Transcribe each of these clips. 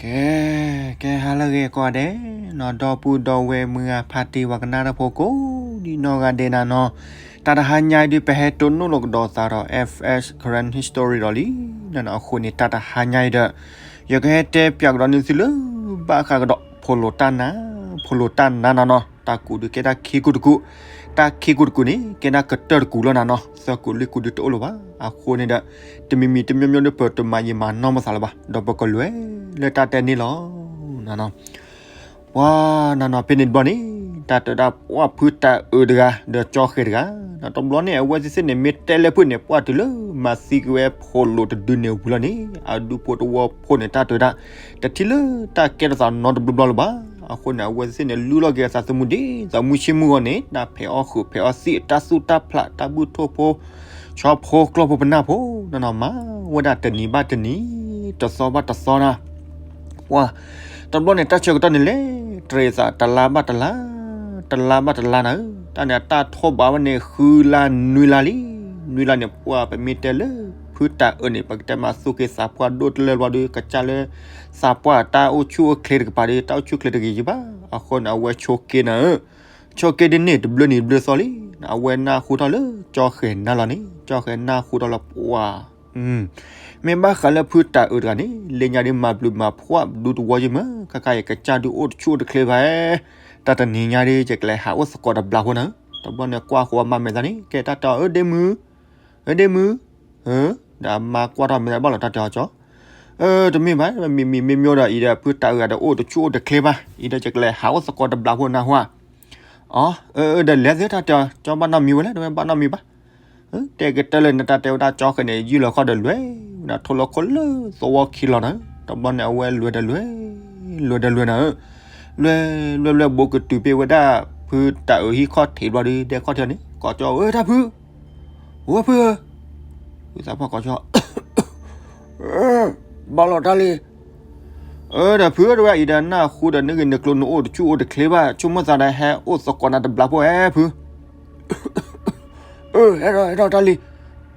ကဲ, ကဲဟါလၢအဂ့ၤကိးဂၤဒဲးနီၤ, ဒီပုၢ်ဒီဝဲၢ်မုၢ်ဂၤဖါတံၢ်ဝၤကနၣ်တၢ်ဖိကိးဒံနီၢ်ဂၤဒဲးနၤနီၤ, တၢ်တဟါညါအံၤဒုး ပဟဲတိၢ်နီၣ်လိာ်ကဒီးသးဒီး F S Karen History ဒီးလံ, အဃိန့ၣ် တၢ်တဟါညါအံၤဒီး ယကဟဲတဲပၠးကဒီးန့ၢ်သုလၢ ဘၣ်ဃးကဒီး ဖိလိာ်တၢ်နါ, ဖိလိာ်တၢ်နါနၤနီၤ, တၢ်ကူးဒုးကဲတၢ်ခံကူးတကူး, တၢ်ခံကူးတကူးန့ၣ် ကဲဒၣ်ကတၢၢ်တကူးလီၤနၤနီၤ, သၢကူးလွံၢ်ကူးဒုးတအိၣ်လၢၤဘၣ်, အဃိန့ၣ်ဒီး တမံၤမံၤတမံၤမံၤဒုး ပတမၤယံာ်မၤနီၢ်မသးလၢၤဘၣ်, ဒီးပကလဲၤလၢတၢ်တဲန့ၣ်လီၤ. ပှၤနၤနီၤ ဖဲန့ၣ်တဘျီန့ၣ် တၢ်တဲဒၣ်ပှၤဖုတၢ်အုးတဂၤ ဒီးကၠီဃဲၤတဂၤ, တဘျီန့ၣ် အဝဲသ့ၣ်သ့ၣ်န့ၣ် မ့ၢ်တဲလၢဖုန့ၣ် ပှၤတုၤလၢမၤသံက့ၤဝဲဖိလိာ်တဒုန့ၣ်ဝံၤလီၤန့ၣ် အဒူဖိတဝီဖိန့ၣ် တၢ်တဲဒၣ် တထံၣ်လၢတၢ်ကဲထီၣ်သးနီတဘျီဘျီလၢၤဘၣ်, အဃိန့ၣ် အဝဲသ့ၣ်သ့ၣ်န့ၣ် လူလီၤက့ၤအသးသမူဒ်သိးမုၢ်ဆ့မုၢ်ဂီၤန့ၣ် တၢ်ဖဲးအီၣ်ဃုာ်ဖဲးအီၣ်သံး တၢ်သူၣ်တၢ်ဖျး တၢ်ဘုၣ်ထိၣ်ဖိ ဆီဖိကျီၢ်ဖိပနၢ်ဖိ နၤနီၤ မၤဝဲဒၣ်တနံၤဘၣ်တနံၤ တသီဘၣ်တသီနၤ, ပှၤ တဘျီန့ၣ် တၢ်ဆၢကတီၢ်န့ၣ်လဲၤတရံးသး တလါဘၣ်တလါ, တလါဘၣ်တလါနၤဧၢ, တၢ်န့ၣ်အတၢ်ထီၣ်ဘးဝဲန့ၣ် ဃုလါနွံလါလံ, နွံလါန့ၣ် ပှၤပမ့ၢ်တဲလၢ ဖုတၢ်အုးန့ၣ် ပကတဲမးသူၣ်က့သးပှၢ်ဒိၣ်တလၢဘျီဒီး ကစၢ်လၢ သးပှၢ်တၢ်အိၣ်ဆူၣ်အိၣ်ချ့တကပၤဒီး တၢ်အိၣ်ဆူၣ်ချ့တဂ့ၤယံၤဘၣ်, အဃိန့ၣ် အဝဲဆိးက့နၤဧၢ, ဆိးက့ဒ်န့ၣ် တဘျုးနံၤတဘျုးသီလံ, အဝဲနၢ်ဟူထီၣ်လၢကၠီဃဲၤနၢ်လီၤန့ၣ် ကၠီဃဲၤနၢ်ဟူထီၣ်လၢပှၤ မ့ၢ်ဘၣ်ဃးလၢဖုတၢ်အုးတဂၤန့ၣ် လၢညါဒ်မၤဘျုးမၤဖှီၣ်ဒူတဝီယံၤမး ခါခါအံၤ ကစၢ်ဒုးအိၣ်တဆူၣ်အိၣ်တချ့ဘၣ်, တၢ်တနံၤညါဒ် ယကလဲၤဟးအိၣ်သကိးတဘျးဖိနၤ, တဘျီန့ၣ်ကွၢ်ဃီၤမၤမဲာ်သးန့ၣ် ကဲတၢ်တဲအီၤ အၢ ဒ့မုၢ်, အၢ ဒ့မုၢ်, ဒီးအမါကွၢ်ထီၣ်မဲာ်သးဘၣ်လီၤ တၢ်တဲအီၤကၠီ, အၢ တမ့ၢ်ဘၣ် မံၤမံၤမ့ၢ်မ့ၢ်ဒီးအံၤဒီး ဖုတၢ်အုးဂၤဒီးအိၣ်တဆူၣ်အိၣ်တချ့ဘၣ်, အံၤဒီးယကလဲၤဟးအိၣ်သကိးတဘျးဖိနၤဟါ, အီ အၢ အၢ ဒီးလဲၤသ့တၢ်တဲအီၤ ကၠီဘၣ်နီတမံၤဝဲလဲၣ် တဝဲဘၣ်နီတမံၤဘၣ် တဲကတၢၢ်လၢနတၢ်တဲဝဲဒၣ်ကၠီဃဲၤန့ၣ် ယုၢ်လီၤခီၣ်ဒီးလဲၤဝဲဒၣ်ထိၣ်လီၤခိၣ်လၢသဝီခံလီၤနၤ, တဘျီန့ၣ် အဝဲလဲၤဒီးလဲၤ, လဲၤဒီးလဲၤနၤဧၢ, လဲၤလဲၤလဲၤ ဘိးကတုၤဖဲဝဲဒၣ် ဖုတၢ်အုးဟံၣ်ခီၣ်ထံးဘျီဒီး ဒဲခီၣ်ထံးန့ၣ် ကိးကၠီ အၢ တၢ်ဖု, ဝဲဖုဧၢ, ဝံသးပှၢ်ကိးကၠီ ဘၣ်လီၤတၢ်လံ, အၢ ဒီးဖုဧၢ တဝဲအံၤဒီးနၢ်ဟူဒီးနဂ့ၢ်နကျိၤနအိၣ်တဆူၣ်အိၣ်တချ့ဘၣ် ဆိကမိၣ်သးဒီးဟဲအိၣ်သကိးနၤတဘျးဖိဧါဖု, အၢ ဟဲထီၣ်ဟဲထီၣ်တၢ်လံ,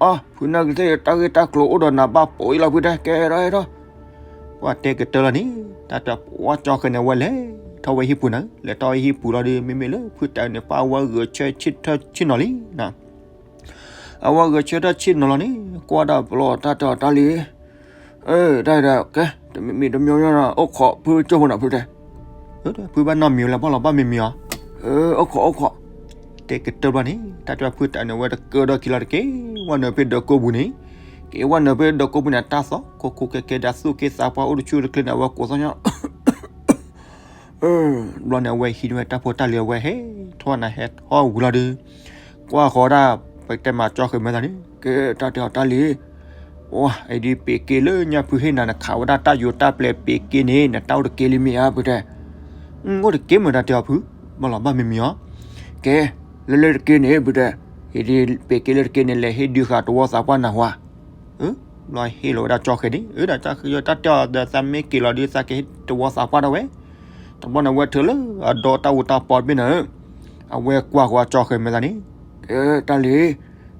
အီ ဖုနၢ်ကသ့ၣ်တၢ်ဂ့ၢ်တၢ်ကျိၤအိၣ်ဒီးနၤဘၣ်ပိာ်အံၤလီၤဖုတဲ ကဲဟဲထီၣ်ဟဲထီၣ်, ပှၤတဲကတၢၢ်လီၤန့ၣ် တၢ်တဲပှၤကၠီဃဲၤန့ၣ် အဝဲလဲၤထီၣ်ဝဲဟံၣ်ပူၤနၤ, လဲၤထီၣ်ဝဲဟံၣ်ပူၤလီၤဒီး မ့မ့ၢ်လၢဖုတၢ်အုးန့ၣ် ပှၤအဝဲဂဲၤဆၢထၢၣ်ဆ့ၣ်နီၤလံ အဝဲဂဲၤဆၢထၢၣ်ဆ့ၣ်နီၤလီၤန့ၣ် ကွၢ်ဒၣ်ဘျီတၢ်တဲအီၤတၢ်လံ, တၢ်ဒီး ကဲ တမံၤမံၤတမံၤမံၤ အိၣ်ခိးဖုကၠိဖိနီၤဖုတဲ, ဖုဘၣ်နီတမံၤဝဲလဲၣ် ဘၣ်လီၤဘၣ်မံၤမံၤအီၤ, အိၣ်ခိးအိၣ်ခိး, တဲကတၢၢ်ဘျီန့ၣ် တၢ်တဲဖုတၢ်အုးန့ၣ် အဝဲတကၢၢ်ဒီးခံလီၤတက့ၢ်, ဝဲနုာ်ဖဲဒၢးကိးပူၤန့ၣ်, က့ၤဝဲနုာ်ဖဲဒၢးကိးပူၤန့ၣ် တၢ်သီ ခိခိကဲကဲဒီးသူၣ်က့သးပှၢ်အိၣ်တဆူၣ်အိၣ်တချ့န့ၣ် အဝဲကိးသီညါ ဘျီန့ၣ် အဝဲဟံးန့ၢ်ဝဲတၢ်ဖိတၢ်လံၤ အဝဲဟဲထီၣ်နၤ ဟဲထီၣ်ဝံၤလီၤဒီး ကွၢ်ဃီၤဒၣ် ပတဲမၤကၠီဃဲၤမဲာ်သးန့ၣ် ကဲတၢ်တဲအီၤတၢ်လံ, အံၤဒ်ပ့ၤက့လၢညါဖုဟ့ၣ်နၤ နခးဝဲဒၣ်တၢ်ယိၤတၢ်ပျဲၤပ့ၤက့န့ၣ် နတၢ်အိၣ်တက့လံမ့ၢ်ဧါဖုတဲ, အိၣ်တက့ၢ်မ့ၢ်တၢ်တဲအီၤဖု, ဘၣ်လီၤဘၣ်မံၤမံၤအီၤ, ကဲ လၢလၢတက့န့ၣ်ဖုတဲ, အံၤဒ်ပ့ၤက့လၢတက့န့ၣ် လဲၤဟ့ၣ်ဒုးဃာ်တဝီသးပှၢ်နၢ်ဟူဧါ ဘျီဟ့ၣ်လီၤဝဲဒၣ်ကၠီဃဲၤန့ၣ် အၢ ဒီးကၠီဃဲၤ တၢ်တဲအီၤဒီး သးမ့ၢ်က့ၤလီၤဒီး သးကဟ့ၣ်တဝီသးပှၢ်ဒၣ်ဝဲ, တဘျီန့ၣ် အဝဲထုးလၢအဒီတၢ်အူတၢ်ပီတဘ့ၣ်န့ၣ်, အဝဲကွၢ်ဃီၤကၠီဃဲၤမဲာ်သးန့ၣ်, ကဲတၢ်လံ,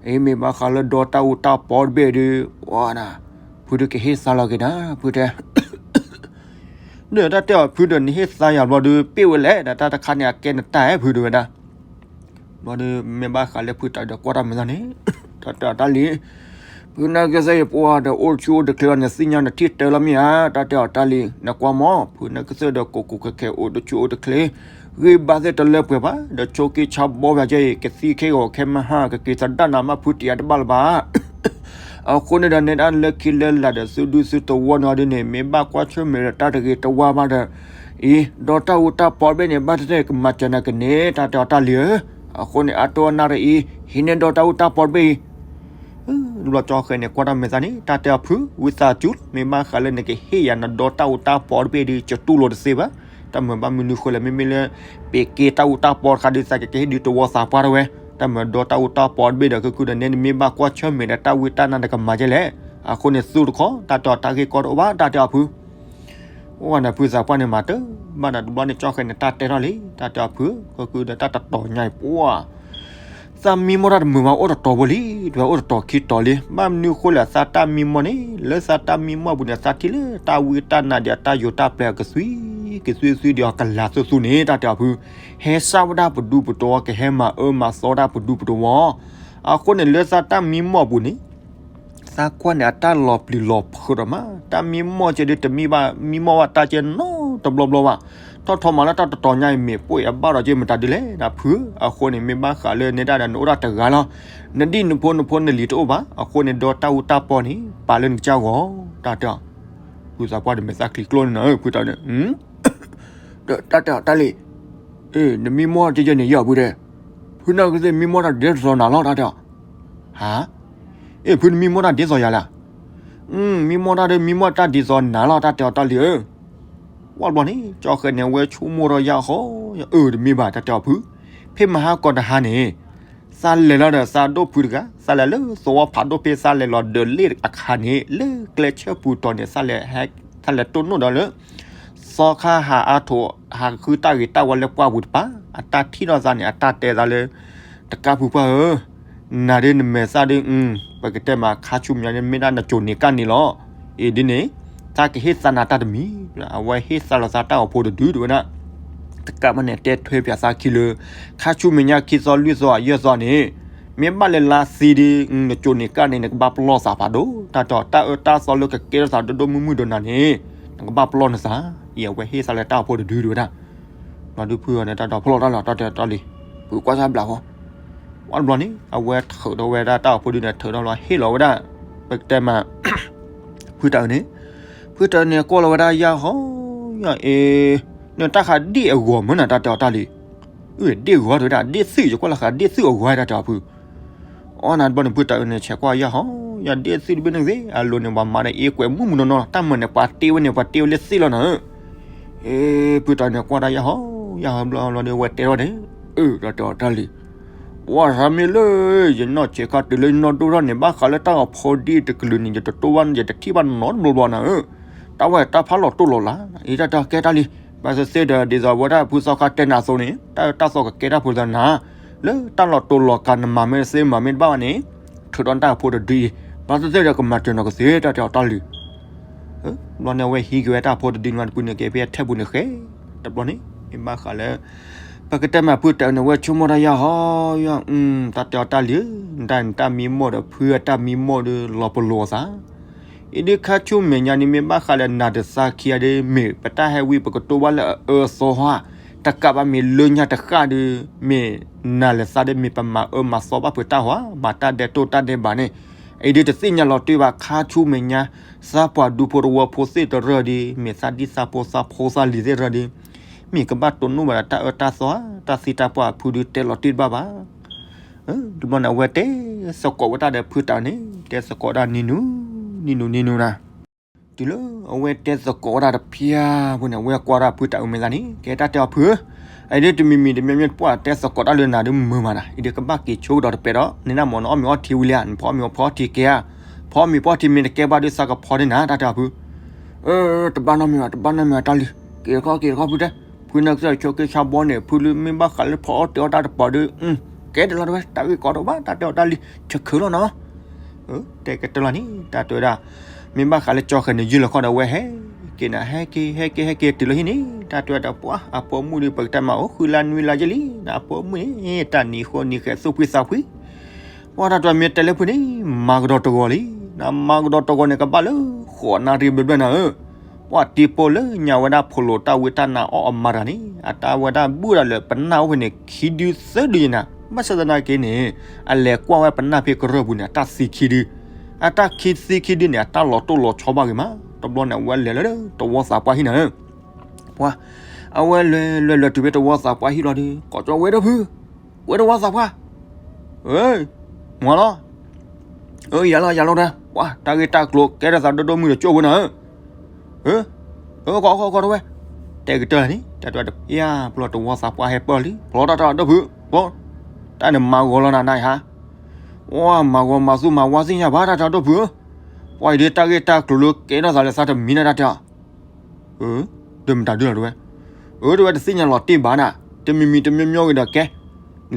အံၤမ့ၢ်ဘၣ်ဃးလၢဒီတၢ်အူတၢ်ပီတဘ့ၣ်ဒီး ဝါနၤ, ဖုဒုးကဟ့ၣ်သါလီၤက့ၤနၤ ဖုတဲ ဒီးတၢ်တဲအီၤဖုဒီးနဟ့ၣ်သါယၤဘျီဒီး ပ့ၢ်ဝဲလဲၣ် ဒီးတၢ်တခါန့ၣ် အကဲနတၢ်အဲၣ်ဖုဒၣ်ဝဲဒၣ်, ဘျီဒီးမ့ၢ်ဘၣ်ဃးလၢဖုတၢ်ဒီးကွၢ်တၢ်မဲာ်သးန့ၣ်, တၢ်တဲအီၤတၢ်လံ, ဖုနၢ်ကသ့ၣ်ယပှၤဒီးအိၣ်တဆူၣ်အိၣ်တချ့လီၤ နသ့ၣ်ညါနထံၣ်တၢ်လီၤမ့ၢ်ဧါ တၢ်တဲအီၤတၢ်လံ နကွၢ်မး ဖုနၢ်ကသ့ၣ်ဒီးကိးကိးခဲခဲအိၣ်တဆူၣ်အိၣ်တချ့ ဂံၢ်ဘါသ့ၣ်တလၢပှဲၤဘၣ် ဒီးဆိးက့ဆါဘီဘၣ်ကဲအံၤ ကသံခဲဂီၤခဲမဟါ ကက့ၤသဒၣ်နၤမး ဖုတံၤအါတဘၣ်လၢၤဘၣ် အဃိန့ၣ်ဒီး နဲဒၣ်လၢခံလၢလာ်ဒီး သုဒူသုသဝီန့ၣ်အီၤဒ်န့ၣ် မ့ၢ်ဘၣ်ကွၢ်ဆၢၣ်မဲာ်ဒီးတၢ်တဂ့ၤတဝါဘၣ်ဒီး အံၤ ဒီတၢ်အူတၢ်ပီတဘ့ၣ်န့ၣ် ဘၣ်သ့ၣ်သ့ၣ်ကမၤစၢၤနၤကန့ၣ် တၢ်တဲအီၤတၢ်လံဧၢ, အဃိန့ၣ် အတိၢ်အနၢ်တအံၤ ဟံးန့ၢ်ဒီတၢ်အူတၢ်ပီတဘ့ၣ်အံၤ တဘျီကၠီဃဲၤန့ၣ် ကွၢ်တၢ်မဲာ်သးန့ၣ် တၢ်တဲအီၤဖု ဝံသးစူၤလီၤ မ့ၢ်ဘၣ်ဃးလၢနကဟ့ၣ်ယၤနဒီတၢ်အူတၢ်ပီတဘ့ၣ်ဒီး ကတူၢ်လိာ်တသ့ဘၣ်, တၢ်မၤဘၣ်မနုၤဃိလဲၣ် မ့မ့ၢ်လၢ ပ့ၤက့တၢ်အူတၢ်ပီတခါဒီး သးကကဟ့ၣ်ဒုးတဝီသးပှၢ်တဝဲ, တၢ်မၤဒီတၢ်အူတၢ်ပီတဘ့ၣ်ဒီး ခဲကုဒီးနဲ နမ့ၢ်ဘၣ်ကွၢ်ဆၢၣ်မဲာ်ဒီးတၢ်ဝံတၢ်နါနကမၤကဲလဲၣ်, အဃိန့ၣ်သူတခီ တၢ်တဲအီၤတၢ်ဂ့ၢ်ကီတအိၣ်ဘၣ် တၢ်တဲအီၤဖု အိၣ်ဝဲန့ၣ်ဖုသးပှၢ်န့ၣ်မၤတၢ်ဘၣ်ဒီး တဘျီန့ၣ်ကၠီဃဲၤန့ၣ် တၢ်တဲထီၣ်လံ တၢ်တဲအီၤဖု ခဲကုဒီးတၢ်တတီၤညါအံၤပှၤ သးမံမီၢ်တၢ်တမုာ်ဘၣ် အိၣ်တတီၤဖိလံ, တဝဲအိၣ်တတီၤခံတီၤလံ. ဘၣ်မနုၤဃိလဲၣ် သးတၢ်မံမီၢ်န့ၣ် လၢသးတၢ်မံမီၢ်အပူၤန့ၣ် သးထံၣ်လၢတၢ်ဝံတၢ်နါဒီးအတၢ်ယိာ်တၢ်ပျဲၤအကသွံ, ကသွံသွံဒီးအကလၤသူသူန့ၣ် တၢ်တဲအီၤဖု, ဟဲစၢ်ဝဲဒၣ်ပဒူပတဝီ ကဟဲမၤအၢမၤသီဝဲဒၣ်ပဒူပတဝီ. အဃိန့ၣ် လၢသးတၢ်မံမီၢ်အပူၤန့ၣ် သးကွၢ်န့ၣ် အတၢ်လီၤပျံၤလီၤဖုးဒီးမး, တၢ်မံမီၢ်ကဲဒုးတမံဘၣ်, မံမီၢ်ဘၣ်တၢ်ကဲနီတဘျီဘျီဘၣ်. ထီၣ်ထီမးလၢတၢ်တတီၤညါအံၤ မ့ၢ်ပိၢ်အဘၣ်ဒီးကဲမတၤဒုလဲၣ် နဖုဧၢ. အဃိန့ၣ် မ့ၢ်ဘၣ်ဃးလၢနဲဒၣ်ဒီး နအိၣ်ဒၣ်တဂၤလီၤ. နဒံၣ်နဖိနဖိနလံၤတအိၣ်ဘၣ်. အဃိန့ၣ် ဒီးတၢ်အူတၢ်ပီန့ၣ် ပာ်လၢနကစၢ်ဂီၢ် တၢ်တဲအီၤ. ဖုသးပှၢ်တမဲာ်သၣ်ချံကျိန့ၣ်နီၤ ဖုတၢ်န့ၣ် တၢ်တဲအီၤတၢ်လံၤ, နမံမီၢ်တယဲၢ်န့ၣ် ယဲၢ်ဖုတဲ, ဖုနၢ်ကသ့ၣ်မံမီၢ်တၢ်ဒ်သိးနၤလီၤ တၢ်တဲအီၤ. ဟါ, အ့ၣ် ဖုနမံမီၢ်တၢ်ဒ်သိးယၤလၢ, မံမီၢ်တၢ်ဒီး မံမီၢ်တၢ်ဒ်သိးနၤလီၤ တၢ်တဲအီၤတၢ်လံၤဧၢ. ဝံၤဘျီန့ၣ် ကၠီဃဲန့ၣ် အဝဲဆိကမိၣ်ထီၣ်ယၢ်ဟီ, အၢ တမ့ၢ်ဘၣ် တၢ်တဲအီၤဖု, ဖဲမဟါကီးတဟါန့ၣ် သးလဲၤလီၤဒီးသးဒိၣ်ဖုတဂၤ, သးလဲၤလၢသဝီဖးဒိၣ်ဖဲသးလဲၤလီၤဒၢးလ့ၣ်အခါန့ၣ် လၢကျဲဆၢပူၤတီၤန့ၣ် သးလဲၤတိၢ်နီၣ်ဒီးလၢ သီခါဟးအါထိး ဟးဃုတၢ်ဂ့ၤတၢ်ဝါလၢပှၢ်ပူၤတပၤ, အတၢ်ထံၣ်ထီၣ်သးန့ၣ် အတၢ်တဲသးလၢ တကးဖုပှၢ်ဧၢ, နၤဒ်နမဲာ်သၣ်ဒ်, ပကတဲမး ခါဆူမဲာ်ညါန့ၣ် မ့ၢ်ဒၣ်နကိၤန့ၣ်ကၣ်န့ၣ်လီၤ. အ့ၣ်ဒ်န့ၣ် သးကဟ့ၣ်သးနၤတၢ်တမံၤ, အဝဲဟ့ၣ်သးလီၤသးတၢ်အိၣ်ဖှိၣ်တဒုတဝဲဒၣ်, တကးဘၣ်န့ၣ် တဲထွဲပၠးသးခံလၢ ခါဆူမဲာ်ညါခံသီလွံၢ်သီအယဲၢ်သီန့ၣ် မ့ၢ်ဘၣ်လၢလါသံဒ် နကိၤန့ၣ်ကၣ်န့ၣ် နကဘၣ်ပလီၢ်သးဖးဒိၣ်, တၢ်တဲအီၤ တၢ်အၢတၢ်သီလၢကကဲထီၣ်သးဒိၣ်ဒိၣ်မုၢ်မုၢ်ဒီးနၤန့ၣ် နကဘၣ်ပလီၢ်နသး, အံၤအဝဲဟ့ၣ်သးလၢတၢ်အိၣ်ဖှိၣ်တဒုတဝဲဒၣ်. ဘျီဒုဖုအီၤန့ၣ် တၢ်ဒီးဖျီၣ်တၢ်လီၤ တၢ်တဲတၢ်လံၤ, ဖုကွၢ်ဆၣ်ဘျးဃီ, ဝံၤဘျီန့ၣ် အဝဲထုးထီၣ်ဝဲဒၣ်တၢ်အိၣ်ဖှိၣ်ဒုန့ၣ် ထုးထီၣ်လီၤဟ့ၣ်လီၤဝဲဒၣ်, ပကတဲမး ဖုတၢ်အုးန့ၣ်, ဖုတၢ်အုးန့ၣ် ကွၢ်လီၤဝဲဒၣ်ယၢ်ဟီ, ယၢ်အ့, နတၢ်ဃးဒ့ၣ်အဂီၤမ့ၢ်နၤ တၢ်တဲအီၤတၢ်လံၤ, အၢ ဒ့ၣ်ဂီၤတဝဲဒၣ် ဒ့ၣ်သုၣ် ယကွၢ်လၢဃးဒ့ၣ်သုၣ်အဂီၤတၢ်တဲအီၤဖု, အီနၤတဘျီန့ၣ် ဖုတၢ်အုးန့ၣ် ဆဲးကွၢ်ယၢ်ဟီ, ယၢ်ဒ့ၣ်သုၣ်တဘ့ၣ်န့ၣ်သ့ၣ် အလိၤန့ၣ် ပှၤမၤဒီးအ့ကွဲးမုၢ်မုၢ်နီၢ်နီၢ် တၢ်မၤန့ၣ် ပှၤတ့ဝဲန့ၣ် ပှၤတ့ဝဲလၢသ့ၣ်လီၤနၤဧၢ, အ့ ဖုတၢ်အုးန့ၣ် ကွၢ်တၢ်ယၢ်ဟီ, ယၢ်ဟီဘျီလီၤဒီး အဝဲတဲထီၣ်န့ၣ်, အၢ တၢ်တဲအီၤတၢ်လံၤ ပှၤသးမ့ၢ်လၢ ယနီၢ်ဆဲးခါတုၤလၢယနီၢ်ဒိၣ်ထီၣ်န့ၣ် ဘၣ်ဃးလၢတၢ်အိၣ်ဖှိၣ်ဒ်တကလုာ်န့ၣ် ယတတိၢ်ဘၣ် ယတထံၣ်ဘၣ်နီတဘျီဘျီနၤဧၢ, တၢ်ဝဲတၢ်ဖးလီၤတိၢ်လီၤလး, အံၤတၢ်တဲကဲတၢ်လံၤ, ဘၣ်သ့ၣ်သ့ၣ်ဒီး ဒ်သိးဝဲဒၣ်ဖုသီခါတဲနၤအသိးန့ၣ် တၢ်အၢတၢ်သီကကဲတၢ်ဖိသးနၤ, လၢတၢ်လီၤတိၢ်လီၤကး နမၤမ့ၢ်သ့မၤမ့ၢ်တဘၣ်ဘၣ်န့ၣ်, ထုးဒီးတၢ်အိၣ်ဖှိၣ်တဒုအံၤ, ဘၣ်သ့ၣ်သ့ၣ်ဒီးကမၤစၢၤနီၢ်ကသ့ တၢ်တဲအီၤတၢ်လံၤ ဘျီန့ၣ် အဝဲဟံးက့ၤဝဲတၢ်အိၣ်ဖှိၣ်တဒုန့ၣ် တပူၤန့ၣ် ကဲဖဲအထဲပူၤန့ၣ်ဃဲ, တဘျီန့ၣ် မ့ၢ်ဘၣ်ဃးလၢ ပကတဲမးဖုတၢ်အုးန့ၣ် ဝဲဆိကမိၣ်တၢ်ယၢ်ဟီ, ယွၤ, တၢ်တဲအီၤတၢ်လံၤဧၢ, နတၢ်မံမီၢ်ဒီးဖုအတၢ်မံမီၢ်ဒီး လီၤပလိာ်အသး, အံၤဒ်ခါဆူမဲာ်ညါန့ၣ် မ့ၢ်ဘၣ်ဃးလၢနၤဒီးသးခံဂၤဒီး မ့ၢ်ပတၢ်ဟဲဝံပကတိၢ်ဘၣ်လၢအအၢအသီဧါ, တကးဘၣ်မ့ၢ်လၢညါတဃၣ်ဒီး မ့ၢ်နၤလဲၤသးဒီးမ့ၢ်ပမၤအၢမၤသီဘၣ်ဖုတၢ်ဟီဧါ, မၤတၢ်ဒဲးတိၢ်တၢ်ဒဲးဘးန့ၣ်, အံၤဒ်တသ့ၣ်ညါလီၤတံၢ်ဘၣ် ခါဆူမဲာ်ညါ, သးပှၤဒူဖိတဝီဖိသ့ၣ်တရၢၢ်ဒီး မ့ၢ်သးဒ်သးဖိသးဖိသးလံၤသ့ၣ်တရၢၢ်ဒီး, မ့ၢ်ကဘၣ်တိၢ်နီၣ်ဘၣ်ဒီးတၢ်အၢတၢ်သီဧါ, တၢ်သံတၢ်ပှၢ်ဖုဒုးတဲလီၤတံၢ်တဘၣ်ဘၣ် တဘျီန့ၣ် အဝဲတဲသကိးဝဲဒၣ်ဒီးဖုတၢ်အုးန့ၣ် တဲသကိးဒၣ်နံၤနူၤ, နံၤနူၤ နံၤနူၤနၤ, တုၤလၢအဝဲတဲသကိးဝဲဒၣ်တဖျၢၣ်ဖိန့ၣ် အဝဲကွၢ်ဒၣ်ဖုတၢ်အုးမဲာ်သးန့ၣ် ကဲတၢ်တဲအီၤဖုဧၢ, အံၤဒ်တမံၤမံၤတမံၤမံၤတပှၢ်တဲသကိးတၢ်လၢနၤဒုးမုာ်မးနၤ, အံၤဒ်ကဘၣ်က့ၤဆိကဒီးတပဲာ်ဒီး န့ၣ်နမ့ၢ်နအီၣ်မ့ၤအီထံဝံၤလံဧါ, နဖီအီၣ်မ့ၤဖီထံကဲဧါ, ဖီအီၣ်မ့ၤဖီထံမ့ၢ်တကဲဘၣ်ဒုးသးကဖီန့ၢ်နၤ တၢ်တဲအီၤဖု တဘၣ်နီတမံၤဘၣ် တဘၣ်နီတမံၤဘၣ်တၢ်လံၤ, က့ၤတခီက့ၤတခီဖုတဲ, ဖုနၢ်ကစၢ်ဆိးက့ဆါဘီန့ၣ် ဖုလၢမ့ၢ်ဘၣ်ဃးလၢဖီအီၣ်တ့ၤအီၣ်တၢ်တပီၤဒီး, ကဲတလီၤတဝဲ တၢ်ဂ့ၢ်ကီတအိၣ်ဘၣ် တၢ်တဲအီၤတၢ်လံၤ ဆၢခုလီၤနီၤ, တဲကတၢၢ်လီၤန့ၣ် တၢ်တဲဝဲဒၣ်, မ့ၢ်ဘၣ်ဃးလၢကၠီဃဲၤန့ၣ် ယုၢ်လီၤခီဒီးအဝဲဟဲက့ၤနၤ ဟဲက့ၤ ဟဲက့ၤ ဟဲက့ၤတုၤလီၤဟံၣ်န့ၣ် တၢ်တဲဝဲဒၣ်ပှၤ အဖိမုၣ်ဒီး ပကတဲမးအိၣ်ဃုလါနွံလါယဲၢ်လံ အဖိမုၣ်န့ၣ် တၢ်နံၤဃိနံၤဃဲၤ သူၣ်ဖှံသးဖှံ ပှၤတၢ်တဲမ့ၢ်တဲလၢဖုန့ၣ် မၤကဒီးတဂီၤလံ, နမၤကဒီးတဂီၤန့ၣ် ကဘၣ်လၢဃိးနၣ်ရံၣ်ဘျဲၣ်ဘျဲၣ်နၤဧၢ, ပှၤတံၤဖိလၢညါဝဲဒၣ်ဖိလိာ်တၢ်ဝံတၢ်နါအီၣ်အမၤတဂၤန့ၣ် အတၢ်ဝဲဒၣ်ဘူၣ်ဒၣ်လၢပနၢ်အိၣ်ဖဲန့ၣ် ခံဒုသၢဒုယဲၢ်နၤ, ဘၣ်ဆၣ်သနာ်က့န့ၣ် အလဲၤကွၢ်ဝဲပနၢ်ဖဲကရၢၢ်ပူၤန့ၣ် အတၢ်သံခံဒု, အတၢ်ခံသံခံဒုန့ၣ် အတၢ်လီၤတိၢ်လီၤဆီဘၣ်ဂ့ၤမး, တဘျီန့ၣ် အဝဲလဲၤလၢတဝီသးပှၢ်ဟံၣ်နၤဧၢ ပှၤ, အဝဲလဲၤလဲၤလဲၤတုၤဖဲတဝီသးပှၢ်ဟံၣ်လီၤဒီး ကိးကၠီဝဲဒၣ်ဖု, ဝဲတဝီသးပှၢ်, မၤလီၤ, ယၤလီၤယၤလီၤဒၣ် ပှၤတၢ်ဂ့ၢ်တၢ်ကျိၤကဲထီၣ်သးဒိၣ်ဒိၣ်မုၢ်ဒီးကၠိဖိနၤဧၢ, ဧ, ဧ, ကီကီကီတဝဲ, တဲကတၢၢ်လၢန့ၣ် တၢ်တဲဝဲဒၣ် ယၤ ပျီတဝီသးပှၢ်ဟဲပၢၢ်လံ ပျီတၢ်တၢ်ဒိၣ်ဖု, ပျီ, တၢ်န့ၣ်မၤဂီၤလီၤနၤနၤယဟါ, ပှၤမၤဂီၤမၤသူၣ်မၤဝါသ့ၣ်ညါဘၣ်တၢ်တၢ်ဒိၣ်ဖုဧၢ, ပှၤအံၤဒ်တၢ်ဂ့ၢ်တၢ်ကျိၤလၢကဲထီၣ်သးလၢသးတမံၤနၤတၢ်တဲအီၤ ဧ, ဒီးမတၤဒုလီၤတဝဲ, ဧ တဝဲတသ့ၣ်ညါလီၤတံၢ်ဘၣ်နၤ, တမံၤမံၤတမံၤမံၤဂ့ၤဒီးကဲ,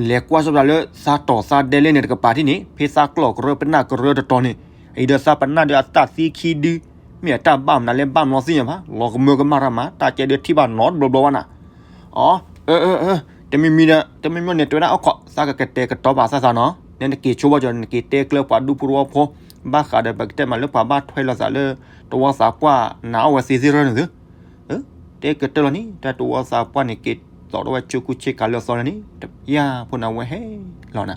လဲၤကွၢ်စီၤပၤလၢသးတီၤသးဒဲလဲၣ်န့ၣ်တကပၤထံၣ်န့ၣ် ဖဲသးကျီၢ်ကရၢပနၢ်ကရၢတတီၤန့ၣ် အံၤဒီးသးပနၢ်ဒီးအတၢ်သံခံဒု မ့ၢ်အတၢ်ဘၣ်မနုၤလဲၣ်ဘၣ်မနီၤသ့ၣ်ညါဘၣ် လီၤကမၢကမၣ်တၢ်မၤ တၢ်ကဲဒုးထံၣ်ဘၣ်နီတဘျီဘျီဘၣ်နၤ အီ အၢ အၢ အၢ တမံၤမံၤဒီး တမံၤမံၤန့ၣ် တဲဝဲဒၣ်အိၣ်ခိး သးကကတဲာ်ကတီၤပာ်သးသးနီၤ နဲနက့ၤဆိဘၣ်ကီး နက့ၤတဲကျၢပှၤဒူဖိတဝီဖိ ဘၣ်ဃးဒီးပကတဲမးလၢပှၤဘၣ်ထွဲလိာ်သးလၢ တဝီသးပှၢ်နၤအီၣ်ဝဲသ့သ့ၣ်ရၢန့ၣ်သု တဲကတၢၢ်လီၤန့ၣ် တၢ်တဝီသးပှၢ်န့ၣ် က့ၤသိးထီၣ်ဝဲဆ့ကူဆ့ကၤလၢအသီလၢန့ၣ် ယၤဖိန့ၣ် အဝဲဟဲလီၤနၤ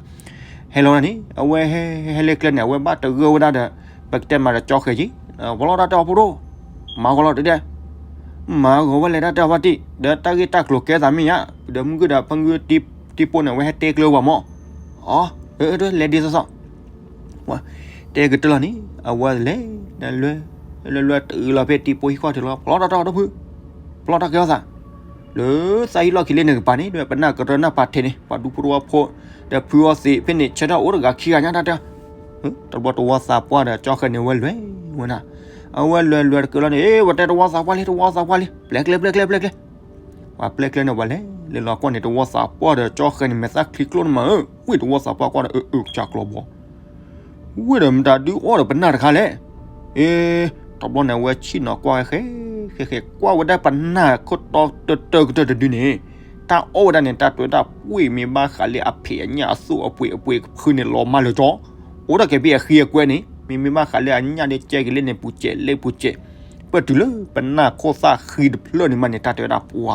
ဟဲလီၤဝဲဒၣ်န့ၣ် အဝဲဟဲ ဟဲလၢကျဲန့ၣ် အဝဲဘၣ်တဂၢၢ်ဝဲဒၣ်ဒီး ပကတဲမးဒီးကၠီဃဲၤက့ၤ ပလီၢ်တၢ်တဲအီၤဖိဒိၣ် မၤဂီၤလီၤတဒဲ မၤဂီၤဝဲလဲၤတၢ်တဲအီၤဖါတံၢ် ဒီးတၢ်ဂ့ၢ်တၢ်ကျိၤကဲသးမ့ၢ်ယါ ဒီးမုၢ်ဂုၢ်ဒီးဖၢမုၢ်ဂုၢ် တံၤပိၢ်န့ၣ် အဝဲဟဲတဲကျၢၤဝဲမး အီ အၢ လဲၤဒ်သိးသိး တဲကတၢၢ်လီၤန့ၣ် အဝဲလဲၤ လဲၤ လဲၤ လဲၤ တုၤလီၤဖဲတံၤပိၢ်ဟံၣ်ဃီထံးလီၤ ပလီၢ်တၢ်တဲအီၤဒီဖု ပလီၢ်တၢ်ကဲထီၣ်သး လၢသးဟံၣ်လီၢ်ခံလၢန့ၣ်ကပၤန့ၣ် ဒီးပနၢ်ကရၢနၢ်ပၤထဲန့ၣ် ပှၤဒူဖိတဝီဖိ ဒီးဖုအီသံးဖဲန့ၣ် ဆၢထၢၣ်အိၣ်တဂၤခံဂၤညါတၢ်တဲ တဘျီတဝီသးပှၢ်ဒီးကၠီဃဲၤန့ၣ် ဝဲလဲၤဝဲနၤ အဝဲလဲၤလဲၤတကၢၢ်လီၤန့ၣ် အ့ ဝဲတဲတဝီသးပှၢ်လံ တဝီသးပှၢ်လံ ပျဲကျဲ ပျဲကျဲ ပျဲကျဲ ပှၤပျဲကျဲန့ၣ် ပှၤလဲၤလဲၤလီၤကွၢ်န့ၣ် တဝီသးပှၢ်ဒီးကၠီဃဲၤန့ၣ် မဲာ်သၣ်ချံကျိၣ်န့ၣ်မးဧၢ ဝ့ၢ်တဝီသးပှၢ်ကွၢ်ဒီး အၢ အၢ ကစၢ်ကျီဘီ ဝ့ၢ်ဒီးမတၤဒုးအီၣ်ဒီးပနၢ်တခါလဲၣ်. အ့ တဘျီန့ၣ် အဝဲဆ့ၣ်နီၤကွၢ်ဝဲဃဲ ဃဲ ဃဲ ကွၢ်ဝဲဒၣ်ပနၢ်ခိၣ်တီတၢၢ်ကတၢၢ်တဒုန့ၣ် တၢ်အီၣ်ဝဲဒၣ်န့ၣ် တၢ်တဲဝဲဒၣ်ပှ့ၢ်မ့ၢ်ဘၣ်ဃးလၢအဖံးအညၣ်အသူၣ်အပှ့ၤအပှ့ၤဖုန့ၣ် လီၤမၢ်လၢကၠီ အိၣ်ဒီးက့ၤဖဲအဃံအကွဲန့ၣ် မ့မ့ၢ်ဘၣ်ဃးလၢအညၣ်ဒီးကဲက့ၤလၢန့ၣ် ပူၤစဲးလၢပူၤစဲး ပတုၤလၢပနၢ်ခိၣ်သၣ်ဃံတဖျၢၣ်န့ၣ်မးန့ၣ် တၢ်တဲဝဲဒၣ်ပှၤ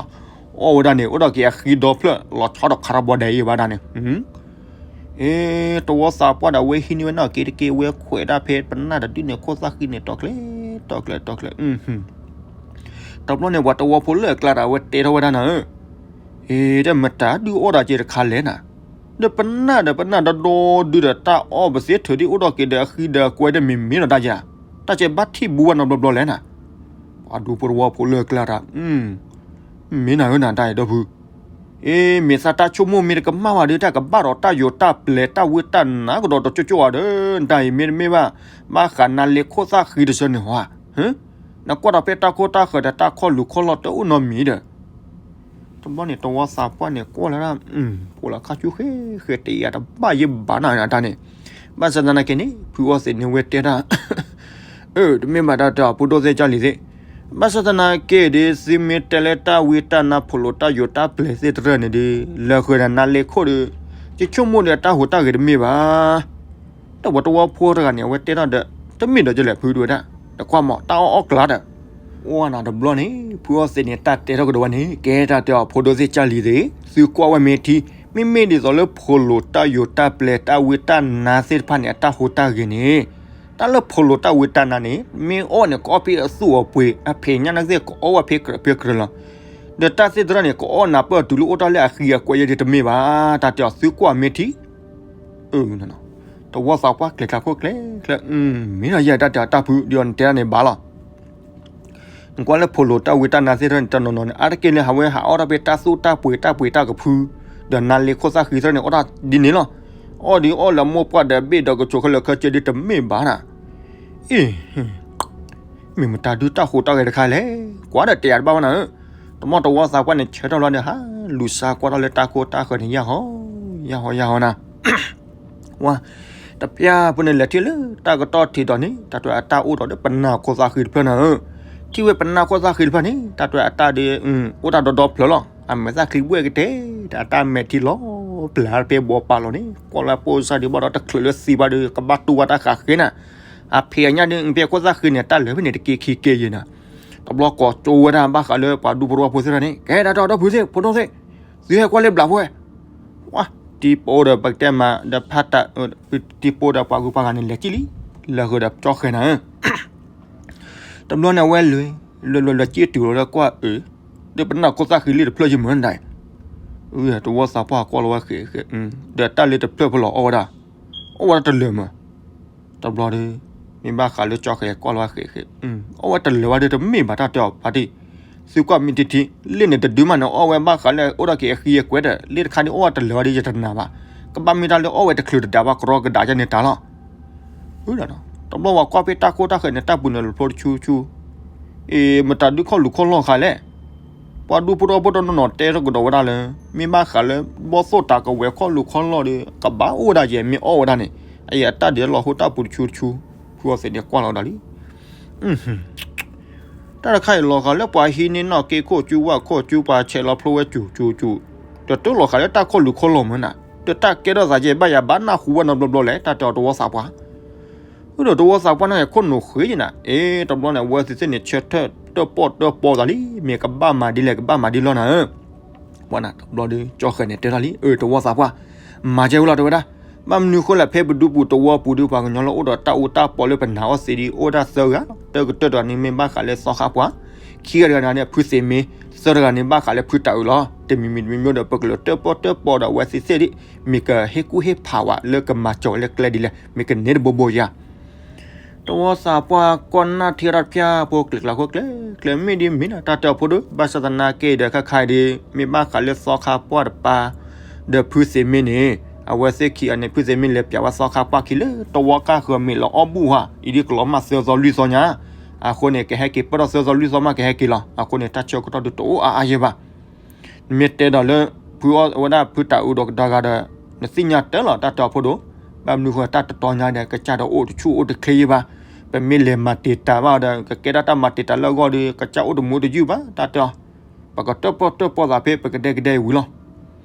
အီၣ်ဝဲဒၣ်န့ၣ် အိၣ်ဒီးက့ၤအဃံဒီဖျၢၣ် လီၤဆီဒီးခါထီၣ်ဘီဒဲးအံၤဘၣ်ဒၣ်န့ၣ် အ့ တဝီသးပှၢ်ဒီးအဝဲဟံးန့ၢ်ဝဲနီၢ်က့တက့ၢ် ဝဲခွဲးဒၣ်ဖဲပနၢ်တဒုန့ၣ် ခိၣ်သၣ်ဃံန့ၣ် တီကျဲ တီကျဲ တီကျဲ တဘျီန့ၣ် ပှၤတဝီဖိလၢအကျါဒီး အဝဲတဲထီၣ်ဝဲဒၣ်နၤဧၢ, အ့ တၢ်မတၤဒုးအီၣ်တၢ်က့ၤတခါလဲၣ်နၤ, ဒီးပနၢ်ဒီးပနၢ်ဒီဒီဒုဒီး တၢ်အီၣ်ပသ့ထုးဒ်အိၣ်ဒီးက့ၤဒီးအဃံဒီးအကွဲဒီးမ့ၢ်မ့ၢ်နီၤတၢ်ယၤ, တၢ်ကဲဘၣ်ထံၣ်ဘူးဝဲနီတဘျီဘျီလဲၣ်နၤ, ပှၤဒူဖိတဝီဖိလၢအကျါတၢ် မ့ၢ်နၤဧၢနၤတၢ်အံၤဒီပုၢ် အ့ မ့ၢ်သးတၢ်ဆိကမိၣ်မ့ၢ်တကမၣ်ဘၣ်ဒီး တၢ်ကဘၣ်ဒီးတၢ်ယိာ်တၢ်ပျဲၤတၢ်ဝံတၢ်နါကဒီးတကၠိကၠိဧါဒီး နတၢ်အံၤမ့တမ့ၢ်ဘၣ် ဘၣ်ဃးနါလ့ခိၣ်သၣ်ဃံတဆၢန့ၣ်ဧါ, နကွၢ်ဒီးဖဲတၢ်ခိၣ်တၢ်ဃၢၤဒီးတၢ်ခီၣ်လူၤခီၣ်လီၢ်တအိၣ်နီတမံၤဒီး တဘျီန့ၣ် တဝီသးပှၢ်န့ၣ်ကွၢ်လၢဒၣ် ဖိလၢခါဆူဃဲဃဲတယၤတဘၣ်ယဲဘၣ်နၤတၢ်န့ၣ်, ဘၣ်ဆၣ်သနာ်က့န့ၣ် ဖုအီသံးန့ၣ်ဝဲတဲဒၣ် အၢ တမ့ၢ်ဘၣ်တၢ်တဲအီၤ ဖိဒိၣ်သ့ၣ်ကၢ်လံၤသ့ၣ်, ဘၣ်ဆၣ်သနာ်က့ဒီး သုမ့ၢ်တဲလၢတၢ်ဝံတၢ်နါဖိးလိာ်တၢ်ယိာ်တၢ်ပျဲၤသ့ၣ်တဖၣ်န့ၣ်ဒီး လၢာ်ဃုာ်ဒီးနါလ့ခိၣ်ဒီး ယဆိကမိၣ်ဒီးတၢ်ဟူးတၢ်ဂဲၤတမ့ၢ်ဘၣ်. ဒီးပှၤတဝီဖိတဂၤန့ၣ် အဝဲတဲထီၣ်ဒီး တမ့ၢ်ဒီးကလဲာ်ဖုဒိၣ်ဝဲဒၣ်, တကွၢ်မး တၢ်အီၣ်အီၣ်ကျါဒီး အိၣ်နၤတဘျီန့ၣ် ဖုအီသံးန့ၣ် တၢ်တဲထီၣ်ကဒီးဝဲန့ၣ် ကဲတၢ်တဲအီၤ ဖိဒိၣ်သ့ၣ်ကၢ်လံၤသ့ၣ်, သုကွၢ်ဝဲမ့ၢ်ထံ, မ့မ့ၢ်ဒ်သိးလၢဖိးလိာ်တၢ်ယိာ်တၢ်ပျဲၤတၢ်ဝံတၢ်နါသ့ၣ်တဖၣ်န့ၣ် အတၢ်ဟူးတၢ်ဂဲၤန့ၣ်, တၢ်လၢဖိးလိာ်တၢ်ဝံတၢ်နါန့ၣ် မ့ၢ်အီၣ်န့ၣ် ကအီၣ်ဖဲအသူၣ်အပှ့ၤ အဖံးညၣ်န့ၣ်သ့ၣ် ကအီၣ်ဝဲဖဲကြၢးဖဲကြၢးလီၤ. ဒီးတၢ်သ့ၣ်တဖၣ်န့ၣ် ကအီၣ်နၤပၢၢ်တုၤလၢအိၣ်တၢ်လၢအဃံအကွဲယဲဒ်တမ့ၢ်ဘၣ်, တၢ်တဲအီၤ သုကွၢ်မ့ၢ်ထံ တဝီသးပှၢ်ကျဲၤကျါခိၣ်ကျဲၤကျဲၤ, မ့ၢ်နီၤယဲတၢ်တဲအီၤတၢ်ဖု ဒ်အီၤနတဲဒၣ်န့ၣ်ဘၣ်လီၤ. နကွၢ်လၢဖိးလိာ်တၢ်ဝံတၢ်နါသ့ၣ်တဖၣ်န့ၣ် တနီၤနီၤန့ၣ် အါတက့ၢ်လၢဟးဝဲဟးအီၣ်တၢ်ဖဲတၢ်သူၣ်တၢ်ပှ့ၤတၢ်ပှ့ၤတၢ်ကဖု, ဒီးနါလ့ခိၣ်သၣ်ဃံသ့ၣ်တဖၣ်န့ၣ် အီၣ်တၢ်ဒ်န့ၣ်လီၤ. အီၣ်ဒ်အီၣ်လၢမိၢ်ပှၢ်ဒီးဘ့ၣ်ဒီးကဆိးခဲလၢာ်ခဲဆ့ဒ်တမ့ၢ်ဘၣ်နၤ. အ့ မ့ၢ်မတၤဒုးတၢ်ဟူးတၢ်ဂဲၤတခါလဲၣ်, ကွၢ်ဒီးတဲယၤတဘၣ်ဝဲနၤဧၢ, တမီၢ်တဝီသးပှၢ်န့ၣ် ဆၢထၢၣ်လီၤဒီး ဟးလူၤစါကွၢ်ထီၣ်လၢတၢ်ခိၣ်တၢ်ဃၢၤန့ၣ် ယၢ်ဟီ ယၢ်ဟီ ယၢ်ဟီနၤ ဝါ, တပျၢ်ဖိန့ၣ်လဲၤထံၣ်လၢတၢ်ကတီၢ်ထံးဒီးန့ၣ် တၢ်တွဲအတၢ်အိၣ်ဒီးဒီးပနၢ်ခိၣ်သၣ်ဃံတဖျၢၣ်နၤဧၢ, ထံၣ်ဝဲပနၢ်ခိၣ်သၣ်ဃံတဖျၢၣ်န့ၣ် တၢ်တွဲအတၢ်ဒီး အိၣ်တၢ်ဒီဒီဖျၢၣ်လီၤ, အမဲာ်သၣ်ချံဘှဲၣ်ကတဲာ် ဒီးအတၢ်မဲာ်ထံလီၤပျၢၤဖဲဘီပာ်လီၤန့ၣ် ကွၢ်လၢပိၢ်စၢ်ဒံးဘၣ်ဒီးတချုးလၢသံဘၣ်ဒီး ကဘၣ်တူၢ်ဘၣ်တၢ်ဃးဃ့နၤ, အဖံးအညၣ်ဒီး ဖဲခိၣ်သၣ်ဃံန့ၣ် တၢ်လၢာ်ဖဲန့ၣ်တက့ၢ်ခံက့ၢ်ယဲနၤ, တဘျီကိးကၠိဝဲဒၣ်ဘၣ်ဃးလၢပှၤဒူဖိတဝီဖိသ့ၣ်တဖၣ်န့ၣ် ကဲဒၣ်တၢ်ဒီပုၢ်သ့ၣ် ဖိဒိၣ်သ့ၣ် သုဟဲကွၢ်လၢဘျးဖိဝဲ ဝါ, တံၤပိဒီးပကတဲမး ဒီးဖးတၢ် တံၤပိဒီးပှၤဂုၤပှၤဂၤန့ၣ် လဲၤကံၣ်လံ, လၢာ်ဃုာ်ဒီးကၠီဃဲၤနၤဧၢ, တဘျီန့ၣ်အဝဲလဲၤ လဲၤလဲၤလဲၤကံၣ်တုၤလီၤလၢကွၢ်အၢ, ဒီးပနၢ်ခိၣ်သၣ်ဃံလံတဖျၢၣ်ယမုၢ်နၤ, တဝီသးပှၢ်ကွၢ်လီၤဝဲဃဲးဃဲး, ဒီးတၢ်လၢတဖျၢၣ်ဖိလီၤအီၣ်ဝဲဒၣ်, အီၣ်ဝဲဒၣ်တလၢာ်မး တဘျီဒီး မ့ၢ်ဘၣ်ဃးလၢကၠီဃဲၤကွၢ်လီၤဝဲဃဲးဃဲး, အီၣ်ဝဲတလၢာ်ဝဲဒီးတမ့ၢ်ဘၣ်တၢ်တဲအီၤဖါတံၢ်, သုကွၢ်မ့ၢ်ထံထံ လ့ၣ်န့ၣ်တဒုမးန့ၣ် အီၣ်ဝဲဘၣ်ဃးလၢအိၣ်ဒီးက့ၤအဃံအကွဲဒီး လ့ၣ်တခါဒ်အီၣ်ဝဲတလၢာ်ဝဲဒီးယတနာ်ဘၣ်, ကဘၣ်မ့ၢ်တၢ်လၢအီၣ်ဝဲတချုးတဒါဘၣ်ကရီကဒါကန့ၣ်တၢ်လီၤ, တဘျီဝဲကွၢ်ဖဲတၢ်ခိၣ်တၢ်ဃၢၤန့ၣ် တၢ်ပူၤန့ၣ်လီၤဖျိတဆူဆူ, အ့ မတၤဒုးခီၣ်လူၤခီၣ်လီၢ်ခါလဲၣ် ပှၤဒူဖိထီဘိတနီၤနီၤတဲထီၣ်ကဒီးဝဲဒၣ်လၢ မ့ၢ်ဘၣ်ဃးလၢဘီၣ်သိၣ်တၤကဝဲၤခီၣ်လူၤခီၣ်လီၢ်ဒီး ကဘၣ်အိၣ်ဝဲဒၣ်ယဲ မ့ၢ်အီၣ်ဝဲဒၣ်န့ၣ် အယဲအတၢ်ဒဲးလီၤဟိတၢ်ပူၤတဆူတဆူ ဖုအီသံးန့ၣ်ကွၢ်လီၤဒီးလံ တၢ်တခါအံၤလီၤဃာ်လၢပှၤဟံးန့ၢ်နီၣ်က့ခိၣ်ကၠူဝၣ်ခိၣ်ကၠူ ပှၤဆဲးလီၤဖျိဝဲကၠူကၠူကၠူ, တတုၤလီၤဃာ်လၢတၢ်ခီၣ်လူၤခီၣ်လီၢ်မၢနၤ, ဒီးတၢ်ကဲထီၣ်သးကဲဘၣ်ယၤဘၣ်နၢ်ဟူဝဲနီတဘျီဘျီလဲၣ် တၢ်တဲအီၤတဝီသးပှၢ်, အိၣ်ဒီးတဝီသးပှၢ်န့ၣ်ခိၣ်နူာ်ဃ့ယနၤ, အ့ တဘျီန့ၣ် အဝဲသ့ၣ်သ့ၣ်န့ၣ် ဆၢထၢၣ်တၢၣ်ပီၣ်တၢၣ်ပီသးလံ, မ့ၢ်ကဘၣ်မၤဒ်လဲၣ် ကဘၣ်မၤဒ်လီၢ်နၤဧၢ ပှၤနၤတဘျီဒီး ကၠီဃဲၤန့ၣ်တဲထီၣ်လံ, အၢ တဝီသးပှၢ်, မၤကဲဝဲလီၤ တဲဝဲဒၣ်, ဘၣ်မနုၤဃိလဲၣ် ဖဲပဒူပူၤတဝီပူၤဒီး ပှၤကညီလၢအိၣ်ဒီးတၢ်အူတၢ်ပီလၢပနၤအီၣ်သ့ဒီး အိၣ်ဝဲဒၣ်သၢဂၤလီၤ, တၢ်ကတၢၢ်တဂၤန့ၣ်မ့ၢ်ဘၣ်ဃးလၢသီခါပှၢ်, ခံဂၤတဂၤန့ၣ် ဖုသ့ၣ်မ့, သၢတဂၤန့ၣ်ဘၣ်ဃးလၢဖုတၢ်အုးလီၤ, တမံၤမံၤတမံၤမံၤဒီး ပကလဲၤတၢၣ်ပီၣ်တၢၣ်ပီဒီးအဝဲသ့ၣ်သ့ၣ်ဒ် မ့ၢ်ကဟ့ၣ်ကူၣ်ဟ့ၣ်ဖးဝဲလၢကမၤစၢၤဝဲလၢကျဲဒ်လဲၣ် မ့ၢ်ကန့ၢ်တဘိဘိယၤ တဝီသးပှၢ်ကီၢ်နၢ်ထံရၣ်တဖျၢၣ်ဖိကျဲၤကျါခိၣ်ကျဲၤကျဲၤမ့ၢ်ဒ်မ့ၢ်နၤ တၢ်တဲအီၤဖိဒိၣ် ဘၣ်ဆၣ်သနာ်က့ဒီးခါခါအံၤဒီး မ့ၢ်ဘၣ်ဃးလၢသီခါပှၢ်တပၤ ဒီးဖုသ့ၣ်မ့န့ၣ် အဝဲသ့ၣ်ခံဂၤန့ၣ် ဖုသ့ၣ်မ့လဲၤပျးဝဲသီခါပှၢ်ခံလၢတဝီကၢ်ဃၢၤမ့ၢ်လီၤအီၣ်ဘူၣ်ဟါ အံၤဒ်ကလီၤမၢ်သၢသီလွံၢ်သီညါ အဃိန့ၣ် ကဟဲက့ၤပၢၢ်ထီၣ်သၢသီလွံၢ်သီမးကဟဲက့ၤလီၤ အဃိန့ၣ် တၢ်ဆၢကတီၢ်ဒုးတအိၣ်အါအါယဲၢ်ဘၣ် နမ့ၢ်တဲဒီးလၢ ဖုအီၣ်ဝဲဒၣ်ဖုတၢ်အုးဒီးကဒါဂၤဒီး နသ့ၣ်ညါတၢ်လီၤ တၢ်တဲအီၤဖိဒိၣ်, ဘၣ်မနုၤဃိတၢ်တတီညါဒီး ကစၢ်ဒီးအိၣ်တဆူၣ်အိၣ်တချ့ယဲၢ်ဘၣ်, ပမ့ၢ်လဲၤမၤတံာ်တာ်ဘၣ်ဒီး ကကဲထီၣ်တၢ်မၤတံာ်တာ်လၢအဂီၢ်ဒီး ကစၢ်အိၣ်တမူတယုၢ်ဘၣ် တၢ်တဲအီၤ, ပကတၢၣ်ပီၣ်တၢၣ်ပီသးဖဲ ပကဒဲကဒဲအံၤဝံၤလီၤ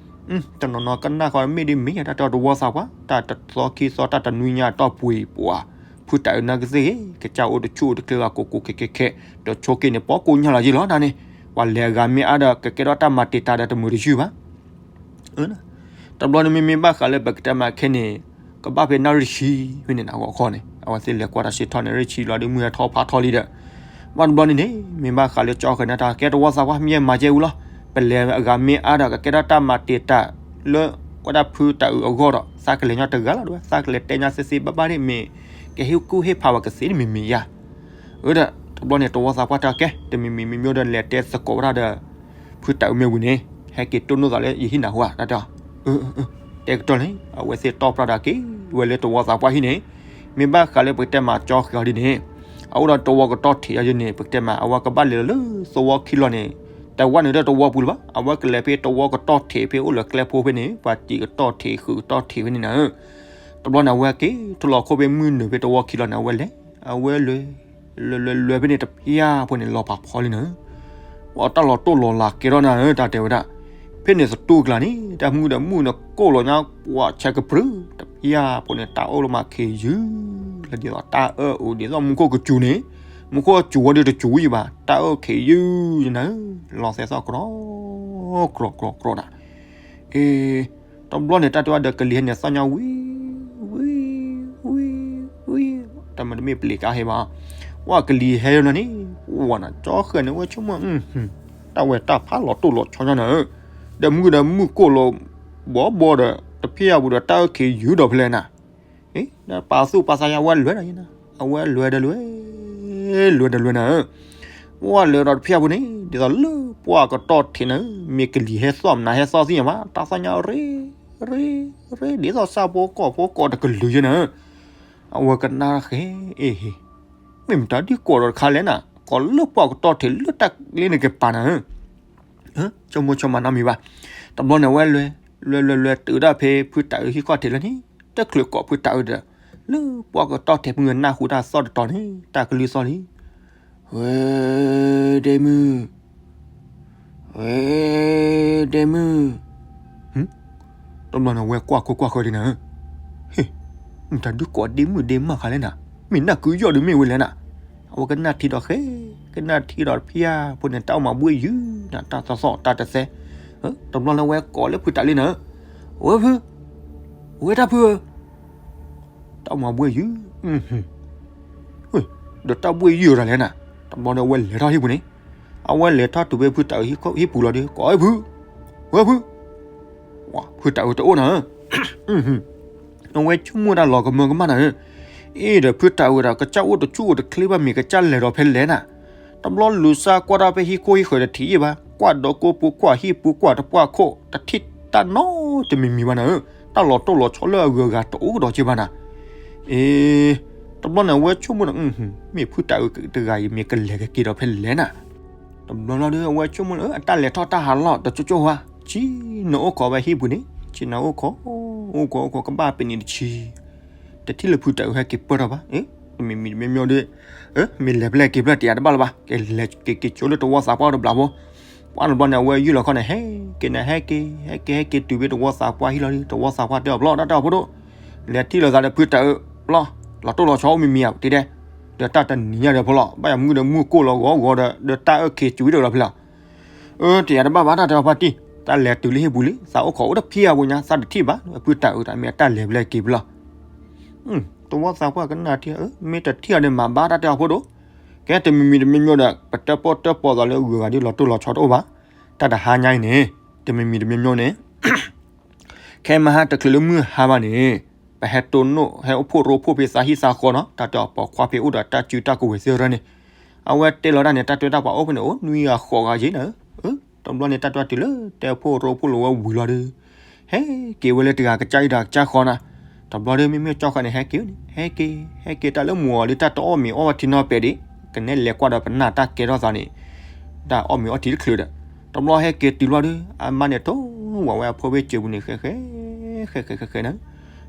တနီၤနီၤကနၣ်ဃီမ့ၢ်ဒ်မ့ၢ်ယါ တၢ်တဲအီၤတဝီသးပှၢ် တၢ်တသီခံသီတၢ်တနွံညါတီၢ်ပှ့ၤပှၤ, ဖုတၢ်အုးနာ်ကသ့ၣ်ဂ့ၤ ကစၢ်အိၣ်တဆူၣ်အိၣ်တချ့ဂၤကိးကိးခဲခဲခဲ, ဒီးဆိက့န့ၣ် ပှၤကိးညါလီၤယ့ၢ်လီၤတၢ်န့ၣ်, ပှၤလဲၤအဂၤမ့ၢ်အါဒီး ကကဲထီၣ်တၢ်မၤတံာ်တာ်ဒီးတမုာ်တယုၢ်ဘၣ်. တဘျီန့ၣ်မ့မ့ၢ်ဘၣ်ဃးလၢပကတဲမးခဲန့ၣ်, ကဘၣ်ဖဲနၣ်ရံၣ်ဆံဖဲန့ၣ်နဂီၢ်ခီန့ၣ် အဝဲသ့ၣ်လဲၤကွၢ်တၢ်စံးထီၣ်န့ၣ် ရံၣ်ဆံလီၤဒီးမုၢ်ဟဲထီၣ်ဖးထီလံဒီး, ဘၣ်တဘျီန့ၣ်န့ၣ် မ့ၢ်ဘၣ်ဃးလၢကၠီဃဲၤန့ၣ် တၢ်ကဲတဝီသးပှၢ် မ့ၢ်မၤကဲဝံၤလီၤ, ပလဲၤအဂၤမ့ၢ်အါဒီး ကကဲထီၣ်တၢ်မၤတံာ်တာ်လၢ ဝဲဒၣ်ဖုတၢ်အုးအဂီၢ်ဒီး သးကလဲၤညီတဂၤလီၤ ဒ်ဝဲ သးကလဲၤတဲညါသ့သ့ဘၣ်ဘၣ်န့ၣ် မ့ၢ်ကဟ့ၣ်ကူၣ်ဟ့ၣ်ဖးဝဲ ကသ့တမံၤမံၤယါ. အၢ ဒီး တဘျီန့ၣ် တဝီသးပှၢ်တၢ်ကဲ တမံၤမံၤမံၤမံၤဒီး လဲၤတဲသကိးဝဲဒၣ်ဒီး ဖုတၢ်အုးမ့ၢ်ဝံၤန့ၣ် ဟဲက့ၤတိၢ်နီၣ်သးလၢယဟံၣ်နၤဟူဧါ တၢ်တဲအီၤ, တဲကတီၢ်န့ၣ် အဝဲသ့ၣ်တီၢ်ပြၢ်ဒီးက့ၤဝဲလၢတဝီသးပှၢ်ဟံၣ်န့ၣ်, မ့ၢ်ဘၣ်ဃးလၢပကတဲမးကၠီဃဲၤအီၤဒ်န့ၣ်, အအိၣ်ဒီးတဝီကတီၢ်ထံးအီၤဒ်န့ၣ် ပကတဲမး အဝဲကဘၣ်လဲၤလီၤလၢသဝီခံလီၤန့ၣ်, တဝၢ်နုာ်ဒီးတဝီပူၤလၢၤဘၣ်, အဝဲကလဲၤဖဲတဝီကတီၢ်ထံးဖဲအိၣ်လၢကျဲဖိဖဲန့ၣ် ပှၤတံၤကတီၢ်ထံးဃုာ်ကတီၢ်ထံးဖဲန့ၣ်နၤဧၢ တဘျီန့ၣ် အဝဲက့ၤထီၣ်လီၤခိၣ်ဖဲမုၢ်နုာ်ဖဲတဝီခံလီၤန့ၣ် အဝဲလဲၤ, အဝဲလဲၤ, လဲၤလဲၤလဲၤဖဲန့ၣ်တဖၠၣ်ဖိန့ၣ် လီၤပာ်ဖီလံနၤဧၢ, ပှၤတၢ်လီၤတိၢ်လီၤလးကဲထီၣ်နၤဧၢ တၢ်တဲဝဲဒၣ်, ဖဲန့ၣ်သတူၢ်ကျါန့ၣ် တၢ်မုၢ်ဒီးမုၢ်န့ၣ်ကိၢ်လီၤညါ ပှၤဆဲးကပြုၢ် တဖၠၣ်ဖိန့ၣ် တၢ်အိၣ်လၢမၤခ့ယုၢ်, လၢဒ်သိးတၢ်အၢၣ်အုးဒ်သိးမူခိၣ်ကစူၤန့ၣ်, မူခိၣ်ကစူၤဝဲဒီးတစူၤယံၤဘၣ် တၢ်အၢၣ်ခ့ယုၢ်နၤဧၢ, လီၤသဲသီၣ်ကြီ, ကြီကြီကြီနၤ, အ့ တဘျီန့ၣ် တၢ်တဲဝဲဒီးကလံၤဟဲန့ၣ်သီၣ်ညါဝံၤ, ဝံၤ, ဝံၤ, ဝံၤ, တၢ်မ့တမ့ၢ်ပလံၤကါဟဲဘၣ်, ဝဲကလံၤဟဲလီၤနၤန့ၣ်, ဝဲနၤ ကၠီဃဲၤန့ၣ် ဝဲဆိကမိၣ်, တၢ်ဝဲတၢ်ဖးလီၤတိၢ်လီၤဆီညါနၤဧၢ, ဒီးမုၢ်ဒီးမုၢ်ကိၢ်လီၤ, ဘီဘီဒီး တဖၠၣ်ပူၤဒီးတၢ်အၢၣ်ခ့ယုၢ်ဒီးဖဲလဲၣ်နၤ ပာ်သူၣ်ပာ်သးယါဝဲလဲၤဒီးယနၤ, အဝဲလဲၤဒီးလဲၤ, လဲၤဒီးလဲၤနၤဧၢ, ဝဲလဲၤဒီးတဖၠၣ်ပူၤန့ၣ် ဒ်သိးလၢပှၢ်ကတီၢ်ထံးနၤဧၢ, မ့ၢ်ကလံၤဟဲသီၣ်မနၤဟဲသီၣ်သ့ၣ်ညါဘၣ်, တၢ်သီၣ်ညါရ့, ရ့, ရ့ ဒ်သိးဆၣ်ဖိကီၢ်ဖိကီၢ်တကလုာ်ယဲနၤဧၢ, အဝဲကနၣ်ဃဲၤ, အ့ဟ့, မ့ၢ်မတၤဒ်ကိးဒီးတခါလဲၣ်နၤ, ကိးလၢပှၢ်ကတီၢ်ထံးလၢတၢ်လ့န့ၣ်ကပၤနၤဧၢ ဆိကမိၣ်ဆိကမးနီတမံၤဘၣ်, တဘျီန့ၣ်ဝဲလဲၤ, လဲၤလဲၤလဲၤတုၤဒၣ်ဖဲ ဖုတၢ်အုးဟံၣ်ခီၣ်ထံးလၢန့ၣ်, တချုးကိးဖုတၢ်အုးဒီး, လၢပှၢ်ကတီၢ်ထံးမုၢ်နၢ်ဟူတၢ်သီၣ်တတီၤန့ၣ် တၢ်ကလုၢ်သီၣ်လံ, ဝဲ, ဒ့မုၢ်, ဝဲ, ဒ့မုၢ် တဘျီန့ၣ်ဝဲကွၢ်ခိၣ်ကွၢ်ဃၢၤဒ်နၤဧၢ, ဟ့ၣ်, မတၤဒုးကိးဒ့မုၣ်ဒ့မးခါလဲၣ်နၤ, မ့ၢ်နၢ်ကုယီၢ်ဒုးမ့ၢ်ဝဲလဲၣ်နၤ, အဝဲကနၣ်ထံဒီးဃဲ, ကနၣ်ထံဒီးတဖၠၣ်ဖိန့ၣ် တၢ်အိၣ်မၤဘှ့ၣ်ယုၢ်နၤ တၢ်သီၣ်သီၣ်တၢ်တသဲ, တဘျီန့ၣ်ဝဲကိးလၢဖုတၢ်လ့နၤဧၢ, ဝဲဖု, ဝဲတၢ်ဖုဧၢ တၢ်အိၣ်မၤဘှ့ၣ်ယုၢ်, ဒီးတၢ်ဘှ့ၣ်ယုၢ်တၢ်လဲၣ်နၤ, တဘျီန့ၣ်ဝဲလဲၤထီၣ်ဟံၣ်ပူၤန့ၣ်, အဝဲလဲၤထီၣ်တုၤဖဲဖုတၢ်အုးဟံၣ်ပူၤလီၤဒီး ကိးဝဲဖု, ဝဲဖု, ဖုတၢ်အုးတအိၣ်နၤဧၢ, အဝဲဆိကမိၣ်တၢ်လီၤကမၢကမၣ်နၤဧၢ, အ့ဒီးဖုတၢ်အုးဒီး ကစၢ်အိၣ်တဆူၣ်အိၣ်တချ့ဘၣ် မ့ၢ်ကစၢ်လဲၤဒီးဖဲလဲၣ်နၤ, တဘျီလူၤစၢ်ကွၢ်တၢ်ဖဲဟံၣ်ခိၣ်ဟံၣ်ဃၢၤတထံၣ်ယံၤဘၣ်, ကွၢ်ဒီးကိးပူၤကွၢ်ဟံၣ်ပူၤကွၢ်တပှၢ်ခိၣ် တထံၣ်တၢ်နီတမံၤမံၤဘၣ်နၤဧၢ, တၢ်လီၤတိၢ်လီၤဆီလၢအဂုၤအဂၤတအိၣ်ကဒီးက့ဘၣ်နၤ, အ့ တဘျီန့ၣ်အဝဲဆိကမိၣ်ဒီး မ့ၢ်ဖုတၢ်အုးတဂၤအံၤ မ့ၢ်ကလဲၤကက့ၤဒီးဖဲလဲၣ်နၤ တဘျီလီၤဒီး အဝဲဆိကမိၣ်လၢ အတၢ်လဲၤထီၣ်တၢ်ဟးလီၢ်တကၠိကၠိဧါ, ဆ့ၣ်နီၤအိၣ်ခိးဝဲဟံၣ်ပူၤန့ၣ်, ဆ့ၣ်နီၤအိၣ်ခိး, အိၣ်ခိးအိၣ်ခိးကဘၣ်ပနံးတဆံ, တထံၣ်လၢဖုတၢ်အုးဟဲက့ၤပၢၢ်ထီၣ်ဘၣ်, တမံၤမံၤတမံၤမံၤဒီး, မ့ၢ်လဲၤဖဲလဲၣ်က့ၤဖဲလဲၣ်တယၤတဘၣ်လၢၤဘၣ်, ကလဲၤက့ၤက့ၤကၠိလၢတဝီသးပှၢ်တဘျီဖိ, ပှၢ်တဘျီန့ၣ် အဝဲယုၢ်လီၤခီန့ၣ် ဟဲက့ၤန့ၣ် ဟဲက့ၤ ဟဲက့ၤ ဟဲက့ၤတုၤဖဲတဝီသးပှၢ်ဟံၣ်လီၤဒီး တဝီသးပှၢ်တဲအီၤ ပျီ တၢ်တဲအီၤဖိဒိၣ်, လဲၤထံၣ်လိာ်သးဒီးဖုတၢ်အုး ပျီ, လီၤတိၢ်လီၤဆီအိၣ်မံၤမံၤဧါ တဲဒဲ, ဒီးတၢ်တနံၤညါဒီးဖိလီၤ ဘၣ်ယၤမုၢ်ဒီးမုၢ်ကိၢ်လီၤဂီၤဂီၤဒီး ဒီးတၢ်အုးက့ၤစူၤဝံၤဒီးလီၤဖဲလဲၣ် အၢ တယၤတဘၣ်ဘၣ် တၢ်တဲအီၤဖါတံၢ်, တၢ်လဲၤတုၤလၢဟံၣ်ပူၤလံ သးအိၣ်ခိးအိၣ်တဖံးအပူၤညါ သးတထံၣ်ဘၣ် ဖုတၢ်အုးတၢ်မ့ၢ်အတၢ်လဲၤဖဲလဲၣ်က့ၤဖဲလဲၣ်, တဝီသးပှၢ်ကနၣ်ထံၣ် မ့ၢ်တထံၣ်အီၤဒီးမၤဘၣ် တၢ်တဲအီၤဖိဒိၣ်, ကဲတမံၤမံၤတမံၤမံၤဒီး ပတၢၣ်ပီၣ်တၢၣ်ပီသးလၢဂုၤဂၤဒ်လီၤတိၢ်လီၤဆီတအိၣ်ဘၣ်, တၢ်တဟါညါအံၤန့ၣ်, တမံၤမံၤတမံၤမံၤန့ၣ် ခဲမဟါတချုးလၢမုၢ်ဟါဘၣ်န့ၣ်, ပဟဲတိၢ်နီၣ် ဟဲအိၣ်ဖှိၣ်ရိဖှိၣ်ဖဲသးဟံၣ်သးဃီနီၤ တၢ်တဲအီၤပိာ်ခွါဖဲအိၣ်ဒီးတၢ်စုတၢ်ကဝဲၤသ့ၣ်ရၢန့ၣ်, အဝဲတဲလီၤတၢ်န့ၣ် တၢ်တဲတၢ်ပှၤအိၣ်ဖဲန့ၣ် အိၣ်နွံဂၤဃိးဂၤယ့ၣ်နၤ, တဘျီန့ၣ် တၢ်တဲတုၤလၢတဲဖိရိဖှိၣ်လီၤဝဲဝံၤလီၤဒီး, ဟဲက့ၤဝဲလၢတဂၤကစၢ်အံၤတဂၤကစၢ်ဃီနၤ, တဘျီဒီးမ့မ့ၢ်ကၠီဃီန့ၣ် ဟဲက့ၤန့ၣ် ဟဲက့ၤ ဟဲက့ၤတၢ်လၢမူၤအီၤဒီး တၢ်တအီၣ်မ့ၤအီၣ်ဝဲထံနီၤပဲာ်ဒံး, ကနဲလဲၤကွၢ်ဒီးပနၢ်တၢ်ကဲထီၣ်သးန့ၣ်, တၢ်အီၣ်မ့ၤအီၣ်ထံတချုးဒီး, တဘျီဟဲက့ၤတုၤလီၤဒီး အမါန့ၣ်ထိၣ်ဝဲဝဲအဖိဝဲစၢၤပူၤန့ၣ် ဃဲဃဲ ဃဲဃဲဃဲဃဲန့ၣ်,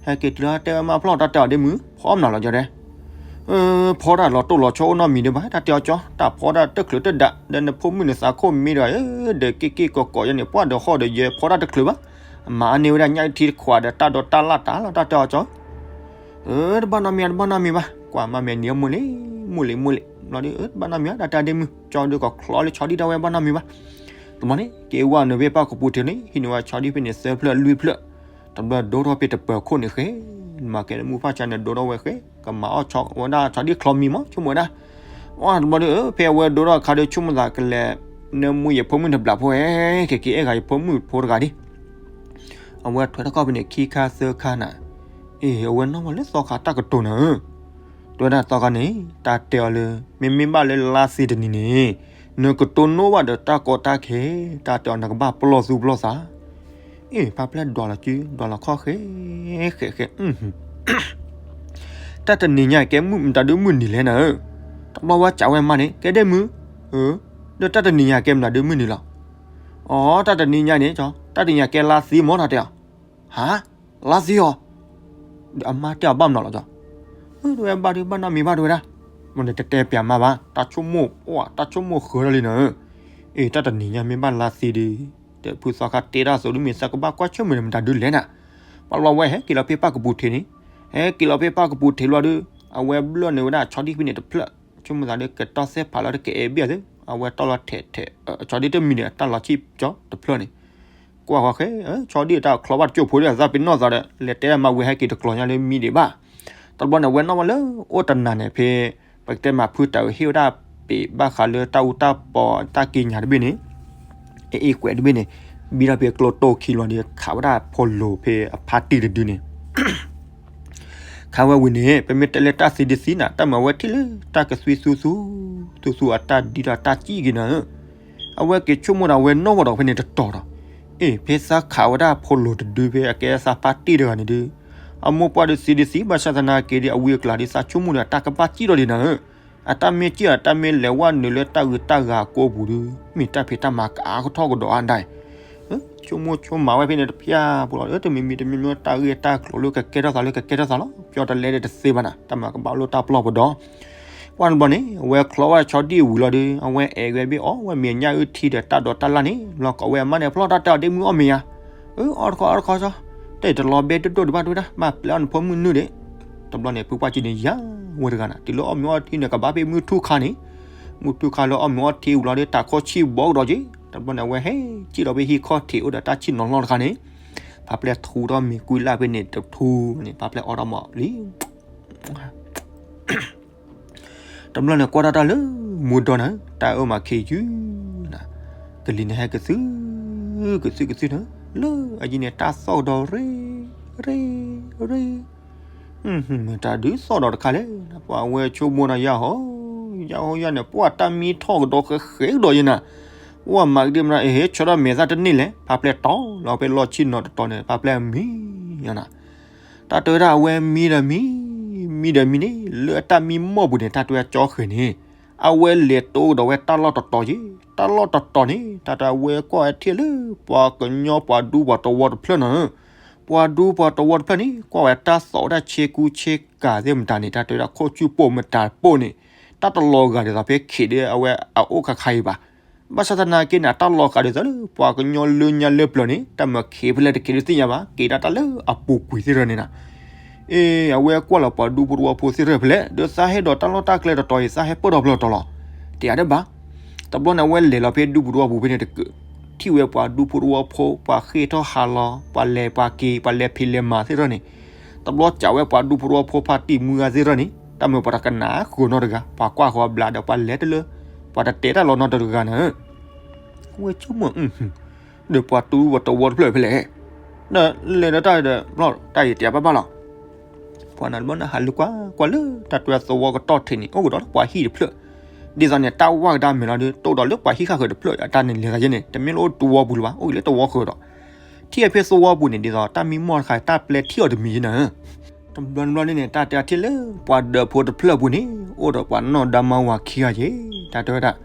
ဟဲက့ၤတုၤလီၤတဲဝဲမါဖျီၣ် တၢ်တဲအီၤဒ့မုၢ် ဖီမနုၤလီၤကၠီဒဲး ဖီတၢ်လီၤတိၢ်လီၤဆီအိၣ်နီတမံၤဒံးဘၣ် တၢ်တဲအီၤကၠီ တၢ်ဖီတၢ်တချုးတဒါ ဒီးနဖိမုၣ်န့ၣ်သးခိၣ်မ့ၢ်ဒီး ဒီးက့ၣ်က့ၣ်ကီၤကီၤယဲန့ၣ် ပှၢ်ဒီးဃီဒီးယဲဖီတၢ်တချုးဘၣ်, အမၤအါန့ၢ်ဝဲဒၣ်ညၣ်အုၣ်ထံတခွးဒီးတၢ်ဒိးတၢ်လၢ်တၢ်လီၤ တၢ်တဲအီၤကၠီ, တဘၣ်နီတမံၤ တဘၣ်နီတမံၤဘၣ် ကွၢ်မါမဲာ်နံၤအမိၢ်လံ မိၢ်လံ မိၢ်လံ ဘျီဒီး တဘၣ်နီတမံၤဘၣ် တၢ်တဲဒ့မုၢ် ကၠီဒီးကီၢ်ချီလၢဆီဒံၣ်တၢ်ဝဲဘၣ်နီတမံၤဘၣ်, တဘျီန့ၣ် က့ၤဝဲနုာ်ဖဲပၢ်ကပူၤထံးန့ၣ် ဟံးန့ၢ်ဝဲဆီဒံၣ်ဖဲန့ၣ်သၢဖျၢၣ်လွံၢ်ဖျၢၣ်, တဘျီဒိထီၣ်ဖဲတပၢၤခိၣ်န့ၣ်ဃဲ, မၤကဲလၢမုၢ်ဖၣ်ဆါန့ၣ်ဒိထီၣ်ဝဲဃဲ, ကမၤအီၣ်ဆီဝဲဒၣ်ဆီဒံၣ်ချီမံၤမး ဆိကမိၣ်ဝဲဒၣ်, တဘျီဒီး ဖဲအဝဲဒိထီၣ်အခါဒီး ဆိကမိၣ်သးကလဲၤ နၢမူယဖိမုၣ်တဘျီဖိဧဲ, ကက့ၤအဲၣ်ဂၤယဖိမုၣ်ဖိတဂၤဒံး အဝဲထွဲထီၣ်ခီၣ်ဖဲန့ၣ်ခံခါသၢခါနၤ, အ့ၣ် အဝဲနီၣ်မးလၢသီခါတၢ်ကတိၤနၤဧၢ, တဲဝဲဒၣ်သီခါန့ၣ် တၢ်တဲအီၤလၢ မ့မ့ၢ်ဘၣ်လၢလါသ့တနံၤန့ၣ် နကတိၤနီၣ်ဘၣ်ဒီးတၢ်ကီတၢ်ခဲ, တၢ်တဲအီၤနကဘၣ်ပလီၢ်သူပလီၢ်သး, အ့ၣ် ဖါပျဲၢ်ဒွးလီၤစု ဒွးလီၤခီၣ်ဃဲ, ဃဲဃဲ တၢ်တနံၤညါကဲမုၢ်မတၤဒုမုၢ်နံၤလဲၣ်နၤဧၢ, တဘျီဝဲစံးဝဲမါန့ၣ် ကဲဒ့မုၢ်, ဒီးတၢ်တနံၤညါကဲမတၤဒုမုၢ်နံၤလီၤ, အိ တၢ်တနံၤညါန့ၣ် တၢ်တနံၤညါကဲလါသ့မး တၢ်တဲအီၤ, ဟါ, လါသ့အီၤ, ဒီးအမါတဲအီၤဘၣ်မနုၤလီၤကီး, တဲဝဲဘၣ်ဒုဘၣ်နီတမံၤဘၣ်တဲဝဲဒၣ်, မ့ၢ်နတတဲပျးမါဘၣ် တၢ်ဆိကမိၣ် တၢ်ဆိကမိၣ်ဃၢၤလီၤလံနၤဧၢ, အ့ၣ် တၢ်တနံၤညါမ့ၢ်ဘၣ်လါသ့ဒီး, ဒီးဖုသီခါတဲတၢ်အသိးဒုမ့ၢ်သးကဘၣ်ကွၢ်ဆၢၣ်မဲာ်ဒီးမတၤဒုလဲၣ်နၤ, ပှၤလီၤဝဲဟဲက့ၤလီၤဖဲပၢ်ကပူၤထံးန့ၣ်, ဟဲက့ၤလီၤဖဲပၢ်ကပူၤထံးလီၤဒီး အဝဲဘျၢၣ်န့ၢ်ဝဲဒၣ်ဆီဒံၣ်ဖဲန့ၣ်တဖျၢၣ်, ဆိကမိၣ်သးဒီးကတီၢ်သဲၣ်ဖးလီၤဒီးကအဲၣ်ဘၣ်သ့, အဝဲတီၢ်လီၤထဲးထဲး, ဆီဒံၣ်တမံၤန့ၣ် အတၢ်လီၤဆံၣ်ကၠီတဖျၢၣ်န့ၣ် ကွၢ်ဃီဃဲ, ဆီဒံၣ်တၢ်ချီဘၣ်တကၠိၢ်ဖိဒီး အသးပ့ၤနီၣ်သးဒီး လဲၤတဲဒၣ်မါဝဲဟဲက့ၤတကျီၤညါလၢမံဒံးဘၣ်, တဘျီန့ၣ် အဝဲနီၣ်ဝဲလၢအိၣ်တနၤန့ၣ်ဖဲ, ပကတဲမးဖုတၢ်အုးဟ့ၣ်ဝဲဒၣ်ပ့ၤဘၣ်ဃးလၢတၢ်အူတၢ်ပီတၢ်ကံးညာ်တဘ့ၣ်န့ၣ်, အ့ၣ်ကွဲးတဘ့ၣ်န့ၣ်, ဘံထီၣ်ဖဲကျိတိၢ်ခံလီၤဒီး ခးဝဲဒၣ်ဖိလိၤဖဲအဖါတံၢ်တဒုန့ၣ် ခးဝဲဝံၤန့ၣ် ပမ့ၢ်တဲလၢတၢ်သံဒုသံနၤ တၢ်မၤဝဲထံၣ်လၢတၢ်ကသွံသူသူ, သူသူအတၢ်ဒံထီၣ်တၢ်စံၣ်က့ၤနၤဧၢ, အဝဲက့ၤဆိကမိၣ်ဒီးအဝဲနီၣ်ဝဲဒီးဖဲန့ၣ်တတီၤဒီး, အ့ၣ် ဖဲသးခးဝဲဒၣ်ဖိလိၤတဒုဖဲအကဲသးဖါတံၢ်တဂၤန့ၣ်ဒုး, အမိၢ်ပှၢ်ဒုးသံဒုသံ ဘၣ်ဆၣ်သနာ်က့ဒီး အဝံအကျါဒီးသးဆိကမိၣ်ဒီးတၢ်ကဘၣ်စံၣ်ထီၣ်ဒံးနၤဧၢ, အတၢ်မ့ၢ်စံၣ်အီၤ တၢ်မ့ၢ်လဲၤဝဲနုာ်လၢတၢ်ဂုၤတၢ်ဂၤကိးပူၤဒုး မ့ၢ်တၢ်ဖံးတၢ်မၤကအါကထီၣ်ကဒီးအါဒၣ်အံၤ ဆိကမိၣ်ဆိကမးဝဲဖဲန့ၣ်တဖျၢၣ်ပူၤလီၤဒီး တမံၤမံၤတမံၤမံၤ တၢ်ဂ့ၢ်တၢ်ကျိၤလၢကကဲထီၣ်သးလၢကကဲထီၣ်သးလီၤ. ပျီတလဲဒီးတသ့ဘၣ်နၤ တၢ်မၤကဘၣ်လိၣ်တၢ်ပလီၢ်ပဒီ, ပှၢ်တဘျီန့ၣ် အဝဲချီဝဲဆီဒံၣ်ဝံၤလီၤဒီး အဝဲအဲၣ်ဝဲဘ့ၣ်အီၣ်ဝဲမ့ၤညၣ်အုၣ်ထံဒီးတၢ်ဒိးတၢ်လၣ်န့ၣ် ဘျီကိးဝဲအမါန့ၣ် ဖျီၣ် တၢ်တဲအီၤဒ့မုၢ်အီၣ်မ့ၤဧါ, အၢ အီၣ်တခီအီၣ်တခီကၠီ, တၢ်အံၤတလီၤဘဲဒိၣ်ဒိၣ်ဒံးဘၣ်တဲဝဲဒၣ် ဘၣ်ပျဲအီၣ်နဖိမုၣ်နုၢ်ဒံး, တဘျီန့ၣ် ဖုပှၢ်ကၠံန့ၣ်ယၤဝဲတဂၤနၤ တုၤလၢအီၣ်မ့ၤအီၣ်ထံန့ၣ် ကဘၣ်ဖဲမုၢ်ထူၣ်ခါန့ၣ်, မုၢ်ထူၣ်ခါလၢအီၣ်မ့ၤအီၣ်ထံဝံၤလီၤဒီး တၢ်ခီဆံၣ်ဘီကဒီးက့ၤ, တဘျီန့ၣ် အဝဲဟဲက့ၤဒီးဖဲဟံၣ်ခီၣ်ထံးအိၣ်ဒီးတၢ်ဆံၣ်နီၤလီၢ်တခါန့ၣ်, ဖးပျဲၢ်ထူထီၣ်မ့ၤကွံလၢ်ဖဲန့ၣ်တထူန့ၣ် ဖးပျဲၢ်အီၣ်ထီၣ်မးလံ တဘျီန့ၣ် ကွၢ်ထီၣ်တၢ်လၢမူဒီနၤ တၢ်အၢမၤခ့ယုၢ်နၤ, ကလံၤန့ၣ်ဟဲကသု, ကသုကသုနၤ, လၢအယံၤန့ၣ် တၢ်သီၣ်ကဒီးရ့, ရ့, ရ့, မတၤဒုးသီၣ်ဒီးတခါလဲၣ်, ပှၤအဝဲဆိကမိၣ်နၤယၤဟီ, ယၤဟီယၤန့ၣ် ပှၤတၢ်မံထီၣ်ကဒီးဃဲဃဲကဒီးယဲနၤ, ပှၤမၤကဒ့မနၤ အဟဲဆီထီၣ်မဲာ်သၣ်တန့ၢ်လဲၣ်, ဖးပျဲၢ်တီလီၤဖဲလီၢ်ဆံၣ်နီၤတတီၤန့ၣ် ဖးပျဲၢ်မံယၤနၤ တၢ်တဲဝဲဒၣ်အဝဲမံဒီးမံ, မံဒီးမံန့ၣ် လၢအတၢ်မံမီၢ်ပူၤန့ၣ် တၢ်တဲဝဲကၠီဃဲၤန့ၣ်, အဝဲလဲၤတိၢ်ကဒီးဝဲတၢ်လီၢ်တတီၤယဲ, တၢ်လီၢ်တတီၤန့ၣ် တၢ်တဲဝဲကွၢ်ဝဲထံၣ်လၢ ပှၤကညီပှၤဒူပှၤတဝီတဖျၢၣ်နီၤဧၢ, ပှၤဒူပှၤတဝီတဖျၢၣ်န့ၣ် ကွၢ်ဝဲတၢ်သီၣ်ဝဲဒၣ်ဆ့ကူဆ့ကၤသ့ၣ်မတၤန့ၣ် တၢ်တဲဝဲဒၣ်ခိၣ်ဆူၣ်ပိာ်မတၤပိာ်န့ၣ် တၢ်တလီၤဂာ်ဒ်သိးဖဲခံးဒီးအဝဲအအိၣ်ခါခါအံၤဘၣ်. ဘၣ်ဆၣ်သနာ်က့န့ၣ် အတၢ်လီၤဂာ်ဒ်သိးလၢ ပှၤကညီလၢညါလၢပျၢၤန့ၣ် တၢ်မၤခံးဖဲလဲၣ်တက့ၤဒုးသ့ၣ်ညါဘၣ်, က့ၤဒၣ်တၢ်လၢအပူၤကွံာ်သ့ၣ်တဖၣ်န့ၣ်နီၤ. အ့ အဝဲကွၢ်လီၤပှၤဒူဖိတဝီဖိသ့ၣ်တဖၣ်ဖဲလဲၣ်, ဒီးသးဟဲဒီးတၢ်လီၢ်တၢ်ကျဲတတီၤအံၤ သးဟဲပၢၢ်ထီၣ်ဖျၢၣ်တတီၤလီၤ. တယၤဒၣ်ဘၣ်. တဘျီန့ၣ် အဝဲလဲၤလီၤဖဲဒူပူၤတဝီပူၤဖဲန့ၣ်တကး, ထံၣ်ဝဲပှၤဒူဖိတဝီဖိ ပှၤဃ့ၢ်ထီၣ်ဟးလီၤ ပှၤလဲၤပှၤက့ၤ ပှၤလဲၤဖံးလဲၤမၤသ့ၣ်တဖၣ်န့ၣ်, တဘျီစံးဝဲပှၤဒူဖိတဝီဖိ ဖါတံၢ်မုၢ်ဂၤသ့ၣ်တဖၣ်န့ၣ် တၢ်မၤပှၤတကနၣ်ဃုာ်နီတဂၤ, ပှၤကွၢ်ဃီၤဘျးဒီးပှၤလဲၤတလၢ, ပှၤတတဲတၢ်လီၤနီတဂၤနီၤဧၢ. ဝဲဆိကမိၣ် ဒီးပှၤဒူပှၤတဝီတဖျၢၣ်ဖဲလဲၣ်, ဒီးလဲၤဒီးတၢ်ဒီး တၢ်အံၤတယၤဘၣ်ဘၣ်လီၤ. ပှၤန့ၣ်တဘျီန့ၣ် ဟးလူၤကွၢ်ကွၢ်လၢတၢ်တဲသဝီကတီၢ်ထံးန့ၣ် အိၣ်ကဒီးလၢပှၤဟံၣ်တဖျၢၣ်, ဒ်သိးန့ၣ် တၢ်ဝၢ်ကဒါမဲာ်လီၤဒီး တအိၣ်ဒီးလၢပှၤဟံၣ်ဃၣ်ဃၢၤတဖျၢၣ် အတၢ်န့ၣ်လဲၤသးယဲန့ၣ် တမ့ၢ်လၢအိၣ်သဝီပူၤလၢၤဘၣ်, အိၣ်က့ၤလၢသဝီဃၢၤဒီး ထံၣ်ဝဲဖဲသဝီပူၤန့ၣ် ဒ်သိးတၢ်မံမီၢ်တခါ တၢ်ပျဲထံၣ်အီၤတမံၤယဲနီၤဧၢ. တဘျီတဘျီန့ၣ်န့ၣ် တၢ်တဲထံၣ်လၢပှၤဒၢးဖိတဖျၢၣ်ပူၤန့ၣ် အိၣ်ဒီးပှၤနီၢ်ဒီမါဝၤခံဂၤယဲ, တၢ်တဲဝဲဒၣ်,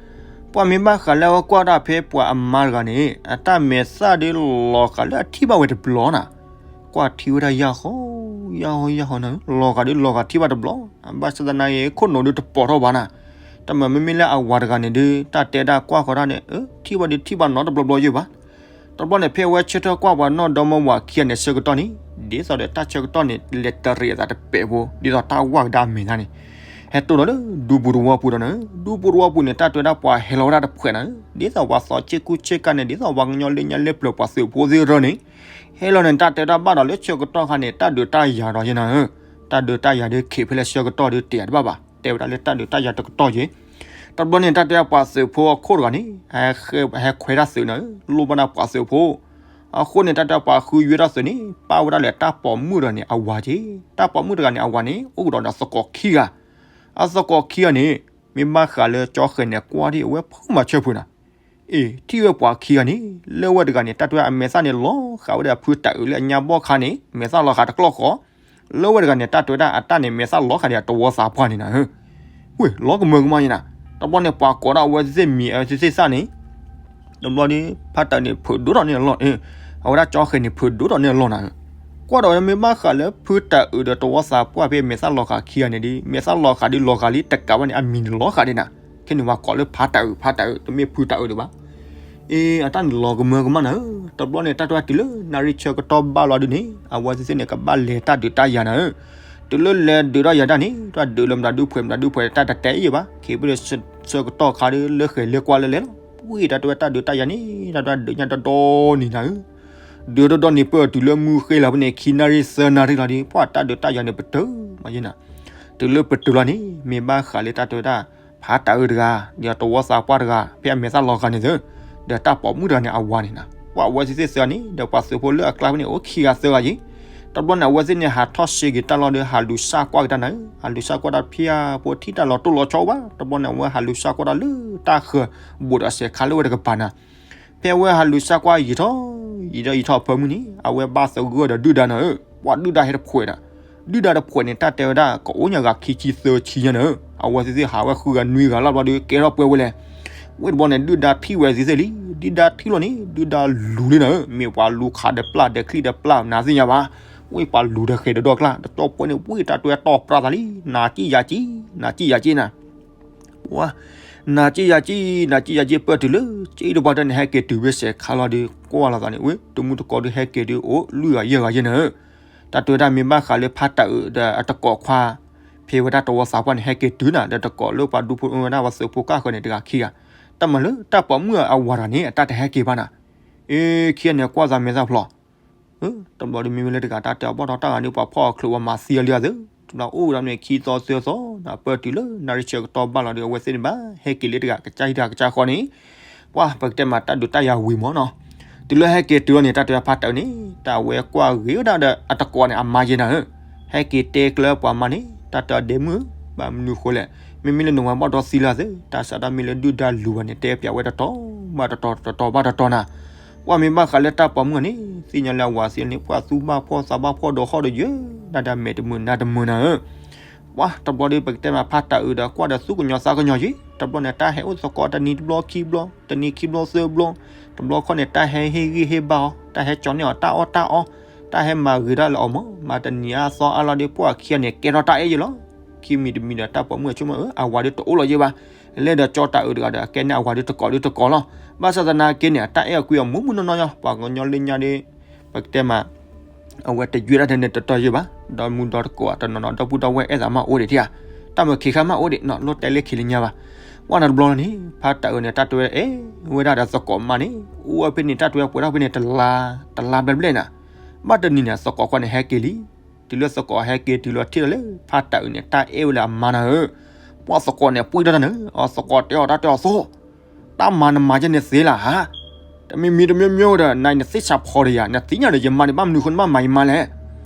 ပှၤမ့ၢ်ဘၣ်ဃးလၢအဝဲကွၢ်တၢ်ဖဲပှၤအမါတဂၤန့ၣ် အတၢ်မဲာ်သၣ်ဒုးလီၤဃာ်လၢအထံၣ်ဘၣ်ဝဲတဘျီနီၤ, ကွၢ်ထံဝဲဒၣ်ယၢ်ဃီ, ယၢ်ဃီယၢ်ဃီနီၤ, လီၤဃာ်ဒုးလီၤဃာ်ထံၣ်ဘၣ်တဘျီ, ဘၣ်ဆၣ်သနာ်က့ ခိၣ်နူာ်ဒုးတပိာ်ထီၣ်ဘၣ်နီၤ, တၢ်မၤမ့မ့ၢ်လၢအဝၤတဂၤန့ၣ်ဒုး တၢ်တဲဒၣ်ကွၢ်ဃီတၢ်န့ၣ် ထံၣ်ဘၣ်ဒုးထံၣ်ဘၣ်နီတဘျီဘျီယဲဘၣ်. တဘျီန့ၣ် ဖဲအဝဲဆၢထၢၣ်ကွၢ်ပှၤနီၢ်ဒီမါဝၤခံဂၤန့ၣ် ဆၢကတီၢ်န့ၣ် ဒ်သိးဒီးတၢ်ဆၢကတီၢ်န့ၣ် လဲၤတရံးအသးတပဲာ်ဖိ ဒ်သိးတၢ်ဝၢ်ကဒါမဲာ်ညါန့ၣ် ဟဲတိၢ်ဒီးလၢဒူပူၤတဝီပူၤဒီးနီၤ, ဒူပူၤတဝီပူၤန့ၣ် တၢ်တဲဝဲဒၣ်ပှၤဟဲလီၤဝဲဒၣ်တဖှဲးနီၤ, ဒ်သိးပှၤသီဆ့ကူဆ့ကၤန့ၣ် ဒ်သိးပှၤကညီလၢညါလၢပျၢၤပှၤသုးဖိသ့ၣ်တဖၣ်န့ၣ် ဟဲလီၤန့ၣ် တၢ်တဲဝဲဒၣ်ဘၣ်ဒီးလၢဆၢကတီၢ်ခါန့ၣ် တၢ်ဒုးတၢ်ယၤဒီးယဲနီၤဧၢ, တၢ်ဒုးတၢ်ယၤဒုးခံးဖဲလဲၣ်ဆၢကတီၢ်ဒုးတယၤတဘၣ်ဘၣ်, တဲဝဲဒၣ်လၢတၢ်ဒုးတၢ်ယၤတကတီၢ်ယဲ တဘျီန့ၣ် တၢ်တဲပှၤသုးဖိအခိၣ်တဂၤန့ၣ် ဟဲခွဲးတၢ်သုးနီၤဧၢ, လိၣ်ဘၣ်ဒၣ်ပှၤသုးဖိ, အဃိန့ၣ် တၢ်တဲပှၤဃုယွဲၢ်တၢ်သုးန့ၣ် ပၣ်ဝဲဒၣ်လၢတၢ်ပိာ်မုၣ်တဂၤန့ၣ်အဝၤက့, တၢ်ပိာ်မုၣ်တဂၤန့ၣ်အဝၤန့ၣ် အိၣ်ကဒီးဒီးသကိးခံဂၤ, အသကိးခံဂၤန့ၣ် မ့ၢ်ဘၣ်ဃးလၢကၠီဃဲၤန့ၣ်ကွၢ်ထံၣ်အဝဲဖုမၤဆၢဖုးနီၤ အ့ ထံၣ်ဝဲပှၤခံဂၤန့ၣ် လၢဝဲတဂၤန့ၣ် တၢ်တဲအမဲာ်သၣ်န့ၣ် လီၤဃာ်ဝဲဒၣ်ဖုတၢ်အုးလၢအညါဘီၣ်ခါန့ၣ် မဲာ်သၣ်လီၤဃာ်တကျီၢ်ဃီ, လၢဝဲတဂၤန့ၣ် တၢ်တဲဝဲဒၣ်အတၢ်န့ၣ် မဲာ်သၣ်လီၤဃာ်ဒ်အတဝီသးပှၢ်န့ၣ်နီၤဧၢ, ဝ့ၢ်လီၤကမၢကမၣ်ယဲနီၤ, တဘျီန့ၣ် ပှၤကိးဒၣ်အဝဲသ့ၣ်မံၤအဝဲသ့ၣ်သ့ၣ်စၢ်န့ၣ် တဘျီဒီး ဖါတၢ်အုးန့ၣ် ဖုးဒိၣ်ထီၣ်န့ၢ်အလီၢ်, အဝဲဒၣ်ကၠီဃဲၤန့ၣ် ဖုးဒိၣ်ထီၣ်န့ၢ်အလီၢ်နီၤဧၢ, ကွၢ်ဒီးမ့ၢ်ဘၣ်ဃးလၢဖုတၢ်အုးဒီးတဝီသးပှၢ်ဖဲမဲာ်သၣ်လီၤဃာ်ခံဂၤန့ၣ်ဒီး မဲာ်သၣ်လီၤဃာ်ဒုးလီၤဃာ်လံတကးဘၣ်န့ၣ် အမံၤန့ၣ်လီၤဃာ်ဒၣ်နီၤ, ခဲန့ၣ်ပှၤကိးလၢဖါတၢ်အုး ဖါတၢ်အုး တမ့ၢ်ဖုတၢ်အုးဒံးဘၣ် အ့ အတၢ်န့ၣ်လီၤကမၢကမၣ်နီၤဧၢ, တဘျီန့ၣ် တၢ်တဲဝဲတုၤလၢ နၣ်ရံၣ်ဆၢကတီၢ်ဘၣ်လီၤဒုးန့ၣ် အဝဲသ့ၣ်သ့ၣ်န့ၣ် ကဘၣ်လဲၤတၢ်ဒုးတၢ်ယၤနီၤဧၢ, တုၤလၢလဲၤဒုးတၢ်ယၤဒၣ်န့ၣ် တၢ်ဒုးလၢမတၤဒုးဖှဲး မတၤဒုးဖှဲး တၢ်တတဲအံၤဘၣ်, ခံဘျီဒီးဆၢကတီၢ်ခါဒုးလၢဃဲၤလၢကွၢ်လၢလဲၤလီၤ, ဝံၤတၢ်တဲဝဲတၢ်ဒုးတၢ်ယၤန့ၣ် တၢ်တဲဝဲဒုးညါတဒီနံၤနီၤဧၢ, ဒုးတဒီနံၤပၢၢ်တုၤလၢမုၢ်ဃ့လီၤဖဲန့ၣ် ခံနၣ်ရံၣ်သၢနၣ်ရံၣ်လီၤဒီး ပှၤတၢ်ဒုးတၢ်ယၤန့ၣ် ပတုာ်မးယဲနီၤ တုၤလၢပတုာ်လီၤန့ၣ် မ့ၢ်ဘၣ်ဃးလၢတၢ်တဲဝဲဒၣ် ဖါတၢ်အုးတဂၤ ဒီးတဝီသးပှၢ်တဂၤ ဖဲအမဲာ်သၣ်လီၤဃာ်န့ၣ်သု, ဒီးတၢ်ပိာ်မုၣ်တဂၤန့ၣ်အဝၤန့ၣ်နီၤ, ပှၤအဝဲသ့ၣ်သ့ၣ်သၢန့ၣ် ဒီးပှၤသုးဖိလၢအကျါဖဲန့ၣ် အိၣ်ခံဂၤသၢဂၤယဲ, တဘျီန့ၣ် အဝဲသ့ၣ်န့ၣ် ဟးထီၣ်စ့က့ၤတၢ်လီၢ်ဒီး ဟးလူၤစၢ်ကွၢ်က့ၤတၢ်နီၤဧၢ, ဟးလူၤစၢ်ကွၢ်တၢ်ဖဲအဖိထံၣ်တၢ်လီၤတိၢ်လီၤဆီအိၣ်ဘၣ်, တဘျီန့ၣ် အဝဲဟးလူၤစၢ်ကွၢ်တၢ်လၢတၢ်ဃၢၤဘူးဒီးအစဲးခါလၢဝဲတကပၤနီၤ ဖဲအဝဲဟးလူၤစၢ်ကွၢ်ယံာ်ထီၣ် ယံာ်ထီၣ်ယံာ်ထီၣ်အဖၢမုၢ်န့ၣ် အဝဲဘၣ်သဂၢၢ်ဒီးဒုၣ်ဒါနီၤဧၢ, ပှၤဒုၣ်ဒါဟဲတဖှဲးဒီး ဒုၣ်ဒါတဖှဲးန့ၣ် တၢ်တဲဝဲဒၣ်ကအိၣ်ညါဂၤခံဆံသၢဆံညါနီၤဧၢ, အဝဲသ့ၣ်သ့ၣ်ဟးဝဲဃုဂၤနွံဂၤလၢ်ဘျီဒီး ကဲထီၣ်ပှဲၤဝဲလဲၣ်, ဝ့ၢ်တဘျီန့ၣ် ဒုၣ်ဒါထံၣ်ဝဲသ့ၣ်သ့ၣ်လံ, ဒုၣ်ဒါထံၣ်လီၤန့ၣ် ဒုၣ်ဒါလူၤလံနီၤဧၢ, မ့ၢ်ပှၤလူၤခးဒီးပျၢ်ဒီးချံဒီးပျၢ်နၤသ့ၣ်ညါဘၣ်, ဝ့ၢ်ပှၤလူၤဒီးဃဲၤဒီးဒီကျါ တကၠီပှဲၤန့ၣ် ဝ့ၢ်တၢ်တဲဝဲတီၢ်ပြၢသးလံ, နၤကံၣ်ယၤကံၣ် နၤကံၣ်ယၤကံၣ်နၤ ပှၤ နၤကံၣ်ယၤကံၣ် နၤကံၣ်ယၤကံၣ်ပၢၢ်တုၤလၢ ကၠံတပှၢ်တၢၢ်န့ၣ် ဟဲက့ၤတုၤဖဲစဲးခါလီၤဒီး ကွၢ်လီၤသးန့ၣ် ဝ့ၢ်တမူတကိးဒုးဟဲက့ၤဒုးအိၣ်လွံၢ်ဂၤယဲၢ်ဂၤယဲၢ်နီၤဧၢ, တၢ်တဲဝဲဒၣ်မ့ၢ်ဘၣ်ဃးလၢဖါတၢ်အုးဒီးအတကိးခွါ ဖဲဝဲဒၣ်တဝီသးပှၢ်န့ၣ် ဟဲက့ၤတုၤနၤ ဒီးတကိးလၢပှၤဒူဖိဝဲဒၣ်ပှၤသုးဖိကၢ်ဃၢၤန့ၣ် တဂၤခံဂၤ, တၢ်မၤလၢတၢ်ပိာ်မုၣ်အဝၤတဂၤန့ၣ် အတၢ်တဟဲက့ၤဘၣ်နၤ, အ့ ခံဂၤန့ၣ်ကွၢ်သးမဲာ်သၣ်ဖျိး တဘျီဒီးမ့မ့ၢ်လၢတဂၤတၢ်တဲအီၤဘၣ်ဒီးတၢ်ဂၤန့ၣ် ပှၤဖီၣ်အီၤချုးဝဲမၤသံအီၤလံအသး, တဘျီအိၣ်ဝဲဒၣ်န့ၣ် ခံသီသၢသီ ပၢၢ်တုၤလၢနၣ်ရံၣ်ဆၢကတီၢ်ဘၣ်လီၤဒီး အဝဲသ့ၣ်န့ၣ်ဘၣ် ဟဲက့ၤလၢတဂၤကစၢ်ဟံၣ်တဂၤကစၢ်ဃီန့ၣ်, ပှၤပကတဲမးတၢ်ဒုးတၢ်ယၤဝံၤမးနီၤ, တုၤလၢဟဲက့ၤတုၤလီၤန့ၣ် တၢ်တဲဖါတၢ်အုးန့ၣ် တၢ်အဝဲကွၢ်ဂ့ၤဝဲဒၣ်ဒီးအတကိးန့ၣ် အမါယဲနီၤဧၢ, ဟဲက့ၤတဲကျၢပှၤမါန့ၣ် တၢ်တဲအဒဲမုၣ်ဧၢ ဘၣ်မနုၤဃိလဲၣ်, မ့မ့ၢ်လၢနဝၤဘၣ်ဒီသံလၢအသး တၢ်စးဒၣ်မ့ၢ်လၢဒုၣ်ဒါလူၤဘၣ်န့ၣ် တဲပၠးဝဲတတီၤဘၣ်တတီၤ တတီၤဘၣ်တတီၤနၤ ပှၤမ့ၢ်ဘၣ်ဃးလၢတၢ်ပိာ်မုၣ်န့ၣ် သ့ၣ်ညါလၢအဝၤသ့ၣ်န့ၣ် ပှၤသူၣ်ဘၣ်ဖှီၣ်သးဘၣ်ဖှီၣ်ဒီးဟီၣ်ဒီးယၢၤ ဒၣ်ဒၣ်မဲာ်တမုာ်နါတမုာ်နၤဧၢ, ပ ပှၤတဘျီဒီး ပကတဲမး ဖါတၢ်အုးဒီး ကွၢ်ဒီးသူၣ်ကညီၤသးကညီၤယံၤ, တဘျီန့ၣ် တၢ်ဟဲအိၣ်သကိးတနံၤတဘျီခံဘျီ, တနံၤခံဘျီသၢဘျီ, တဘျီခီန့ၣ် တၢ်ဟဲဟ့ၣ်ဂံၢ်ဟ့ၣ်ဘါအီၤ, တၢ်ဟဲကၠီန့ၢ်အီၤတၢ်အီၣ်တၢ်အီ, တၢ်ဟဲမၤဂ့ၤတၢ်လၢအီၤမး, မၤတနံၤအါသီအါလီၤဒီး ပှၤခံဂၤန့ၣ် ကဲထီၣ်တၢ်အဲၣ်ယံၤလီၤ. ခံမံၤတမံၤဒီး တၢ်ပိာ်မုၣ်အဆိကမိၣ် အဝၤဒီးတအိၣ်လီၤယံၤဘၣ်, လဲၤဒီးကၠီတၢ်အုးတဂၤဒီး အကဲန့ၢ်အဝၤဒီးတကိးဒီးတကိးလီၤ. ဘၣ်ဆၣ်သနာ်က့န့ၣ် တၢ်အဲၣ်အီၤကွံအီၤမူးမူးနီၢ်နီၢ်ယီၤ, ပှၤကညီလၢညါဒီး ပကတဲမး အဝဲတယွဲၢ်တၢ်ထဲန့ၣ်တတီၤယံၤဘၣ်, ဒီမုၢ်ဒီတကိး တနီၤနီၤဒီပုၢ်ဒီဝဲၢ်အဲၣ်သးမးအိၣ်ဒံးထံဧါ, တၢ်မၤခံးခါမးအိၣ်ဒံးနီၤ လိၣ်တဲလၢခံလၢညါဘၣ်. ပှၤန့ၣ်တဘျီန့ၣ် ဖါတၢ်အုးန့ၣ် တၢ်တဲဝဲအဲၣ်ဝဲဒၣ်ဒီးသကိးမးန့ၣ် အိၣ်ဝဲဖဲန့ၣ် တၢ်တဲဝဲပှဲၤထီၣ်ဖဲန့ၣ် တလါ တလါဘျဲၣ်ဘျဲၣ်နၤ, ဘၣ်တနံၤန့ၣ် သကိးခွါန့ၣ်ဟဲက့ၤလံ. တုၤလၢသကိးဟဲက့ၤတုၤလီၤထံၣ်ဒီးလၢ ဖါတၢ်အုးန့ၣ် တၢ်အဲၣ်ဝဲလၢအမါနၤဧၢ, ပှၤသကိးန့ၣ်ပှံၢ်ထီၣ်တၢ်နၤဧၢ, အသကိးတဲအီၤတၢ်တဲအီၤသိ တၢ်မၤနမၤယဲန့ၣ်သ့လၢဟါ, တမံၤမံၤတမံၤမံၤဒီး နၤနသ့ၣ်ဆးဖီဒီးယၤ, နသ့ၣ်ညါဒီးယမါန့ၣ် ဘၣ်မနုၤဃိနဘၣ်မၤယမါလဲၣ်.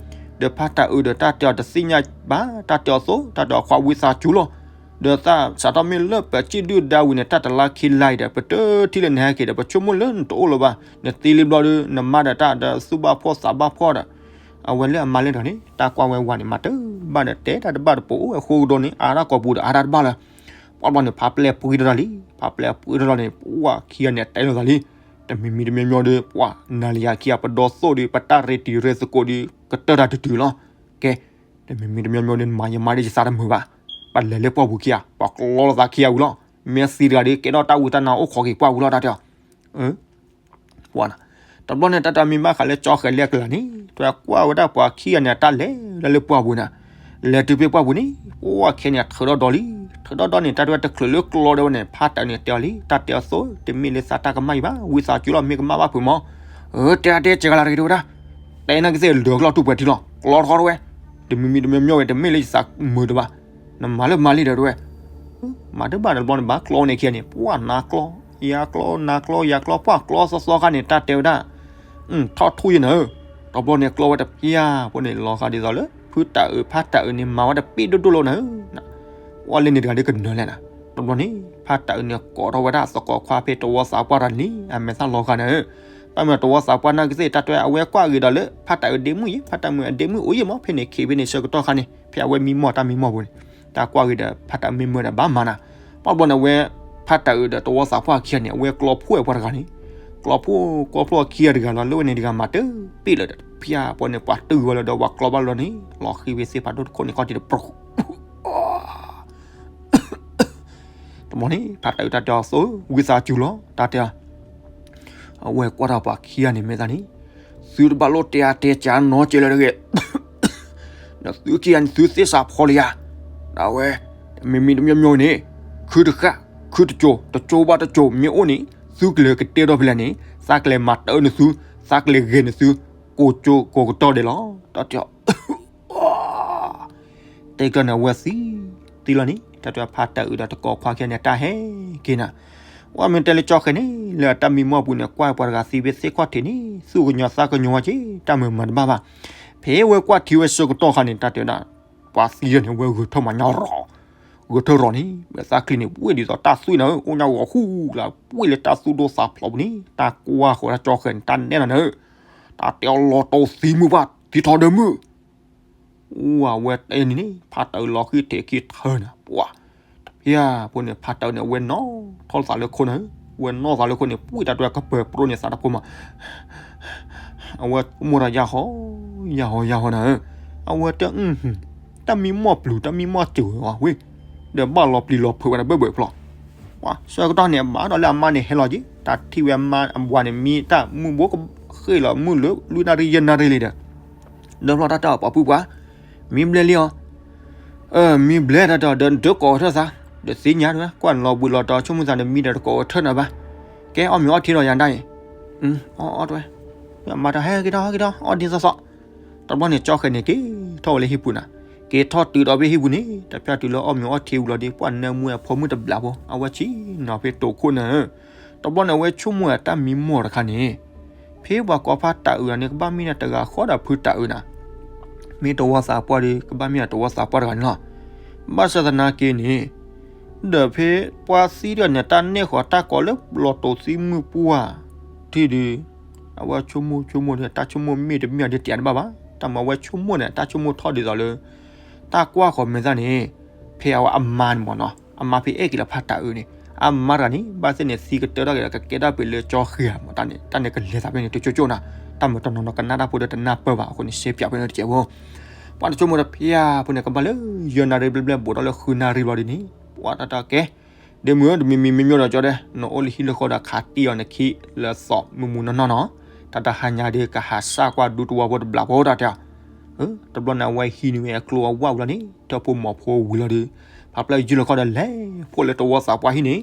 ဒီးဖါတၢ်အုးဒီးတၢ်တဲအီၤတသ့ၣ်ညါဘၣ်, တၢ်တဲအီၤသိ တၢ်တဲအီၤခွါဝံသးစူၤလီၤ. ဒီးသးစးထီၣ်မ့ၢ်လၢပစံၣ်ဒုၣ်ဒါဝံၤန့ၣ် တၢ်တလါခံလါအံၤဒီး ပတထံၣ်လၢနဟဲက့ၤဒီး ပဆိကမိၣ်လၢနတအိၣ်လၢၤဘၣ်, နသံလံဘျီဒီး နမါဒီးတၢ်ဒီးသူၣ်ဘၣ်ဖှီၣ်သးဘၣ်ဖှီၣ်ဒီး အဝဲလၢအမါလဲၣ်ဒီးန့ၣ် တၢ်ကွၢ်ဝဲဝၤန့ၣ် မၤတဘၣ်ဒီး တဲတၢ်တဘၣ်တပူၤ အိၣ်ဝဲဃိကဒီးန့ၣ် အါတၢ်ကိာ်ပူၤဒီးအါတၢ်တဘၣ်လၢ ပှၤဘျီန့ၣ် ဖါပျဲၢ်ပှံၢ်ထီၣ်တၢ်လံ, ဖါပျဲၢ်ပှံၢ်ထီၣ်တၢ်န့ၣ် ပှၤခံဂၤန့ၣ်တဲလိာ်သးလံ, တမံၤမံၤတမံၤမံၤဒီး ပှၤနၤလၢယၤခံဂၤပဒီသိၣ်ဒီး ပတၢ်ရ့တံၤရ့သကိးဒီး ကတၢၢ်တၢ်တတုၤလီၤ. ကဲ, တမံၤမံၤတမံၤမံၤဒီး နမၤယမါဒီးယသးတမုာ်ဘၣ်, ပလဲၤလၢပှၢ်ပူၤခံဂၤ ပှၤကျီလိာ်သးခံဂၤဝံၤလီၤ, မ့ၢ်သံတဂၤဒီး ကဲထီၣ်တၢ်ဝံတၢ်နါအိၣ်ခိးက့ၤပှၢ်ပူၤလီၤ တၢ်တဲအီၤ ပှၤ, တဘျီန့ၣ် တၢ်တမံၤဘၣ်ဃးလၢကၠီဃဲၤလၢအကျါန့ၣ် တဝဲကွၢ်ဝဲဒၣ်ပှၤခံဂၤန့ၣ် တၢ်လဲၤလၢလၢပှၢ်ပူၤန့ၣ်, လဲၤတုၤဖဲပှၢ်ပူၤန့ၣ် ပှၤခဲန့ၣ် ထုးထီၣ်ဒီးလံ, ထုးထီၣ်ဒီးန့ၣ် တၢ်တဝဲတချုးလၢကျီဒဲးဝဲန့ၣ် ဖါတၢ်အုးန့ၣ်တဲအီၤလံ, တၢ်တဲအီၤသိ တမ့ၢ်လၢသးတၢ်ကမၣ်အံၤဘၣ်, ဝံသးစူၤလီၤ မ့ၢ်ကမၣ်ဘၣ်ဖုးမီၤ, အၢ တဲအါတဲစဲးကလၤတဂ့ၤ တဝဲဒၣ်, တဲနၢ်ကသ့ၣ်လၢာ်ကလီၢ်တူၢ်ပှဲၤထံလီၤ, ကျီထီၣ်တဝဲ, တမံၤမံၤတမံၤမံၤဝဲတမ့ၢ်လၢယသးမုာ်တဘၣ်, နမၤလၢမၤလံဒီးတဝဲ မၤတဘၣ်တဘျီန့ၣ် ဘၣ်ကျီန့ၣ်ခံဂၤန့ၣ် ပှၤနၤကျီ, ယၤကျီ, နၤကျီ, ယၤကျီ, ပှၤကျီသီသီခါန့ၣ် တၢ်တဲဝဲဒၣ်, ထီၣ်ထူၣ်ယဲနၤဧၢ, တဘျီန့ၣ်ကျီဝဲတဖၠၣ်ဖိန့ၣ် လီၤဃာ်ဒ်သိးလၢ ဖုတၢ်အုးဖါတၢ်အုးန့ၣ် မၤဝဲတပ့ၢ်ဒိၣ်ဒိၣ်လီၤနၤဧၢ, ပှၤလၢန့ၣ်တဂၤဒ်ကနၢၤလဲၣ်နၤ, တဘျီန့ၣ် ဖါတၢ်အုးန့ၣ်ကိးထီၣ်ဝဲဒၣ်သကိးခွါဖဲတဝီသးပှၢ်တဂၤန့ၣ် အမဲာ်သၣ်လီၤဃာ်နၤဧၢ, တၢ်မၤတဝီသးပှၢ်နၢ်ကသ့ၣ် တၢ်တဲအဝဲကွၢ်ဂ့ၤဒီးလၢ ဖါတၢ်အုးဒ့မုၣ်ယဲ ဖါတၢ်မုၣ်အဒ့မုၣ်အိၣ်ယဲမး ဖဲန့ၣ်ခံးဖဲန့ၣ်ဆၢကတီၢ်ခါန့ၣ် ဖဲအဝဲမံမီၢ်တၢ်မံမီၢ်ပူၤန့ၣ်, တၢ်ကွၢ်ဂ့ၤဒီး ဖါတၢ်အုးမ့ၢ်မၢဒီးဘၣ်မၤနၤ, ပှၤဘျီန့ၣ် အဝဲ ဖါတၢ်အုးဒီးတဝီသးပှၢ်ခံဂၤန့ၣ် အဝဲကျီဖိဝဲပှၤတဂၤန့ၣ်, ကျီဖိကျီဖိခံဂၤတဂၤလီၤ လၢဝဲန့ၣ်တဂၤမၤတပ့ၢ်လၢၤဒီး ဖၠၣ်ဖိန့ၣ် ပှၤတုၤဝဲလီၤဒီး ပှၤကျီဘၣ်လီၤန့ၣ် လီၤဃံၤဝဲသ့ၣ်ဖးဒိၣ်တခိၣ်န့ၣ် ခီၣ်ထံးတပြီၤ တဘျီန့ၣ် ဖါတၢ်အုးတၢ်တဲအီၤသိ ဝံသးစူၤလီၤ တၢ်တဲအီၤ, အဝဲကွၢ်တၢ်ပှၤခံဂၤန့ၣ်မဲာ်သၣ်န့ၣ်, သုတဘၣ်လိၣ်တဲအါတဲစှၤနီတစဲးလၢၤတဂ့ၤ, ဒီးသုခံဂၤန့ၣ် သုသ့ၣ်စးဖီလၢယၤ, ဒ်ဝဲ, မ့မ့ၢ်တမံၤမံၤန့ၣ်, ခုတဃၣ်, ခုတစိၤ, တစိၤဘၣ်တစိၤမ့ၢ်အိၣ်န့ၣ် သုကလဲၤကတဲထီၣ်ဖဲလဲၣ်န့ၣ် သးကလဲၤမၤတၢ်အၢနသု, သးကလဲၤဂဲၤနသု, ကိးစိၤကိးကတီၢ်ဒဲးလီၤ. တၢ်တဲအီၤ တဲကျၢၤန့ၣ် အဝဲသံ, သံလီၤန့ၣ် တၢ်တဲဖါတၢ်အုးဒီးတကိးခွါခံဂၤန့ၣ် တၢ်ဟဲက့ၤနၤ, ဝဲမ့ၢ်တဲလၢကၠီဃဲၤန့ၣ် လၢအတၢ်မံမီၢ်အပူၤန့ၣ် ကွၢ်ပှၤတဂၤသံဖဲသ့ၣ်ခီၣ်ထံးန့ၣ် သူၣ်ကညီၤသးကညီၤဝဲက့ၤ တၢ်မုာ်မၤတဘၣ်ဘၣ်. ဖဲဝဲကွၢ်ထံဝဲဆၢကတီၢ်ခါန့ၣ် တၢ်တဲဝဲဒၣ် ပှၤသံလီၤန့ၣ် အဝဲဂဲၤထၢၣ်မးညါရီၤ, ဂဲၤထၢၣ်ရီၤန့ၣ် ဝဲသးချံန့ၣ် ပှ့ၤဒ်သိးတၢ်သွံၣ်နၤဧၢ, အိၣ်ညါဂီၤဃူလၢ ပှ့ၤလၢတၢ်သူၣ်ဒိၣ်သးဖျိးပူၤန့ၣ် တၢ်ကွၢ်ဃီၤတၢ်ကၠီဃဲၤန့ၣ် တၢ်နဲၣ်လီၤနၤဧၢ, တၢ်တဲအီၤလီၤတိၢ်သံမုၢ်ပှၢ် သံထီၣ်ဒၢမုၢ် အဝဲတဲန့ၣ်န့ၣ် ဖါတၢ်အုးလီၤဃံထံးခံထၢၣ်နၤ ပှၤ, တဖၠၣ်ဖိန့ၣ် ဖါတၢ်အုးန့ၣ် အဝဲနီၣ်ထီၣ်သးလၢခိၣ်နၤဧၢ, အဝဲနီၣ်သးလၢခိၣ်န့ၣ် ပှ့ၤတၢ်တဲကပၢၤပြိန့ၣ်သးတဖိမး, အဝဲဆိကမိၣ်တၢ်ယၢ်ဟီ, ယၢ်ဟီယၢ်ဟီနၤဧၢ, အဝဲတဲ, တၢ်မံမီၢ်ပျူၤ တၢ်မံမီၢ်စၢၤဝဲဝံၤ, ဒီးဘၣ်လီၤပျံၤလီၤဖုးဝဲဒၣ်ဘၢၣ်ဘၢၣ်ဖျိ, ပှၤဆၢကတီၢ်န့ၣ် အဘၣ်ဒီးလၢအမါန့ၣ်ဟဲလီၤက့ၤ, တၢ်ထံၣ်ဝဲအမါအဝၤန့ၣ် မံတၢ်မုၢ်ဘိကဃ့ၢ်လီၤ မုၢ်လၢလွံၢ်နၣ်ရံၣ်ယဲၢ်နၣ်ရံၣ်လံဒီး ဒီးဖျီတၢ်တဲအီၤ ပှၤပုၢ်ပှၢ်, မံဘျဲၣ်လံအီၤ, အၢ မံဘျဲၣ်တၢ်တဲအီၤ ဒီးနတကိးထၢၣ်သး, ဒီးသ့ၣ်ညါတဝဲ ကွၢ်နလီၤဘှံးလီၤတီၤ ဆိကမိၣ်သးန့ၣ် မံဒီးတကိးထၢၣ်နၤဘၣ်, ကဲအီၣ်မ့ၤအီထံဒီးယၤဒၣ်အံၤ, အီၣ်အီၣ်တဝဲ, မၤတၢ်ဟဲက့ၤထီၣ်ဟဲက့ၤထီၣ် အီၣ်ဒ်သိးသိး, တဘျီန့ၣ် ကၠီဃဲၤန့ၣ် က့ၤထီၣ်ဝဲလၢဟံၣ်ပူၤနၤ, က့ၤထီၣ်တုၤဒီးဖဲဟံၣ်ပူၤန့ၣ် တဖၠၣ်တုၤလၢအီၣ်မ့ၤအီထံဝံၤလီၤဒီး ပှၤနၢမူအဖိမုၣ်တဘျးဖိ အဝဲဆ့ၣ်နီၤဖဲတိာ်ခိၣ်နၤဧၢ, တဘျီန့ၣ် အဝဲဆိကမိၣ်အတၢ်မံမီၢ်တခါန့ၣ် ဖဲပှၤကိးဖါတၢ်အုးအန့ၣ် ကဘၣ်မ့ၢ်ဒၣ်တဂၤဃီဒီးဖုတၢ်အုးနၤ, မ့ၢ်တဝီသးပှၢ်ဒီး ကဘၣ်မ့ၢ်ဒၣ်တဝီသးပှၢ်တဂၤန့ၣ်လီၤ. ဘၣ်ဆၣ်သနာ်က့န့ၣ် ဒီးဖဲပှၤသံတဂၤန့ၣ် တၢ်နဲၣ်ဃီၤတၢ်ကိးလၢလီၤတိာ်သံမုၢ်ပှၢ်ထံၣ်ဒီး အဝဲဆိကမိၣ်ဆိကမိၣ်ဒီး တၢ်ဆိကမိၣ်မ့ၢ်တမ့ၢ်အီၤဒ်တယၤတဘၣ်ဘၣ်. တၢ်မၤအဝဲဆိကမိၣ်န့ၣ် တၢ်ဆိကမိၣ်ထီၣ်ဒ်သိးလၢ တၢ်ကွၢ်ဃီၤမဲာ်သၣ်န့ၣ် ဖဲအဝဲအမါန့ၣ်မ့ၢ်နီၤ, အမါဖဲအဲၣ်က့ၤလီၤဖးတၢ်အၢန့ၣ်, အမါတဂၤန့ၣ် ဘၣ်သ့ၣ်န့ၣ် သံကတၢၢ်ထီၣ်က့ၤဒီး ကကဲထီၣ်ပှဲၤလၢကၠီဃဲၤဧါမ့ၢ်, တၢ်န့ၣ်ကလဲၤသးဖဲန့ၣ် တကၠိကၠိနီၤ, တၢ်မၤတနီၤနီၤကနၣ်တၢ်ဖိဒီးတနၢ်ပၢၢ်ဘၣ်အဃိန့ၣ် ရှဲပၠးဖဲန့ၣ်တကဲးဖိ, ပှၤတကၠိမိၢ်ဒီးဖဲအဖိန့ၣ် ကဘၣ်လၢယဲၢ်နၣ်ရံၣ်ဘျဲၣ်ဘျဲၣ် ဘူးထီၣ်လၢဃုနၣ်ရံၣ်ဘျီဒ်န့ၣ် ပှၤတၢ်တၢ်ကဲ ဒ့မုၣ်ဧၢ တမံၤမံၤမ့ၢ်မ့ၢ်ဒီးကၠီဒဲး နအိၣ်လၢဟံၣ်လၢဃီဒီးခးတံၢ်အီၤနခံလၢသီမုၢ်မုၢ်နီၢ်နီၢ်နီၤ, တၢ်တဟါညါဒ်ကဟးစၢ်ကွၢ်ဒူသဝီဖိတဘျီဖိတၢ်တဲအီၤ, တဘျီန့ၣ်အဝဲဟံးန့ၢ်ဝဲအကျိအဝၣ်ဝံၤလီၤန့ၣ် ထၢၣ်ဖိမီၤဖိဝံၤလီၤဒီး ဖးဖျၢၣ်ယုၢ်လီၤခီဒီးလဲၤဖှိၣ်လၢတဝီသးပှၢ်ဟံၣ်န့ၣ်,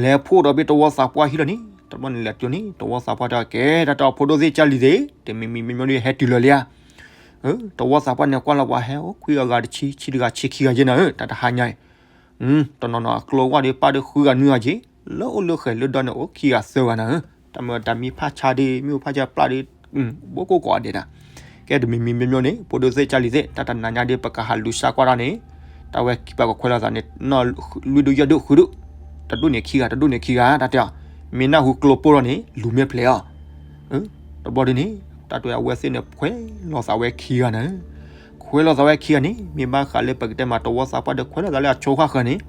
လဲၤဖှိၣ်ဒီးဖဲတဝီသးပှၢ်ဟံၣ်လီၤန့ၣ် တဘျီန့ၣ်လဲၤတုၤန့ၣ် တဝီသးပှၢ်တဲအီၤကဲ တၢ်တဲအီၤဖိဒိၣ်သ့ၣ်ကၢ်လံၤသ့ၣ် တမံၤမံၤမ့ၢ်မ့ၢ်ဒီးဟဲတုၤလၢလံဧါ တဝီသးပှၢ်န့ၣ်ကွၢ်လီၤပှၤဟဲအိၣ်ခွံဂၤဂၤတဆံ ဆံတဂၤဆံခံဂၤယဲၢ်နၤဧၢ တၢ်တဟါညါအံၤ တနီၤနီၤအကျိဝၣ်ဒီးပၢ်ဒီး ဃုဂၤနွံဂၤက့ၤ လၢအိၣ်လၢဃဲၤလၢဒီန့ၣ် အိၣ်ခံဂၤသၢဂၤနၤဧၢ, တၢ်မ့ၢ်တၢ်မံဖးဆါဒီး မ့ၣ်အူဖးဆါပျၢ်ဒီး ဘိၣ်ကိၢ်ကိးဂၤဒဲးနၤ, ကဲတမံၤမံၤမ့ၢ်မ့ၢ်န့ၣ် ဖိဒိၣ်သ့ၣ်ကၢ်လံၤသ့ၣ် တၢ်တနၤညါဒီး ပကဟးလူၤစၢ်ကွၢ်တၢ်န့ၣ်, တၢ်ဝဲခံပၢ်ကခွဲးလီၤသးန့ၣ် လွံၢ်ဒိၣ်ယဲၢ်ဒိၣ်ဃုဒိၣ်, တဒိၣ်န့ၣ်ခံဂၤ တဒိၣ်န့ၣ်ခံဂၤ တၢ်တဲအီၤ, မ့ၢ်နၢ်ဟူကျိပိၢ်လီၤန့ၣ် လူၤမ့ၢ်ဖျဲးအီၤ တဘျီဒ်န့ၣ် တၢ်တဲအဝဲသ့ၣ်န့ၣ် ခွဲးလီၤသးဝဲခံဂၤနၤ, ခွဲးလီၤသးဝဲခံဂၤန့ၣ် မ့ၢ်ဘၣ်ဃးလၢပကတဲမး တဝီသးပှၢ်ဒီးခွဲးလီၤသးလၢအဆိဃၣ်ဃၢၤန့ၣ်,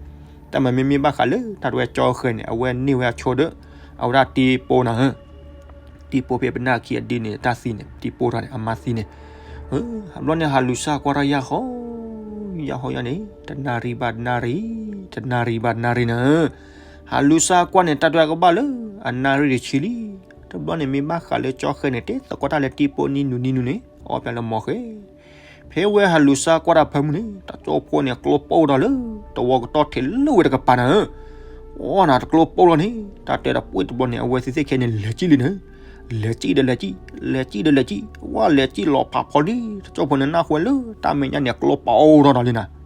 တၢ်မ့ၢ်မ့ၢ်မ့ၢ်ဘၣ်ဃးလၢ တၢ်တဲဝဲကၠီဃဲၤန့ၣ် အဝဲန့ၢ်ဝဲအဆိဒီး အဝဲဒၣ်တံၤပိန့ၣ် တံၤပိဖဲပနၢ်ခံအဒ်န့ၣ် တၢ်သံန့ၣ် တံၤပိထီၣ်န့ၣ် အမါသံန့ၣ်, ဘျီန့ၣ်ဟးလူၤစၢ်ကွၢ်တၢ်ယၢ်ဃီ, ယၢ်ဃီယၢ်န့ၣ် တနၣ်ရံၣ်ဘၣ်တနၣ်ရံၣ်, တနၣ်ရံၣ်ဘၣ်တနၣ်ရံၣ်နၤ, ဟးလူၤစၢ်ကွၢ်န့ၣ် တၢ်တဲကဘၣ်လၢ အနၣ်ရံၣ်တဆံလံ, တဘျီန့ၣ် မ့ၢ်ဘၣ်ဃးလၢကၠီဃဲၤန့ၣ် တဲသကိးတၢ်လၢတံၤပိနံၤနုၤနံၤနုၤန့ၣ် အီၣ်ပၠးလၢမီၤဃဲၤ ဖဲဝဲဟးလူၤစၢ်ကွၢ်တၢ်ဖၢမုၢ်န့ၣ် တကၠိဖိန့ၣ် ကျိပိၢ်ဒီးလၢ တဝီကတီၢ်ထဲးလၢဝဲတကပၤနၤ, အီၣ်နၤတကျိပိၢ်လီၤန့ၣ် တၢ်တဲဒီးပှ့ၢ်တဘျီန့ၣ် အဝဲသ့ၣ်သ့ၣ်ခဲန့ၣ် လဲၤကံၣ်လံနၤ, လဲၤကံၣ်ဒီးလဲၤကံၣ်, လဲၤကံၣ်ဒီးလဲၤကံၣ်, ဝဲလဲၤကံၣ်လီၤဖးဖီလံ, တကၠိဖိန့ၣ်နၢ်ဟူလၢ တၢ်မဲာ်ညါန့ၣ် ကျိပိၢ်ထီၣ်ဒီးလံနၤ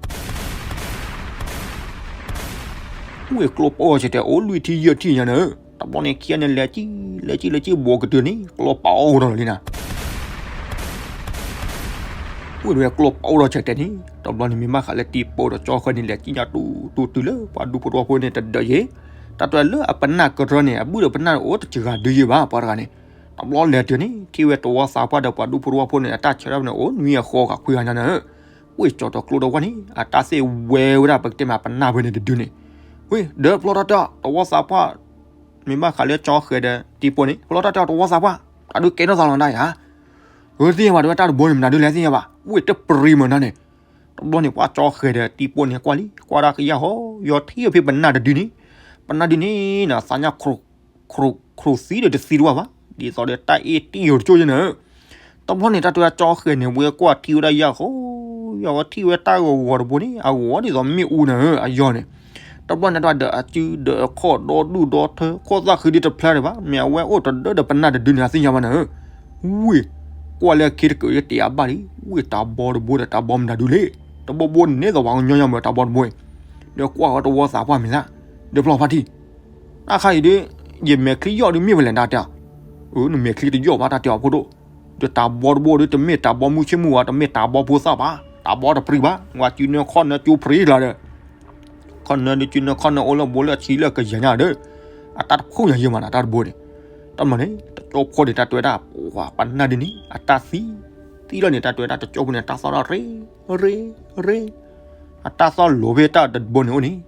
ဝ့ၢ်ကျိပိၢ်ဆဲးတဲအိၣ်လွံၢ်ထံၣ်ယဲၢ်ထံၣ်ညါန့ၣ်, တဘျီန့ၣ်ခံဂၤန့ၣ် လဲၤကံၣ် လဲၤကံၣ် လဲၤကံၣ် ဘူးကတၢၢ်န့ၣ် ကျိပိၢ်ထီၣ်ဒီးလံနၤ, ဝ့ၢ်တဝဲကျိပိၢ်ထီၣ်ဆဲးတဲန့ၣ် တဘျီန့ၣ်မ့ၢ်ဘၣ်ဃးလၢတံၤပိဒီးကၠီဃဲၤန့ၣ် လဲၤကံၣ်ညါတူတူတုၤလၢပှၤဒူဖိတဝီဖိန့ၣ်တဒၢးယဲၢ်, တၢ်တဲလၢအပနၢ်ကရၢန့ၣ် အဘုၣ်ဒီးပနၢ်အိၣ်တစှၤဒုးယဲၢ်ဘၣ် ပှၤတဂၤန့ၣ်, တဘျီလဲၤတုၤန့ၣ် ထံၣ်ဝဲတဝီသးပှၢ်ဒီးပှၤဒူဖိတဝီဖိန့ၣ် အတၢ်ဆဲးထီၣ်န့ၣ် အိၣ်နွံအဃီဂၤခွံဂၤညါန့ၣ် ဝ့ၢ်ကၠီၤတီၤကျိဒီးဝဲန့ၣ် အတၢ်သ့ၣ်ဝဲဝဲဒၣ် ပကတဲမးပနၢ်ဝဲန့ၣ်တဒုန့ၣ်, ဝ့ၢ်ဒီးဖျီထီၣ်တဲအီၤ တဝီသးပှၢ်, မ့ၢ်ဘၣ်ဃးလၢကၠီဃဲၤဒီးတံၤပိန့ၣ် ဖျီထီၣ်တဲအီၤတဝီသးပှၢ်, တၢ်ဒုးကဲထီၣ်သးလီၤဒၣ်ယၤ, အၢသ့ၣ်ညါဘၣ် တဝဲတၢ်တဘိန့ၣ် မနုၤဒုးလဲၣ်သ့ၣ်ညါဘၣ် ဝ့ၢ်တပရံမုၢ်နၤန့ၣ်, တဘျီန့ၣ် ပှၤကၠီဃဲၤဒီးတံၤပိန့ၣ် ကွၢ်လံ ကွၢ်ဒၣ်ကယၢ်ဟီ ယီၤထံၣ်ဖဲပနၢ်တဒုန့ၣ်, ပနၢ်ဒုန့ၣ်နၤ သးညါ ခရိၣ်သံဒီးတသံတဝၢဘၣ်, ဒ်သိးဒီးတၢ်အ့ၣ်တ့ၢ်အီၤတကၠိၢ်ယဲၢ်န့ၣ်, တဘျီန့ၣ် တၢ်တဲဝဲကၠီဃဲၤန့ၣ် ဝဲကွၢ်ထံၣ်ဝဲဒၣ်ယၢ်ဃီ, ယၢ်ဃီထံၣ်ဝဲတၢ်ဂီၤဂီၤတဘိန့ၣ် အဂီၤဒ်သိးမ့ၣ်အူနၤဧၢ အယီၤန့ၣ်, တဘျီန့ၣ်တၢ်ဒီးအစုဒီးအခီၣ်ဒီဒူၣ်ဒီထၢ ခိၣ်သၣ်ဃံဒ်တဖျါဒံးဘၣ် မ့ၢ်အဝဲအိၣ်တဒၢဒီးပနၢ်တဒုန့ၣ် အသ့ၣ်ညါဘၣ်နၤဧၢ, ဝ့ၢ်ကွၢ်လၢအခ့တကၢးယတ့အဘၣ်လံ ဝ့ၢ်တၢ်ဘီတဘိဒီးတၢ်ဘီမနုၤဒုလဲၣ်, တဘီဘိန့ၣ်သိးပှၤကညီညီမ့ၢ်တၢ်ဘီတဘိ, ဒီးကွၢ်ဃီတဝီသးပှၢ်မ့ၢ်သး, ဒီးဖျီဖါတံၢ် တၢ်ခါအံၤဒ် ယမဲာ်ချံယီၢ်ဒ်မ့ၢ်ဝဲလဲၣ်တၢ်တဲ, အၢ နမဲာ်ချံတယီၢ်ဘၣ်တၢ်တဲအီၤဖိဒိၣ်, ဒီးတၢ်ဘီတဘိဒီးတမ့ၢ်တၢ်ဘီမုၢ်ဆ့ၣ်မုၢ်ဝါ တမ့ၢ်တၢ်ဘီဖိသၣ်ဘၣ်, တၢ်ဘီတပြံဘၣ်, ဝဲစုနၢခီၣ်နၢကၠိပြံလီၤဒီး, ခီၣ်နၢဒုးစုနၢခီၣ်နၢအိၣ်လၢဘိလၢအဆံလၢကယၤညါဒီး, အတၢ်တဖှိၣ်ညါယဲၢ်မးနၤတၢ်တဘိန့ၣ်, တမ့ၢ်န့ၣ် တကၠိဖိန့ၣ် တၢ်တဲဝဲဒၣ် ပှၤပနၢ်ဒုန့ၣ် အတၢ်သံ, သံလီၤန့ၣ် တၢ်တဲဝဲဒၣ်တကၠိဖိန့ၣ် တၢ်သီၣ်ထီၣ်ရ့ ရ့ ရ့ အတၢ်သီၣ်လိၤဖဲတၢ်တဘိန့ၣ်အိၣ်န့ၣ်,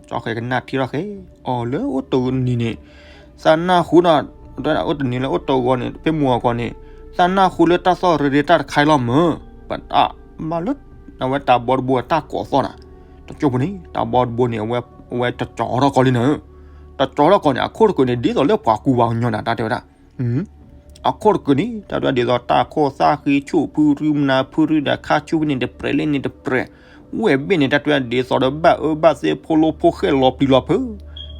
ကၠီဃဲၤကနၣ်ထံၣ်ထီၣ်ဃဲ, အီၤလၢအိၣ်တနံၤန့ၣ်, သးနၢ်ဟူဒီး, အိၣ်တနံၤလၢအိၣ်တဂီၤန့ၣ် ဖဲမုၢ်ဂီၤခီန့ၣ်, သးနၢ်ဟူလၢတၢ်သီၣ်ရ့ရ့တၢ်တခါအံၤလီၤမၢ်, ပတၢ်မၤလၢ, အဝဲတၢ်ဘီတဘိအတၢ်ကိးသီၣ်နၤ, တကၠိဖိန့ၣ် တၢ်ဘီတဘိန့ၣ် အဝဲတကၠီၤထီၣ်ကီးလံနၤ, တကၠီၤထီၣ်ကီးန့ၣ် အခိၣ်တကၢးန့ၣ် ဒ်သိးလၢပှၤကူပှၤကညီနၤ တၢ်တဲဝဲဒၣ် အခိၣ်တကၢးန့ၣ် တၢ်တဲဝဲဒၣ်ဒ်သိးတၢ်ခိၣ်သၣ်ဃံဆူၣ်ဖုရူမနၤဖုရူဒီးခါဆူၣ်ဖဲန့ၣ်တပြဲးလၢန့ၣ်တပြဲး, ဝဲၢ်ဘ့ၣ်န့ၣ် တၢ်တဲဝဲဒၣ်ဒ်သိးဒီးဘၣ်အၢဘၣ်သီဖိလိဖိဃဲၣ်လီၤပျံၤလီၤဖုး,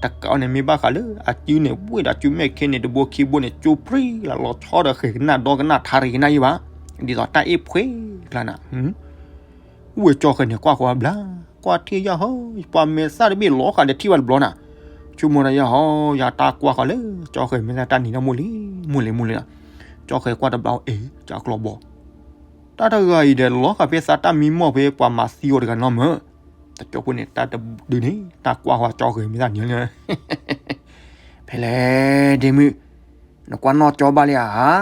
တကးအီၤန့ၣ်မ့ၢ်ဘၣ်ဃးလၢ အစုန့ၣ် ဝ့ၢ်ဒီးစုမဲာ်ခဲန့ၣ် တဘိခံဘိန့ၣ် ကၠိပြံလီၤလီၤဆီဒီးဃဲၤကနၣ်ဒီကနၣ်ထါရံၤကနၣ်ယံၢ်ဘၣ်, ဒ်သိးတၢ်အ့ၣ်ဖှဲးကျါနၤ ဝ့ၢ်ကၠီဃဲၤန့ၣ် ကွၢ်ဃီဘျါ, ကွၢ်ထံၣ်ယၢ်ဟီ, ပှၤမဲာ်သၣ်တဘ့ၣ်လီၤဃာ်ဒီးထံၣ်ဘၣ်တဘျီနၤ, ဆိကမိၣ်ဒီးယၢ်ဟီ, ယတၢ်ကွၢ်ဃီလၢ ကၠီဃဲၤမဲာ်သၣ်တၢ်နံၤဒီးမိၢ်လံ, မိၢ်လံ မိၢ်လံလီၤ, ကၠီဃဲၤကွၢ်တဘျီအံၤ ကၠီကျီဘီ, တၢ်တဂၤအံၤဒီးလီၤဃာ်ဖဲသးတၢ်မံမီၢ်ဖဲပှၤမၤသံအီၤတဂၤနီၤမၢ်, တကၠိဖိန့ၣ် တၢ်တဒုန့ၣ် တၢ်ကွၢ်ဃီကၠီဃဲၤမဲာ်သၣ်န့ၣ်လီၤ ဖဲလဲၣ်ဒ့မုၣ်, နကွၢ်နီၢ်ကၠီဘၣ်လံဧါ,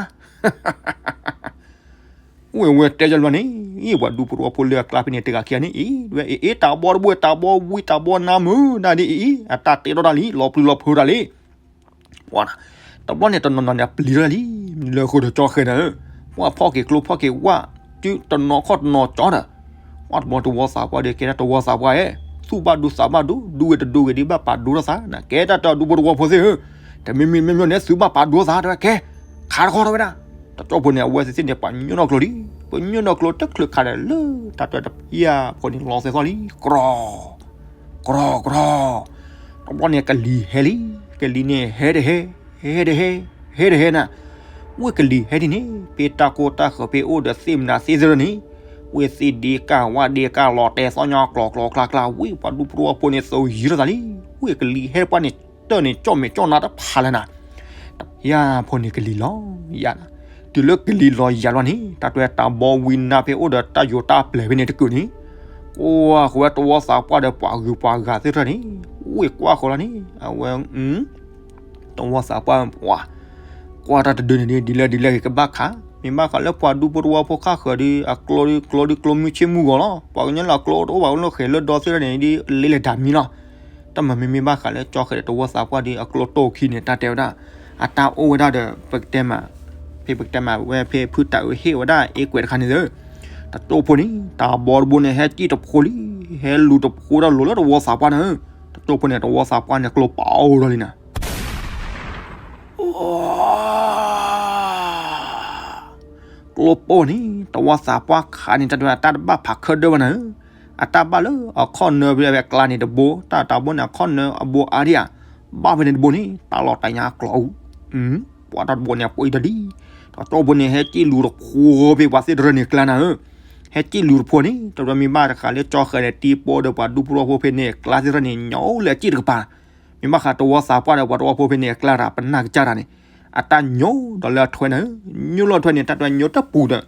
ဝ့ၢ်ဝဲတဲယလီၤန့ၣ် အံၤ ပှၤဒူဖိတဝီဖိလၢအကျါဖဲန့ၣ်တဂၤခံဂၤန့ၣ် အံၤ ဝဲအ့ၣ်အ့ၣ် တၢ်ဘီတဘိ တၢ်ဘီဝံၤ တၢ်ဘီနါမုာ် နၤဒ်အံၤ အံၤ အတၢ်တဲထီၣ်တၢ်လံ လီၤပျံၤလီၤဖုးတၢ်လံ တဘျီန့ၣ်တနီၤနီၤန့ၣ် အပျံၤထီၣ်တၢ်လံ လၢဃိဒီးကၠီဃဲၤနၤဧၢ, ပှၤဖီၣ်က့ၤကျိဖီၣ်က့ၤဝၣ် တုၤတနီၤခီၣ်တနီၤကၠီဒီး ပှၤတဘျီတဝီသးပှၢ်ဒီး ကဲဒၣ်တဝီသးပှၢ်ဧၢ, သူၣ်ဘၣ်ဒိသးဘၣ်ဒိ ဒူဝဲတဒူဝဲဒ်ဘၣ်ပာ်ဒိထီၣ်သး နကဲတၢ်တၢ်ဒူဖိတဝီဖိသ့ၣ်ဧၢ, တမံၤမံၤမ့မ့ၢ်န့ၣ် သုဘၣ်ပာ်ဒိသးတဲဝဲကဲ, ခးတခီထီၣ်ဝဲဒၣ်, တကၠီဖိန့ၣ် အဝဲသ့ၣ်သ့ၣ်န့ၣ် ပှၤညိၣ်နီၣ်ကျိလံ, ပှၤညိၣ်နီၣ်ကျိတချုးခးဒီးလၢ တၢ်တၢ်တပျၢ်ဖိန့ၣ်လီၤသဲသီၣ်လံ, ကြီ ကြီ ကြီ, တဘျီန့ၣ်ကလံၤဟဲလံ, ကလံၤန့ၣ်ဟဲတဟဲ, ဟဲတဟဲ, ဟဲတဟဲနၤ, ဝ့ၢ်ကလံၤဟဲဒ်န့ၣ် ဖဲတၢ်ကိၢ်တၢ်ဃၢၤဖဲအိၣ်ဒီးသ့ၣ်မနၤသ့ၣ်သရၢန့ၣ်, ဝ့ၢ်သ့ၣ်ဒ့ကၢ်ဝၣ်ဒ့ကၢ်လီၤတဲာ်သီၣ်ညီကျိၤကျိၤကျါကျါ ဝ့ၢ်ပှၤဒူဖိတဝီဖိန့ၣ် သယုၢ်ထီၣ်သးလံ, ဝ့ၢ်ကလံၤဟဲတပှၢ်န့ၣ် တၢၢ်န့ၣ် ကၠီၣ်မဲာ်ကၠီၣ်နါတဖးလၢနၤ တပျၢ်ဖိန့ၣ်ကလံၤလီၤယၤ, တုၤလၢကလံၤလီၤယၤလီၤန့ၣ် တၢ်တဲတၢ်ဘီဝံနါဖဲအိၣ်ဒီးတၢ်ယိၤတၢ်ပျဲၤဖဲန့ၣ်တကုာ်န့ၣ်, ကွၢ်ဃီၤဝဲတဝီသးပှၢ်ဒီးပှၤဂုၤပှၤဂၤသ့ၣ်တဖၣ်န့ၣ်, ဝ့ၢ်ကွၢ်ဃီၤလီၤန့ၣ် အဝဲ တဝီသးပှၢ်ပှၢ်, ကွၢ်တၢ်တဒုန့ၣ်ဒ်လဲၣ်ဒ်လဲၣ်ဂ့ၤကဘၣ်ခး, မ့ၢ်ဘၣ်ဃးလၢပှၤဒူဖိတဝီဖိခါဃၢၤဒီး အကျိဒ်ကျိဒ်ကျိမုၢ်ဆ့ၣ်မုၢ်ဂီၤလီၤ, ပှၤကညီလၢအကျိတအိၣ်ဘၣ်အိၣ်လၢဃဲၤလၢဒီသ့ၣ်တဖၣ်န့ၣ် ဒ်လဲၤလဲၤတၢ်မံလီၤ, တၢ်မၤမ့မ့ၢ်ဘၣ်ဃးလၢကၠီဃဲၤဒီးတဝီသးပှၢ်ဒီး အကျိတိၢ်ခံန့ၣ် တၢ်တဲဝဲဒၣ်, အတၢ်အိၣ်ဝဲဒၣ်ဒီး ပကတဲမး, ဖဲပကတဲမးဝဲဖဲဖုတၢ်အၢဟ့ၣ်ဝဲဒၣ်အ့ကွဲးတခါန့ၣ်သ့ၣ်, တကၠိဖိန့ၣ် တၢ်ဘီတဘိန့ၣ် ဟဲစံၣ်တဖိလံ, ဟဲလူၤတဖိဒီးလိၤလၢတဝီသးပှၢ်န့ၣ်, တကၠိဖိန့ၣ် တဝီသးပှၢ်န့ၣ် ကျိပာ်အိၣ်ဒီးလံနၤ ကျိပိၢ်န့ၣ် တဝီသးပှၢ်ခးန့ၣ် တၢ်တဘၣ်ဖးခဲဒၢဘၣ်နၤဧၢ, အတၢ်ဘၣ်လၢအခီၣ်နၢဖဲအကျါန့ၣ်တဘိ, တၢ်တၢ်ဘိန့ၣ်အခီၣ်နၢအဘိအါဒံဧါ, ဘၣ်ဖဲန့ၣ်တဘိန့ၣ် တၢ်လီၤတၢ်ညါကျိအူ, ပှၤတၢ်တဘိန့ၣ်အပှ့ၤတဒံ, တကၠိဖိန့ၣ် ဟဲစံၣ်လူၤတဖိဖဲပှၤသ့ၣ်တရၢန့ၣ်ကျါနၤဧၢ, ဟဲစံၣ်လူၤတဖိန့ၣ် တဘျီမ့ၢ်ဘၣ်တခါလၢကၠီဃဲၤန့ၣ် တံၤပိဒီးပှၤဒူဖိတဝီဖိဖဲန့ၣ်အကျါသ့ၣ်တဖၣ်န့ၣ် ညီလၢအစံၣ်တကပၤ မ့ၢ်ဘၣ်ဃးတဝီသးပှၢ်ဒီးပှၤတဝီဖိဖဲန့ၣ်အကျါတၢ်ပနၢ်ကစၢ်တၢ်န့ၣ်, အတၢ်ညိဒီးလၢအထွဲန့ၣ်, ညိလၢအထွဲန့ၣ် တၢ်တညိတပူၤဒီး,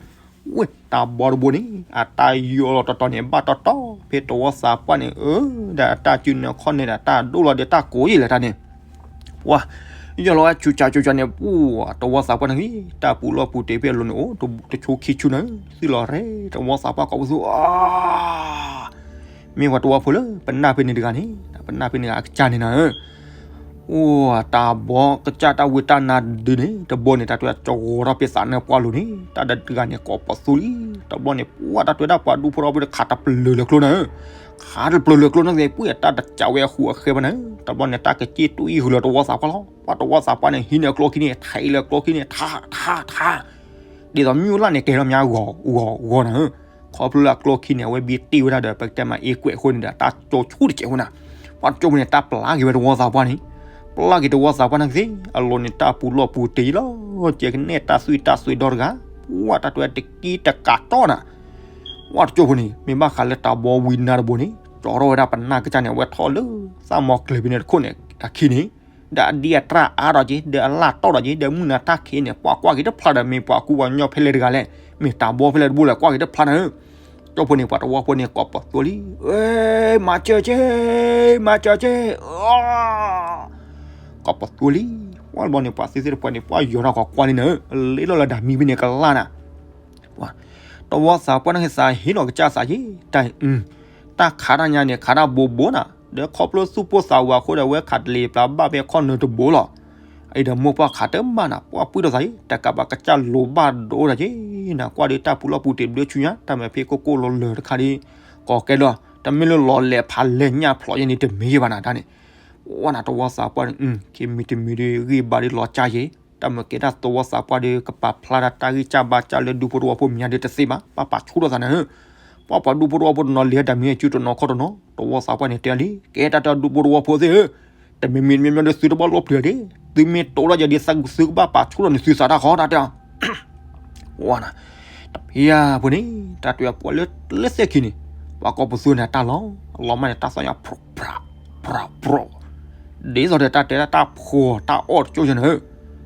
ဝ့ၢ်တၢ်ဘီတဘိန့ၣ် အတၢ်ယီၤလီၤတီၤတီၤန့ၣ် ဘၣ်တီတီဖဲတဝီသးပှၢ်န့ၣ် အၢ, ဒီးအတၢ်စုနၢခီၣ်န့ၣ်ဒီးတၢ်ဒိၣ်လီၤဒီးတၢ်ကိးယံာ်လဲၣ်တၢ်န့ၣ် ပှၤ ယီၤလီၤဝဲဆူၣ်ဆူၣ်ဆူၣ်ဆူၣ်န့ၣ် ပှၤတဝီသးပှၢ်န့ၣ်ဂ့ၤ တၢ်ပူၤလီၢ်ပူၤတ့ၢ်ဖဲအလိၤန့ၣ် အိၣ်တဆူခံဆူနၤ, သုးလီၤရဲ တဝီသးပှၢ်ကိးပသူ, မ့ၢ်ပှၤတဝီဖိလၢပနၢ်ဖဲန့ၣ်တဂၤန့ၣ်, ပနၢ်ဖဲန့ၣ်ဂၤအကစၢ်န့ၣ်နၤဧၢ, အိၣ်တၢ်ဘီကစၢ်တၢ်ဝံတၢ်နါဒုန့ၣ် တဘိန့ၣ် တၢ်တဲကၠီဂီၤထီၣ်ဖဲသးနၢပှၢ်လိၤန့ၣ် တၢ်တဂၤန့ၣ်ကိးပသူလံ, တဘျီန့ၣ် ပှၤတၢ်တဲဝဲဒၣ်ပှၤဒူဖိတဝီဖိဒီးခးတပျၢၤလၢကျိနၤဧၢ, ခးတပျၢၤလၢကျိနၤသ့ၣ် ပှၤတၢ်တကးဝဲအဃူအဃဲဘၣ်နၤဧၢ, တဘျီန့ၣ် တၢ်ကစံၣ်တူၢ်အံၣ်ဃုာ်လၢတဝီသးပှၢ်လီၤ, ပှၤတဝီသးပှၢ်န့ၣ် ဟံးန့ၢ်အကျိခံန့ၣ် ထံးလၢကျိခံန့ၣ် ထါ ထါ ထါ ဒ်သိးမုၢ်လၢ်န့ၣ်ကဲထီၣ်မးဂီၤဂီၤဂီၤနၤဧၢ, ခီဖျိလၢအကျိခံန့ၣ် အဝဲဘံတ့ၢ်ဝဲဒၣ်ဒီး ပကတဲမးအ့ကွဲးအဃိန့ၣ်ဒီး တၢ်ကၠိဆူၣ်တစဲးဝဲနၤ, ပှၤတကၠိဖိန့ၣ် တၢ်ပျၢ်က့ၤဝဲတဝီသးပှၢ်န့ၣ်, ပျၢ်က့ၤတဝီသးပှၢ်န့ၣ်ကသ့ၣ် အလိၤန့ၣ်တၢ်ပူၤလီၢ်ပူၤတ့ၢ်လီၤ, ကဲကနဲၣ်တၢ်သွံၣ်တၢ်သွဲဒီတဂၤ, ပှၤတၢ်တဲဝဲတကံတကးတီနၤ ပှၤတကၠိဖိန့ၣ် မ့ၢ်ဘၣ်ဃးလၢတၢ်ဘီဝံနါတဘိန့ၣ် ကၠီထီၣ်ဝဲဒၣ်ပနၢ်ကစၢ်န့ၣ် အဝဲထီၣ်လၢ သၣ်မီကျဲၤဖဲန့ၣ်တခိၣ်န့ၣ် အခံန့ၣ်, ဒီးအဒံအတြၢ်အါထီၣ်က့ၤ ဒီးအလၢ်တီၢ်ထီၣ်က့ၤ ဒီးမုၢ်နၤတၢ်ခံးန့ၣ် ပှၤကွၢ်က့ၤတဖျါဒီး မ့ၢ်ပှၤကူပှၤကညီဖဲလဲၣ်တဂၤလဲၣ်, မ့ၢ်တၢ်ဘီဖဲလဲၣ်တဘိလဲၣ် ကွၢ်က့ၤတဖျါနၤဧၢ, ကၠိဖိန့ၣ် ပှၤတဝီဖိန့ၣ် ကိးပသူလံ, မၤစၢၤက့, မၤစၢၤက့, ကိးပသူလံ, ပှၤတဘျီန့ၣ် ပှၤသ့ၣ်သ့ၣ်တဖၣ်န့ၣ် ပှၤယီၤထီၣ်ကီးကွၢ်လံနၤဧၢ, လ့လီၤလၢဒၣ်မံဖဲန့ၣ်ကလါနၤ တဝီသးပှၢ်န့ၣ်ကသးဟ့ၣ်လီၤကစၢ်သးက့ၤ, တၢ်အံၤ, တၢ်ခးတၢ်ညါန့ၣ် ခးတၢ်ဘိဘိနၤ, ဒီးခီဖျိသူၣ်ပိၢ်သးဝးအဃိဒီး အဝဲခးတလ့ၤပျၢၤဘၣ်ဖဲခီၣ်နၢတဘိလီၤ, အံၤဒီးမိၢ်ပှၢ်ခးတမၣ်နၤ ပှၤပှံၢ်ထီၣ်သးက့ၤ, တကးဘၣ်ကစၢ်လိၤဘၣ်ဒိဒၣ်က့ၤ, နကွၢ်ဒီးတၢ်ပူၤလီၢ်ပူၤတ့ၢ်ဘျၢဆူညါ တၢ်မၤဖဲကိၢ်ကိၢ်လီၤလၢတခါဒီး, ကိးကဲလီၤ, တမ့ၢ်လၢလီၤလဲၤဖးလဲၤညၣ်ဖျိးယဲန့ၣ်တမ့ၢ်ယဲဘၣ်နၤတၢ်န့ၣ်, ဝဲနၤတဝီသးပှၢ်န့ၣ်, ခံမံၤတမံၤဒီးဂံၢ်ဘါဒီးလီၤကၢ်ယဲ တၢ်မၤကဲတၢ်တဝီသးပှၢ်ဒီး ကပာ်ဖျါဒၣ်တၢ်ဂံၢ်စၢ်ဘါစၢ်လၢဒူဖိတဝီဖိမံၤညါဒီးတသ့ဘၣ်, ဘၣ်ပာ်ဆူၣ်ထီၣ်သးနၤဧၢ, ပှၤပှၤဒူဖိတဝီဖိတနီၤလဲၤတၢ်မံၤတစုတနီၤခီတနီၤ, တဝီသးပှၢ်န့ၣ်တဲလံ, ကဲတၢ်တဒူဖိတဝီဖိသ့ၣ်ဧၢ, တမံၤမံၤမံၤမံၤဒီးသုတဘၣ်လီၤပျံၤဒ့, သုမ့ၢ်တိၢ်ထီၣ်ယဲဒ်သုကဘၣ်ပာ်ဆူၣ်ထီၣ်န့ၣ်သုသးတၢ်ဃီတၢ်တဲအီၤ ဝဲနၤ, တဖၠၣ်ဖိန့ၣ်, တၢ်တဲပှၤလၢလၢသ့ၣ်ခံန့ၣ်, ပှၤကိးပသူန့ၣ်တၢ်လီၤ, အလီၤမၢ်န့ၣ်တၢ်သီၣ်ညါဖြြၢးဖြြၢးဖြြၢး, ဒ်သိးဒီးတၢ်တဲဒၣ်တၢ်ဖှီၣ်တၢ်အီၣ်တကၠိယဲနၤဧၢ,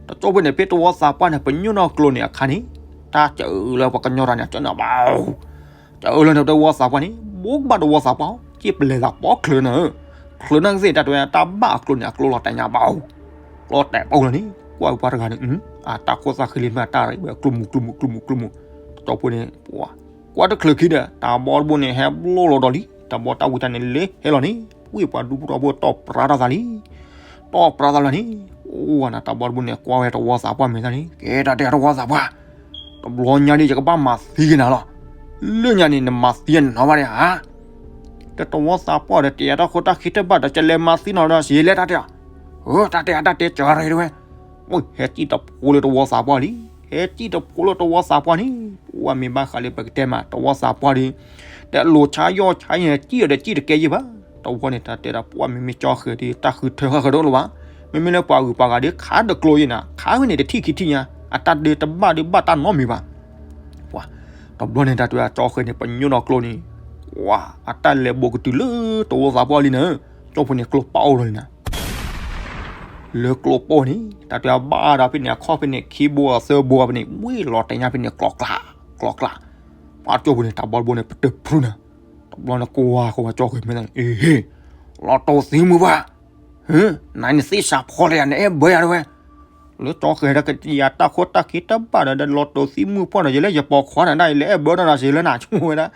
တကၠိဖိန့ၣ် ဖဲတဝီသးပှၢ်န့ၣ် ပညိၣ်နီၢ်ကျိန့ၣ်အခါန့ၣ်, တၢ်စၢၤလၢပှၤကညီတၢ်န့ၣ် စၢၤန့ၣ်ဘၣ် စၢၤလၢန့ၣ်တဝီသးပှၢ်န့ၣ် ဘိးကဘၣ်တဝီသးပှၢ်, က့ပလဲၤသးပီချၢနၤဧၢ, ချၢနၤကသ့ၣ်တၢ်တဲတၢ်ဘၣ်အကျိန့ၣ် အကျိလီၤတဲာ်ညါဘၣ်, ကျိတဲာ်ပီလီၤန့ၣ်, ကွၢ်ပှၤတဂၤန့ၣ်, အတၢ်ခိၣ်သၣ်ဃံလံမ့ၢ်အတၢ်ရံးဝဲကျိမူကျိမူကျိမူကျိမူ, တကၠိဖိန့ၣ်, ပှၤ ကွၢ်တချုးခံဒီး တၢ်ဘီတဘိန့ၣ် ဟဲဘျီလီၤဒီးလံ, တၢ်ဘီတၢ်ဝံတၢ်န့ၣ် လဲၤဟဲလီၤန့ၣ် ဝံၢ်ပှၤဒူဖိထီဘိတီၣ်ပြါထီၣ်သးလံ. တီၣ်ပြါသးလီၤန့ၣ်, အိၣ်ဝဲန့ၣ် တၢ်ဘီတဘိန့ၣ် ကွၢ်ဝဲတဝီသးပှၢ်မဲာ်သၣ်န့ၣ်, ကဲတၢ်တဲတဝီသးပှၢ်, တဘျီညါဒီး ယကဘၣ်မၤသံက့ၤနၤလီၤ. လၢညါန့ၣ် နမၤသံနနီၤဘၣ်ဒီးဧါ. တၢ်တဝီသးပှၢ်ဒီး တယၤတၢ်ဃိတၢ်ခံတဘၣ်ဒီး ကလဲၤမၤသံနီၤဒီး ယလဲၤတၢ်တဲအီၤ, အၢ တၢ်တဲအတၢ်တဲကၢၤရ့တဝဲ ဟဲစံၣ်တဖိလၢတဝီသးပှၢ်လံ. ဟဲစံၣ်တဖိလၢတဝီသးပှၢ်န့ၣ်, ပှၢ်မ့ၢ်ဘၣ်ဃးလၢပကတဲမး တဝီသးပှၢ်ဒီး တလိၤဆါယီၢ်ဆါယဲၢ် စံၣ်အီၤဒီးစံၣ်တကဲယဲၢ်ဘၣ်. တဝီန့ၣ် တၢ်တဲဒၣ် ပှၢ်မ့မ့ၢ်ကၠီဃဲၤဒီး တၢ်ဃုထၢဃၣ်ဃၢၤတအိၣ်လၢၤဘၣ်. မ့မ့ၢ်လၢပှၤဂုၤပှၤဂၤဒီး ခးတကျိၤယဲၢ်နၤ ခးဝဲန့ၣ်တထံၣ်ခံထံၣ်ညါ အတၢ်ဒုးတဘၣ်ဒုးဘၣ်တၢ်နီတမံၤဘၣ်. ပှၤ တဘျီန့ၣ် တၢ်တဲဒၣ် ကၠီဃဲၤန့ၣ် ပညိၣ်ဒီးကျိန့ၣ်, ပှၤ အတၢ်လဲၤဘိးကတုၤလၢတဝီသးပှၢ်လံနၤ, ကၠီဖိန့ၣ် ကျိပာ်အိၣ်လီၤန့ၣ်နၤ လၢကျိပာ်န့ၣ် တၢ်တဲဘၣ်ဒီးဖဲန့ၣ် အခီၣ်ဖဲန့ၣ် ခံဘိအသၢဘိဖဲန့ၣ် ဝံၢ်လီၤတဲာ်ညါဖဲန့ၣ် ကျီကျါ, ကျီကျါ, ပှၤကၠိဖိန့ၣ် တၢ်ဘီတဘိန့ၣ် ပတၢၢ်ဖုနၤ, တဘျီန့ၣ် ကွၢ်ဃီၤဝဲကၠီဃဲၤမဲာ်သၣ်န့ၣ် အ့ လီၤတိၢ်သံမုၢ်ပှၢ်, နနသ့ၣ်စးဖီလၢယၤ နအဲၣ်ဘၢယၤတဝဲ, လၢကၠီဃဲၤဒီးကယၤတၢ်ခိတၢ်ခံတဘၣ်ဒီး လီၤတိၢ်သံမုၢ်ပှၢ်ဒီး ယလဲၤယပိာ်ခွါနၤဒၣ်အံၤ လဲၤအဲၣ်ဘၢနၤဒီးစ့လၢနၤဆိဝဲဒၣ်,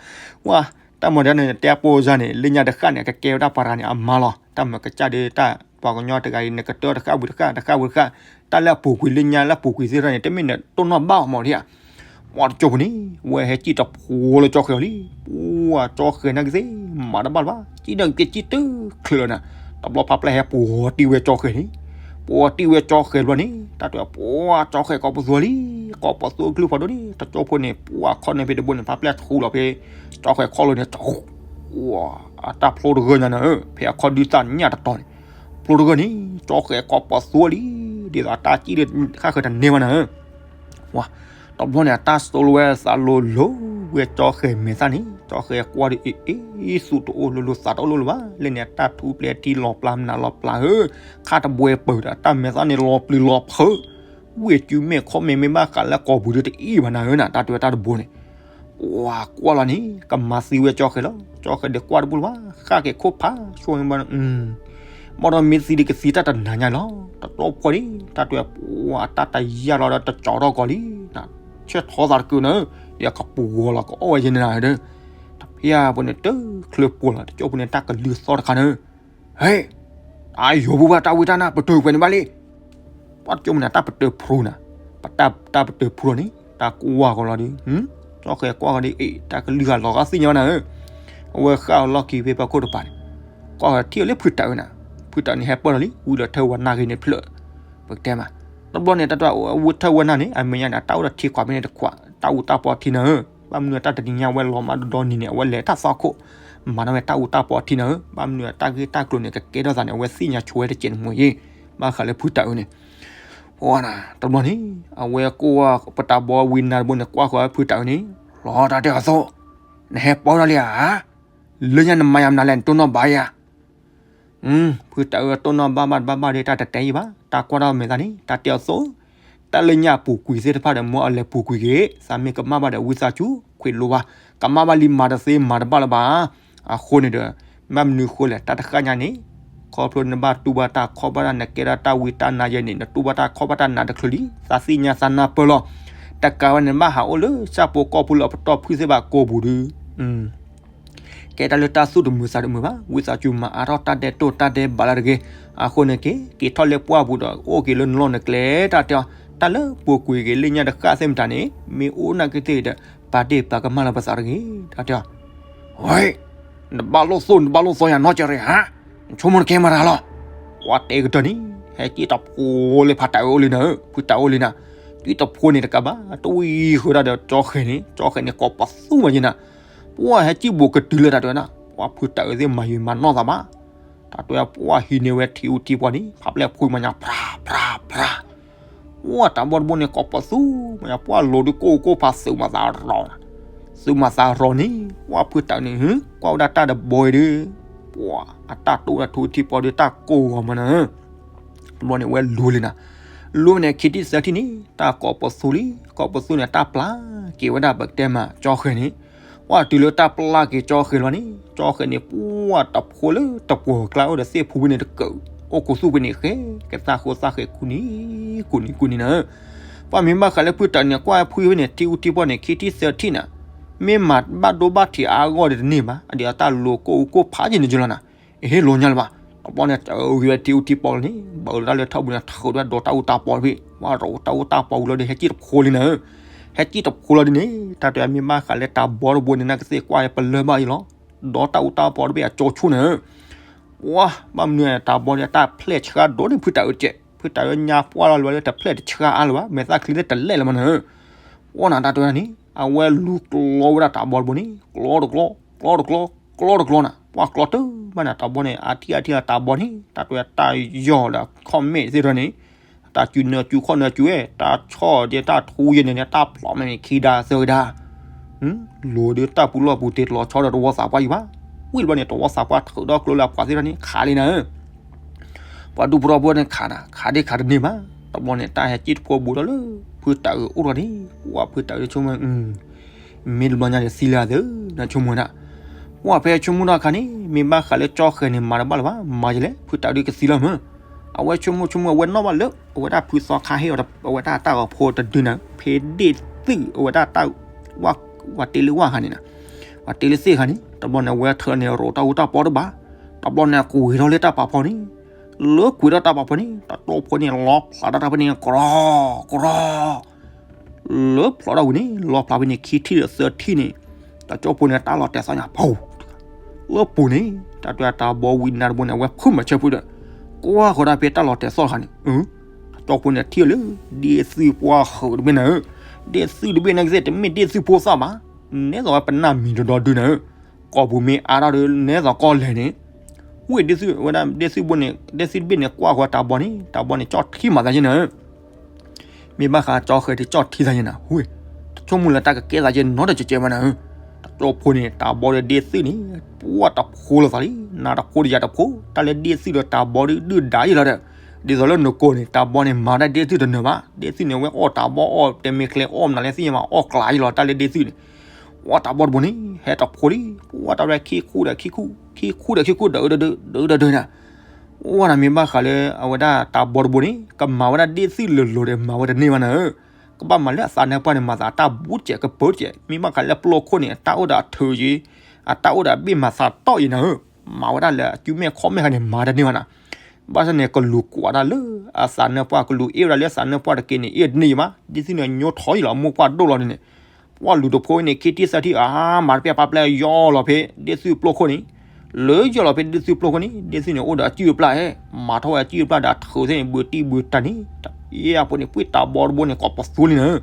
ဝဲ တၢ်မၤဒ်န့ၣ် တဲပိာ်စၢ်န့ၣ် လၢညါတဃၣ်န့ၣ် ကကဲဝဲဒၣ်ပှၤတဂၤန့ၣ်အမါလီၤ. တၢ်မၤကစၢ်ဒီးတၢ်ပှၤကညီတဂၤအံၤ နကတၢၢ်တဃၣ်ဝံၤတဃၣ် တဃၣ်ဝံၤတဃၣ်, တၢ်လၢအပူၤကွံာ်လၢညါလၢအပူၤကွံာ်သ့ၣ်တဖၣ်န့ၣ် တမ့ၢ်နတိၢ်နီၣ်ဘၣ်အီၤမးဒ်ဧါ. ပှၤတကၠိဖိန့ၣ် ဝဲဟဲစံၣ်တဖိလၢကၠီဃဲၤအီၤလံ, ပှၤကၠီဃဲၤနာ်က့သ့ၣ် မၤတဘၣ်လၢၤဘၣ်, စံၣ်နာ်က့စံၣ်တချုးလၢၤနၤ, တဘျီဖးပျဲၢ်ဟဲပိာ်တံၢ်ဝဲကၠီဃဲၤန့ၣ်, ပိာ်တံၢ်ဝဲကၠီဃဲၤဘျီန့ၣ် တၢ်တဲပှၤကၠီဃဲၤကိးပသူလံ, ကိးပသူကလုၢ်ဖးဒိၣ်န့ၣ် တကၠိဖိန့ၣ် ပှၤခီၣ်န့ၢ်ဖဲတဘိန့ၣ် ဖးပျဲၢ်ဆူလီၤဖဲ ကၠီဃဲၤခီၣ်လိၤန့ၣ် အတၢ်ဖျိတဂၢၢ်ညါနၤဧၢ, ဖဲအခီၣ်ဒုးသးညၣ်တတီၤန့ၣ်, ဖျိတဂၢၢ်န့ၣ် ကၠီဃဲၤကိးပသူလံ, ဒ်သိးတၢ်စံၣ်လၢဃၣ်ဃၢၤတန့ၢ်ဘၣ်နၤဧၢ. ပှၤ တဘျီန့ၣ် အတၢ်စိလိဝဲသးလိၤလိၤဝဲကၠီဃဲၤမဲာ်သၣ်န့ၣ်, ကၠီဃဲၤကွၢ်ဒီး အ့ အ့ သူၣ်တအိၣ်လိၤလိၤ သးတအိၣ်လိၤလိၤဘၣ်, လၢန့ၣ် အတၢ်ထူပျဲၢ်ထံလီၤပျၢ်မနုၤလီၤပျၢ်ဧၢ, ခါတဘှဲပၢၢ်ဒီး အတၢ်မဲာ်သၣ်န့ၣ်လီၤပျံၤလီၤဖုး, ဝ့ၢ်စုမဲာ်ခီၣ်မဲာ်မ့ၢ်ဘၣ်ဃးလၢကိာ်ပူၤဒီးတအံၣ်ဘၣ်နၤဧၢနၤ, တၢ်တဲဝဲတၢ်တဘိန့ၣ် ပှၤကွၢ်လီၤန့ၣ် ကမၤသံဝဲကၠီဃဲၤလီၤ, ကၠီဃဲၤဒီးကွၢ်တဘူၣ်လၢၤဘၣ်, ဃၣ်က့ၤခိၣ်ဖးဆိဝဲဘၣ်, ဘၣ်ဒီးမ့ၢ်သံဒီးကသံတၢ်တနၤညါလီၤ, တတီၢ်ဖှီၣ်ဒံး, တၢ်တဲပှၤအတၢ်တယာ်လီၤဒီးတကၠီထီၣ်ကီးလံ, ဆၢထီသးတကုးနၤ, ဒီးကပူၤဂီၤလီၤကအိၣ်ဝဲယဲၢ်နၤဒီး, တဖျၢၣ်ဖိန့ၣ် တချုးပှဲၤလီၤ တကၠိဖိန့ၣ် တၢ်ကလုၢ်သီၣ်တခါနၤ, ဟဲ တၢ်ယိၤဘူးဘၣ်တၢ်ဝံတၢ်နၢ် ပတုာ်ကွဲးန့ၣ်ဘၣ်လံ ပှၤတကၠိဖိန့ၣ် တၢ်ပတုာ်ဖျိနၤ, ပတၢ်ပတုာ်ဖျိလီၤန့ၣ် တၢ်ကွၢ်ကီးလီၤဒီး, ကၠီဃဲၤကွၢ်ကီးဒီး အ့ တၢ်ကလုၢ်ဂၤလီၤဂာ်သ့ၣ်ညါဘၣ်နၤဧၢ, အဝဲဃၣ်အလီၢ်ခံဖဲပှၤခိၣ်တပၤန့ၣ်, ကွၢ်ထံၣ်အီၤလၢဖုတၢ်အၢနၤ, ဖုတၢ်အၢန့ၣ် ဟဲပၢၢ်လီၤလံ ဝံၤဒီးထၢဝဲနၢ်ဂ့ၤန့ၣ်ဖျၢၣ်, ပကတဲမး, တဘျီန့ၣ် တၢ်တဝံထၢဝဲနၢ်န့ၣ် အမဲာ်ညါန့ၣ် တၢ်အိၣ်ဒီးထံခွးဖဲန့ၣ်တခွး, တၢ်အူတၢ်ပီထံနၤဧၢ, ဘၣ်မနုၤအတၢ်တနံၤညါဝဲလီၤမးဒီဒီနံၤန့ၣ် အဝဲလဲၤတၢ်သီခိၣ်, မၤထီၣ်ဝဲတၢ်အူတၢ်ပီထံနၤဧၢ, ဘၣ်မနုၤအတၢ်ဂ့ၢ်တၢ်ကျိၤန့ၣ် ကကဲထီၣ်သးန့ၣ် အဝဲသ့ၣ်ညါဆိဝဲတကဲးန့ၣ်မ့ၢ်ယ့ၢ်, ဘၣ်ဃးလၢဖုတၢ်အၢန့ၣ် ပှၤနၤ တဘျီန့ၣ် အဝဲကိးပတၢ်ဘီဝံနၤတဘိန့ၣ် ကွၢ်ဃီၤဖုတၢ်အၢန့ၣ်, လီၤတၢ်တဲအီၤသိး, နဟဲပီထီၣ်လံဧါ, လၢညါနမၤယၤမနုၤလဲၣ် နတိၢ်နီၣ်ဘၣ်ယၤ, ဖုတၢ်အၢတိၢ်နီၣ်ဘၣ်ဘၣ်တဘၣ်ဘၣ်ဒီး တၢ်တတဲယံာ်ဘၣ်, တၢ်ကွၢ်ထီၣ်မဲာ်သၣ်န့ၣ် တၢ်တဲအီၤသိး, တၢ်လၢညါအပူၤကွံာ်သ့ၣ်တဖၣ်ဒီး မ်အလဲၤပူၤကွံာ်က့ၤ, သးမ့ၢ်ကမၣ်ဘၣ်ဒီး ဝံသးစူၤခွဲးလိဘၣ်, ကမၣ်ဘၣ်လံမၤတသ့မၤတဘၣ်လၢၤဘၣ်, အဃိန့ၣ်ဒီး, ဘၣ်မနုၤဃိလဲၣ် တၢ်တဃၣ်ညါန့ၣ်, ခီဖျိနဘၣ်တူၢ်ဘၣ်တၢ်ခီၣ်ဘၣ်တၢ် နကဲထီၣ်တၢ်ဝံတၢ်နါယဲန့ၣ် နတူၢ်ဘၣ်တၢ်ခီၣ်ဘၣ်တၢ်နါတချုးလံ, သးသ့ၣ်ညါသးနၢ်ပၢၢ်လီၤ, တကးဝဲန့ၣ် နဘၣ်ဟးအိၣ်လၢဆၣ်ဖိကီၢ်ဖိလၢအပတီၢ်ဖုၣ်သ့ၣ်ဘၣ်ကိာ်ပူၤဒီး ကဲတၢ်လၢတၢ်သူၣ်တမုာ်သးတမုာ်ဘၣ်, ဝံသးစူၤမၤအါထီၣ်တၢ်ဒဲးတိၢ်တၢ်ဒဲးဘးလၢတဂ့ၤ, အဃိန့ၣ်က့ၤ, က့ၤထီၣ်လၢပှၢ်ပူၤဒီး အိၣ်က့ၤလၢနလီၢ်နကျဲတၢ်တဲအီၤ, တၢ်လၢပူၤကွံာ်က့ၤလၢညါတဃၣ်သ့ၣ်မတၤန့ၣ် မ့ၢ်အိၣ်နာ်က့သ့ၣ်ဒီး, ပာ်တ့ၢ်ပာ်ကမၣ်လၢပသးတဂ့ၤ, တၢ်တဲအီၤ, ဝဲ, နဘၣ်လိၣ်သိၣ် နဘၣ်လိၣ်သီယၤနီတစဲးရ့ဟါ, နဆိကမိၣ်နကဲမတၤလီၤ, ပှၤတဲကတၢၢ်န့ၣ်, ဟဲက့ၤတဖိလၢဖုတၢ်အၢအိၣ်လံနၤဧၢ, ဖုတၢ်အၢအိၣ်လံနၤ, ဒ်တဖိန့ၣ်တကးဘၣ်, တဝံဃုာ်တၢ်ဒီးကၠီဃဲၤန့ၣ်, ကၠီဃဲၤန့ၣ် ကိးပသူမးယဲနၤ ပှၤဟဲကံၣ်ဘိးကတုၤလၢတၢ်တဲဝဲဒၣ်, ပှၤဖုတၢ်အၢသ့ၣ်မၤယံာ်မၤနီၢ်သးဘၣ်, တၢ်တဲဝဲပှၤဟံးန့ၢ်ဝဲထံအူထံပှီၤန့ၣ် ဖးပျဲၢ်ဖှံမးညါ ဖြါဖြါဖြါ, ပှၤတၢ်ဘီတဘိန့ၣ် ကိးပသူမးညါ ပှၤလိၤဒုးကိၢ်ကိၢ်ဖးသုးမၤသးရီ, သုးမၤသးရီန့ၣ် ပှၤဖုတၢ်န့ၣ် ကွၢ်ဝဲဒၣ်တၢ်တဘီအံၤဒီး, ပှၤအတၢ်တိၢ်ဝဲဒၣ်ထူထံပီၤဒီးတၢ်ကိၢ်ဂီၤမးနၤ တဘျီန့ၣ် ဝဲလူၤလံနၤ, လူၤဝဲန့ၣ် ခံထံၣ်သၢထံၣ်န့ၣ် တၢ်ကိးပသူလံ, ကိးပသူန့ၣ် တၢ်ပျၢ်က့ၤဝဲဒၣ်ပကတဲမး ကၠီဃဲၤန့ၣ်, ပှၤတုၤလၢတၢ်ပျၢ်က့ၤကၠီဃဲၤလီၤန့ၣ် ကၠီဃဲၤန့ၣ် ပှၤတဖိလၢတပှီၤကျါအိၣ်ဒီးသ့ၣ်ဖူဖဲန့ၣ်တကၢး, အိၣ်ကူသူၣ်ဖဲန့ၣ်ဃဲ, ကသၣ်ဃိသၣ်ဃဲၤကူန့ၣ်, ကူန့ၣ်ကူန့ၣ်နၤ, ပှၤမ့ၢ်ဘၣ်ဃးလၢဖုတၢ်န့ၣ် ကွၢ်ဖုဖဲန့ၣ် ထံအူထံပီၤန့ၣ် ခံထံၣ်သၢထံၣ်နၤ, မ့ၢ်မၤဘၣ်ဒိဘၣ်ထံးအါဂီၢ်ဒီးတန့ၢ်ဘၣ်, အဒံးအတၢ်လိၤကိၢ်အူကိၢ်ဖးယံာ်န့ၣ်ယလီၤနၤ, အဟ့ၣ်လိာ်ညါလၢၤဘၣ်. တဘျီန့ၣ် ဂ့ၤဝဲထံအူထံပီလီၤန့ၣ် ဘၣ်လၢတၢ်လၢထီၣ်ပူၤန့ၣ် ထုးဒီးဒိးတၢ်အူတၢ်ပီတဘ့ၣ်, ဝဲရိးတၢ်အူတၢ်ပီဝံၤလီၤဒီး ဟဲစံၣ်တဖိလံနၤဧၢ, ဟဲစံၣ်တဖိလီၤဒ်န့ၣ် တၢ်တဲမ့ၢ်ဘၣ်ဃးလၢတၢ်ဘီတဘိန့ၣ် နကသ့ၣ်ကွၢ်ပလၢၢ်ဘၣ်အံၤလီၤ, ဒီးတၢ်အူတၢ်ပီတဘ့ၣ်အကၠိဆိၣ်နၤဧၢ. ပှၤဘၣ်မနုၤတၢ်ဘီန့ၣ် တၢ်ဖျဲၣ်ဆှါဒိၣ်န့ၢ်ဖုတၢ်အုးတကဲး, ဖုတၢ်အုးညါပှၢ်လီၤလၢတဖျဲၣ်တဆှါအါလၢၤဘၣ်, မဲာ်သၣ်ချံသ့ၣ်တလဲၣ်လၢၤမးနၤဧၢ. ပှၤနၤတၢ်တဲန့ၣ် အဝဲလူၤကျီဝဲဒၣ်တၢ်ဘီတဘိန့ၣ် ကျီတကျီ, ကျီတကျီ, ကျီတကျီနၤ, ပှၤကျီတဘၣ်နၤ တၢ်ဘီန့ၣ် အါထံၣ်အါထံၣ်လၢတၢ်ဘီန့ၣ် တၢ်တဲတၢ်ယီၢ်ဒီးခီၣ်မဲာ်သ့ၣ်တဖၣ်န့ၣ် တၢ်စူၤနၢစူၤခီၣ်နၢစူၤဝဲ တၢ်ဆီၣ်ဒ်တၢ်ထူယဲၢ်န့ၣ်န့ၣ် တၢ်ဖျိးမဲာ်န့ၣ် ခံဒါသၢဒါ, လိၤဒုးတၢ်ပူၤလီၢ်ပူၤတ့တလီၤဆီဒီးတဝီသးပှၢ်ယံၤဘၣ်. ဝံၤတဘျီန့ၣ် တဝီသးပှၢ်ထုးဒီကျိလၢအပှၤသ့ၣ်တဖၣ်န့ၣ် ခးလံနၤဧၢ. ပှၤဒူဖိထီဖိန့ၣ်ခးနၤ ခးဒ့ခးတန့ၢ်ဘၣ်. တဘျီန့ၣ် တၢ်ဟဲစံၣ်တဖိဘူးဒီးလၢ ဖုတၢ်အုးအိၣ်ထီၣ်န့ၣ် ပှၤဖုတၢ်အုးဆိကမိၣ် မ့ၢ်တဘျီညါဒီးသံလၢအသၢ နဆိကမိၣ်ဒၣ်. ပှၤဖဲဆိကမိၣ်ထီၣ်အခါန့ၣ် မ့ၢ်ဘၣ်ဃးလၢကၠီဃဲၤန့ၣ် မၤတဘၣ်လၢၤဘၣ် မၤယလဲၣ် ဖုတၢ်အုးဒုးကသံလီၤမး. အဝဲဆိကမိၣ်ဆိကမိၣ် အဝဲနီၣ်ဘၣ်လၢ အဝဲဒၣ်ဖုသီခါဟ့ၣ်အီၤ အဝဲဒၣ်တၢ်ဂီၤဖိတဒုနၤ ဖဲဒ့ၣ်သုးအဝဲဒၣ်တၢ် ဝၤတ့လၢဝၤခါန့ၣ်နၤ, ဝၤတ့လၢသ့ၣ်ခါန့ၣ် တဘျီန့ၣ် အဝဲထၢန့ၣ်ရိးတၢ်အူတၢ်ပီတဘၣ်. တဘျီန့ၣ် ကွံာ်ထီၣ်လၢတၢ်ပာ်ဖီန့ၣ်, လၢကွံာ်ထီၣ်တၢ်ပာ်ဖီန့ၣ် တၢ်ကၠီဖိန့ၣ် လီဖျးတၢ်တၢ်ဖဲန့ၣ် ကြီ ကြီ လၢဖျိးထီၣ်ဝံၤန့ၣ် လီဖျးဖဲန့ၣ် ခံထံၣ်ဒီးသၢထံၣ်န့ၣ် တၢ်ကၠီဖိန့ၣ် တၢ်လီၤတဲာ်သီၣ်ညါ ပူၤ လၢပူၤန့ၣ် တၢ်တဲတၢ်ဘီဝံၤနၤတဘိန့ၣ် အဝဲဖုးမၤဆၢဖုးဒီး ကွၢ်ဃီၤဒၣ်ဖဲတၢ်လီၤတဲာ်သီၣ်တခါန့ၣ် တၢ်ကၠီဖိန့ၣ်ထံၣ်လၢ ဒ့ၣ်သုးပှၢ်ဃုာ်တဘ့ၣ်နၤဧၢ, ဒ့ၣ်သုးတဘ့ၣ်န့ၣ်ကသ့ၣ် တမ့ၢ်ဒ့ၣ်သုးဖိသၣ်ဘၣ်, နဲသိးဝဲပနၢ်မံၤဒီဒီဒုနၤဧၢ, ကိာ်ပူၤမ့ၢ်အါထီၣ်ဒီး နဲသိးကီၢ်လဲၣ်န့ၣ် ဝံၤဒ့ၣ်သုးဝဲဒၣ် ဒ့ၣ်သုးဘိန့ၣ် ဒ့ၣ်သုးတဘ့ၣ်န့ၣ် ကွၢ်ဃီၤတၢ်ဘီန့ၣ် တၢ်ဘီန့ၣ် ကၠီၣ်ထံမၤသးယဲၢ်နၤဧၢ မ့ၢ်ဘၣ်ဃးကၠီဃဲၤဒုးကၠီၣ်ထံသးယဲၢ်နၤ ဟူ, တဆိကမိၣ်လၢတၢ်ကကဲသးကဲနီတစဲးကဲမးနၤဧၢ, တၠီဖိန့ၣ် တၢ်ဘီဒီးဒ့ၣ်သုးန့ၣ် ပှၤတဖိလၢၤသးလံ, နၤတဖိဒီးယၤတဖိ, တၢ်လၢဒ့ၣ်သုးဒီးတၢ်ဘီဒုးဒုၣ်ဒါယဲၢ်လီၤဒီး, ဒ်သိးလၢနကိးန့ၣ် တၢ်ဘီန့ၣ် မၤဒၣ်ဒ့ၣ်သုးတနၢၤဘၣ်, ဒ့ၣ်သုးန့ၣ် အဝဲအီၣ်တၢ်ဘီအီၣ်တဲမ့ၢ်ကျဲအီၣ်မနုၤလဲၣ်သ့ၣ်ညါဘၣ် အီၣ်ကျးယဲၢ်လီၤ တၢ်လၢဒ့ၣ်သုးန့ၣ် ပှၤတၢ်ဘီတဘိန့ၣ် ဟဲတဖိလံ, ပှၤတၢ်ဝဲခံခူဒီးခံခူ, ခံခူဒီးခံခူ ဒၢးဒၢးဒၢးဒၢးဒၢးနၤ ဝဲဒၣ်မ့ၢ်ဘၣ်ဃးလၢအဝဲဒၣ်တၢ်ဘီတဘိန့ၣ် ကမၤဝဲဒၣ်ဒ့ၣ်သုးလိၤလိၤဒီး မၤဝဲတန့ၢ်ဘၣ်နၤဧၢ, ကဘၣ်မၤလၢအသးနၢပှၢ်န့ၣ် မၤသးတၢ်ဘူးတကဲးကပၢတကဲး, မ့ၢ်ဘၣ်ဃးလၢပျိခိၣ်န့ၣ် အတၢ်အိၣ်ဒီးအထုးယံၤ, အတၢ်အိၣ်ဒီးအဘ့ၣ်မၤသးတီၢ်အံၤနၤဧၢ, မၤဝဲဒၣ်လၢအစုမဲာ်ခီၣ်မဲာ်ခါန့ၣ် မၤတန့ၢ်ဘၣ်နၤ ဘၣ်ဆၣ်န့ၣ် ကလူၤကွၢ်ဒၣ်လၢအသးနၢပှၢ် ကလူၤအ့ၣ်ဝဲဒၣ်လၢသးနၢပှၢ်တက့ၢ်န့ၣ် အ့ၣ်တန့ၢ်ယံၤဘၣ်, ဒ့ၣ်သုးန့ၣ် ညိထီယံၤလီၤ မိၢ်ပှၢ်ဒိၣ်လီၤန့ၣ်န့ၣ်, ပှၤလူၤတဖိအံၤန့ၣ် ခံထံၣ်သၢထံၣ် အါ မၤတပျဲၢ်ပာ်ပျဲၢ်ယီၢ်လီၤဖဲဒ့ၣ်သုးပျိခိၣ်န့ၣ်, လၢယီၢ်လီၤဖဲဒ့ၣ်သုးပျိခိၣ်န့ၣ် ဒ့ၣ်သုးန့ၣ် အိၣ်ဒီးအစုအပျၢ်ဧဲ, မၤထီၣ်ဝဲအစုအပျၢ်ဒီးအထုးသ့ၣ်န့ၣ် ဘုးတံၢ်ဘုးတၢ်န့ၣ်, ယဲအဖိန့ၣ် ပှ့ၢ်တၢ်ဘီတဘိန့ၣ် ကိးပသူလံနၤ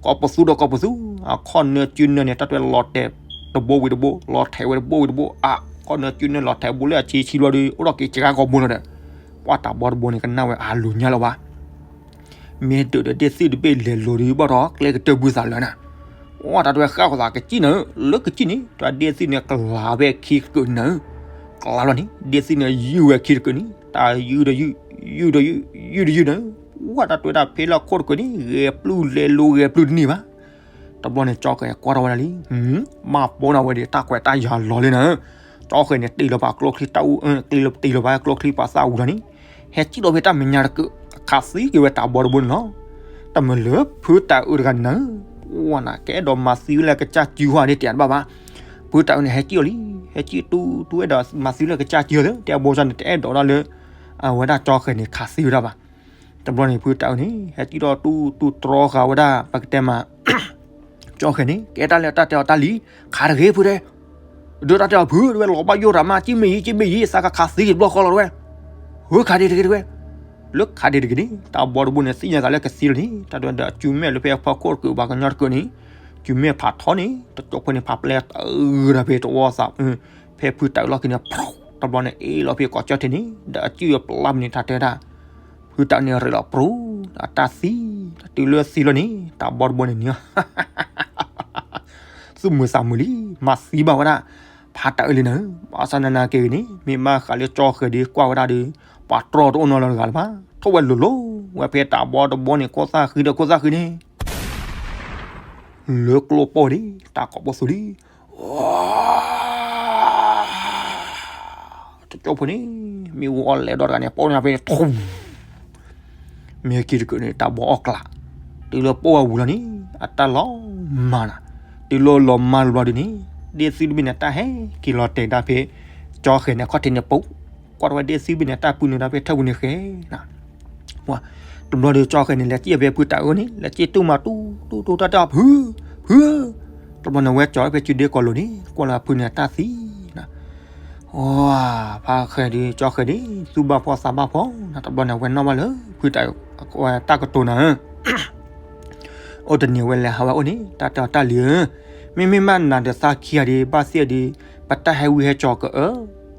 ကိးပသူဒီးကိးပသူ, အခီၣ်နၢစုနၢန့ၣ် တၢ်တဲလီၤတဲာ်တဘိဝံၤတဘိ လီၤထဲးဝဲတဘိဝံၤတဘိ အခီၣ်နၢစုနၢလီၤထဲးဘိလၢအဆံဆံဘျီဒီး အိၣ်ထီၣ်က့ၤစှၤကိာ်ဘိလီၤဒီး, ပှၤတၢ်ဘီတဘိန့ၣ် ကနၣ်ဝဲအလိၤညါလၢၤဘၣ်, မ့ၢ်ဒုးဒီးဒ့ၣ်သုးတဘ့ၣ်လဲၤလိၤဒီး ဘၣ်ဒီးကျဲကတၢၢ်ဘုသးလၢနၤ, ပှၤတၢ်တဲဃၣ်ဃီၤသးကစံၣ်နၤဧၢ, လၢကစံၣ်န့ၣ် တၢ်ဒ့ၣ်သုးန့ၣ် ကလၤဝဲခံကနၤဧၢ, ကလၤလီၤန့ၣ် ဒ့ၣ်သုးန့ၣ် ယုၢ်ဝဲခံတကနံၤ, တၢ်ယုၢ်ဒီးယုၢ်, ယုၢ်ဒီးယုၢ်, ယုၢ်ဒီးယုၢ်နၤ, ပှၤတၢ်တဲဒၣ်ဖဲလၢခိၣ်တကနံၤ ဂဲၤပျုၢ်လဲၤလိၤဂဲၤပျုၢ်တန့ၢ်ဘၣ်, တဘျီန့ၣ် ကၠီဃဲၤကွၢ်ထီၣ်ဝဲဒၣ်လံ, မၤပိာ်နၤဝဲဒီး တၢ်ကွဲးတၢ်ယၤလီၤလံနၤဧၢ, ကၠီဃဲၤန့ၣ် တ့ၢ်လီၤပာ်ကျိချံတၢ်အူ, တ့ၢ်လီၤပာ်ကျိချံပာ်သၣ်အူလီၤန့ၣ်, ဟဲစံၣ်ဒီးဖဲတၢ်မဲာ်ညါတကၢး, ခးသံက့ၤဝဲတၢ်ဘီတဘိန့ၣ်လီၤ, တမ့ၢ်လၢဖုတၢ်အုးတဂၤန့ၣ်နၤဧၢ, ပှၤနၤ ကအဲၣ်ဒိးမၤသံဝဲလၢကစၢ်စုဟီၣ်ဒ်တဲတဘၣ်ဘၣ်, ဖုတၢ်အုးန့ၣ် ဟဲစံၣ်အီၤလံ, ဟဲစံၣ်တူတူ အဲၣ်ဒိးမၤသံဝဲလၢကစၢ်စုဟီၣ်သ့, တဲဘိဆၣ်န့ၣ် တအဲၣ်ဒိးဒၣ်လၢ အဝဲဒၣ်ကၠီဃဲၤန့ၣ် ခးသံဝဲဒၣ်ဘၣ်, တဘျီန့ၣ် ဖုတၢ်အုးန့ၣ် ဟဲစံၣ်ဒီးတူတူတြီဃာ်ဝဲဒၣ် ပကတဲမး ကၠီဃဲၤန့ၣ် ကဲတၢ်လၢတၢ်တဲအီၤတၢ်လံ, ခးတဂ့ၤဖုတဲ, ဒုးတၢ်တဲအီၤဖုတဲဝဲ လီၤဘၣ်ယိၣ်တၢ်မး စံၣ်မ့ၢ်ယံၤ စံၣ်မ့ၢ်ယံၤ သးကခးသံက့ၤတဘျီဃီလီၤတဲဝဲ, ဟၢခးဒ့တဂ့ၤတဲဝဲ, လၢခးဒ့တဂ့ၤန့ၣ် တၢ်ဘီတဘိန့ၣ် သ့ၣ်ညါသးလၢကသံလီၤန့ၣ် တၢ်တဲဝဲဒီး အစုမဲာ်လၢဖဲအဖီခိၣ်တကုာ် ပှၤကညီတကုာ်န့ၣ် စုမဲာ်ဖးထီန့ၣ် တကၠိဖိန့ၣ် ဖးပျဲတၢ်အုးဒီးဖဲတဝီသး ဖဲဖုတၢ်အုးလီၢ်ခံန့ၣ် တဘျီန့ၣ်အ့ၣ်လီၤဖဲကိးကၠီၣ်ထံးန့ၣ် ဒီးအစုအပျၢ်န့ၣ် တၢ်တဲဝဲဒၣ် ဖုတၢ်အုးန့ၣ်ရ့လီၤပြူၤ အတၢ်သံ တုၤလၢသံလီၤန့ၣ် တၢ်ဘီတဘိန့ၣ်န့ၣ် သူၣ်မုာ်သးမုာ်လံ မၤသံဘၣ်ဝဲဒၣ် ဖုတၢ်အုးလံနၤ, ဘၣ်ဆၣ်နၤနၤက့ၤဂ့ၤန့ၣ် မ့ၢ်ဘၣ်ဃးလၢကၠီဃဲၤဒ်ကွၢ်ဝဲဒၣ်ဒီး ပှၤတြီတအိၣ်နီတဂၤလၢၤဘၣ်, ထီၣ်ဝဲလိၤလိၤဝဲဖဲတၢ်ဘီတဘိန့ၣ် ခိၣ်သၣ်ဃံဒီးခိၣ်သၣ်ဃံန့ၣ် လၢကျိပိၢ်ဒံး တၢ်ကိးပသူလံ တကၠိဖိန့ၣ် မ့ၣ်အူအီၣ်လဲၤဒီးတဂၤန့ၣ် ပိၢ်န့ၣ်ဖဲန့ၣ် ထူ မ့ၢ်ခံတကုာ်န့ၣ် တၢ်ဘီအီၣ်ကျး တုၤလၢပိၢ်ဝဲဝံၤလီၤန့ၣ် အတၢ်လီၤမၢ်နၤ, တုၤ တုၤလီၤလီၤမၢ်တဘျီဒုန့ၣ် ဒ့ၣ်သုတဘ့ၣ်န့ၣ် တၢ်ဟဲက့ၤလီၤတဲာ်ဒၣ်ဖဲ ကၠီဃဲၤန့ၣ် အခီၣ်ထံးန့ၣ်ပူၤ, ကွၢ်တဝဲဒ့ၣ်သုတဘ့ၣ်န့ၣ် တၢ်ပုၢ်နုာ်ဒၣ်ဖဲထၢၣ်ပူၤန့ၣ်ဃဲၤ တဘျီဒီးကၠီဃဲၤန့ၣ် လဲၤစ့ၣ်ဖဲဖုတၢ်အၢန့ၣ် လဲၤစ့ၣ်တူၢ်မးတူၢ်တူၢ်တူၢ် တၢ်တဲအီၤ ဖု, ဖု, တဘျီန့ၣ် ဝဲကၠီဖဲစုဒ့ကီၢ်လိၤန့ၣ် ကွၢ်လၢဖုန့ၣ်တၢ်သံ ဝါ, ဖါဃဲၤဒီး ကၠီဃဲၤဒီး သူၣ်ဘၣ်ဖှီၣ်သးဘၣ်ဖှီၣ်နၤ တဘျီန့ၣ် အဝဲနီၣ်ဘၣ်လၢ ဖုတၢ်အၢ တၢ်ကတိၤနၤဧၢ, အိၣ်တနံၤဝဲလဲၤဟးဝဲအိၣ်န့ၣ် တၢ်တဲအီၤ တၢ်လံၤဧၢ, မ့မ့ၢ်ဘၣ်နၤဒီးသးခံဂၤဒီး ဘၣ်သ့ၣ်ဒီး ပတၢ်ဟဲဝံဟဲကၠီၤကအၢ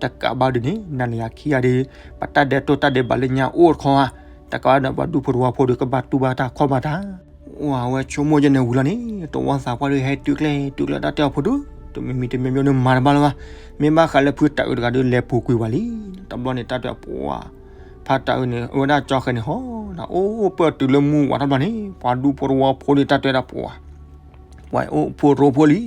တကးဘၣ်ဒုန့ၣ် နၤလၢယၤခံဂၤဒီး ပတၢ်ဒဲးတိၢ်တၢ်ဒဲးဘးလၢညါအိၣ်တခီဧါ, တကးဘၣ်ဒီးပှၤဒူဖိတဝီဖိဒီး ကဘၣ်တူၢ်ဘၣ်တၢ်ခီၣ်ဘၣ်တၢ် ဝါ, အဝဲဆိကမိၣ်ယဲန့ၣ်ဝံၤလီၤန့ၣ် တဝီသးပှၢ်ဒီး ဟဲတုၤကျဲတုၤကျဲ တၢ်တဲအီၤ ဖိဒူ, တမံၤမံၤတမံၤမံၤန့ၣ် မၤတဘၣ်လၢၤဘၣ်, မ့ၢ်ဘၣ်ဃးလၢဖုတၢ်အၢတဂၤဒီး လဲၤပူၤကွံာ်ဝဲလံ. တဘျီန့ၣ် တၢ်တဲအီၤ ပှၤ, ဖါတၢ်အၢန့ၣ် အဝဲဒၣ်ကၠီဃဲၤန့ၣ်ဟီ, အိၣ်ပၢၢ်တုၤလၢမုၢ်ဝါထီၣ်တဘျီန့ၣ် ပှၤဒူဖိတဝီဖိဒီး တၢ်တဲဝဲဒၣ် ပှၤ, ပှၤအိၣ်ဖိရိဖိလံ.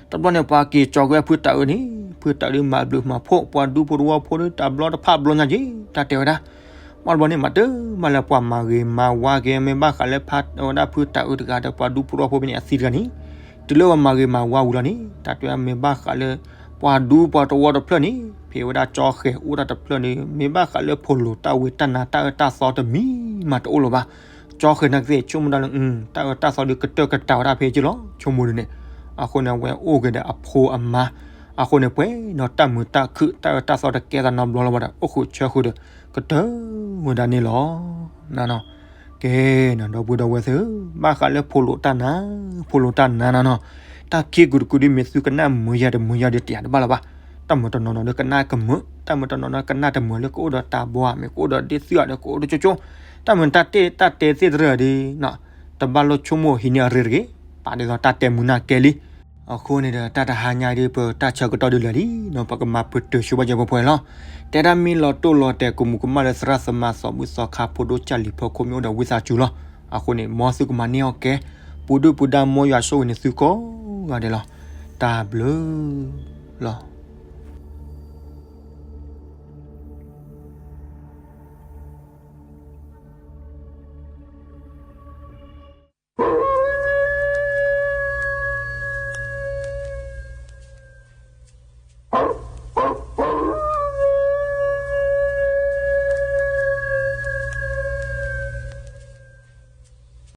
တဘျီန့ၣ် ပှၤက့ၤကၠီကွံာ်ဖုတၢ်အၢန့ၣ် ဖုတၢ်အၢဒီး မၤဘျုးမၤဖှိၣ် ပှၤဒူဖိတဝီဖိဒီး တဘျီတဖၣ်ဘျီညါက့ၤ တၢ်တဲဝဲဒၣ် မ့ၢ်တဘျီန့ၣ်မၤတၢ်မၤလၢပှၤမၤဂ့ၤမၤဝါက့ၤ မ့ၢ်ဘၣ်ဃးလၢဖါဝဲဒၣ်ဖုတၢ်အၢတဂၤဒီး ပှၤဒူဖိတဝီဖိဖဲန့ၣ် အသံတဂၤန့ၣ်, တုၤလၢပှၤမၤဂ့ၤမၤဝါဝံၤလီၤန့ၣ် တၢ်တဲမ့ၢ်ဘၣ်ဃးလၢ ပှၤဒူပှၤတဝီတဖျၢၣ်န့ၣ် ဖဲဝဲဒၣ်ကၠီဃဲၤအိၣ်တၢ်တဖျၢၣ်န့ၣ် မ့ၢ်ဘၣ်ဃးလၢဖိးလိာ်တၢ်ဝဲတၢ်နါတၢ်အၢတၢ်သီတမံၤမးတအိၣ်လၢၤဘၣ်. ကၠီဃဲၤနာ်ကသ့ၣ်ဆိကမိၣ်ဒၣ်လၢ တၢ်အၢတၢ်သီဒီးကတၢၢ်ကတၢၢ်ဝဲဒၣ်ဖဲက့ၤလီၤ ဆိကမိၣ်ဒ်န့ၣ်, အဃိန့ၣ် အဝဲအိၣ်က့ၤဒီးအဖိအမါ, အဃိန့ၣ် ပှဲၤဒီးတၢ်မုာ်တၢ်ခုၣ် တၢ်အၢတၢ်သီတကဲသးနီတဘျီလၢၤဘၣ်ဒီး အိၣ်ဃုာ်ဆၢဃုာ်ဒီး ကတၢၢ်ဝဲဒၣ်န့ၣ်လီၤ. ကဲ, ဒီပုၢ်ဒီဝဲၢ်သ့ၣ်ဧၢ, ဘၣ်ဃးလၢဖိးလိာ်တၢ်နါ, ဖိးလိာ်တၢ်နါနီၢ်နီၢ်, တၢ်ခံကုာ်တကုာ်ဒ်မ့ၢ်သုကနၣ်မုာ်ယၤတမုာ်ယၤဒီး တယာ်တဘၣ်လၢၤဘၣ်. တၢ်မုာ်တနီၤနီၤဒီးကနၣ်ကမုာ်, တၢ်မုာ်တနီၤနီၤကနၣ်တမုာ်လၢကအိၣ်ဒီးတၢ်ဘီဧါ, မ့ၢ်ကအိၣ်ဒီးဒ့ၣ်သုဧါဒီး ကအိၣ်ဒီးကၠိကၠိ, တၢ်မုာ်တၢ်တဲတၢ်တဲသ့ၣ်တဖၣ်ဒီး တဘၣ်လိၣ်ဆိကမိၣ်ဟံးန့ၢ်အရ့တဂ့ၤ, ပာ်ဒ်သိးတၢ်တဲမုာ်နၢ်ကဲလံ. အဃိန့ၣ်ဒီး တၢ်တဟါညါဒီး ပတၢ်ဆၢကတီၢ်ဒုးလၢာ်လံနီၢ်, ပကမၤပတုာ်ဆိဘၣ်ယဲၢ်ပှဲၤပှဲၤလီၤ. တဲဒၣ်မ့ၢ်လီၤတိၢ်လီၤတဲာ် ကမူးကမၣ်လၢသရၣ်သမါစီၤဘူၣ်စီၤခါဖိဒိၣ်ကၢ်လံၤဖီခိၣ်မ့ၢ်အိၣ်ဒီးဝံသးစူၤလီၤ. အဃိန့ၣ် မ်သုကမၤန့ၢ်အီၣ်ကဲ, ပူၤဒုၣ်ပူၤဒါ မ်ယွၤဆိၣ်ဂ့ၤန့ၢ်သုကိးဂၤဒဲးလီၤ. တၢ်ဘျုးလီၤ.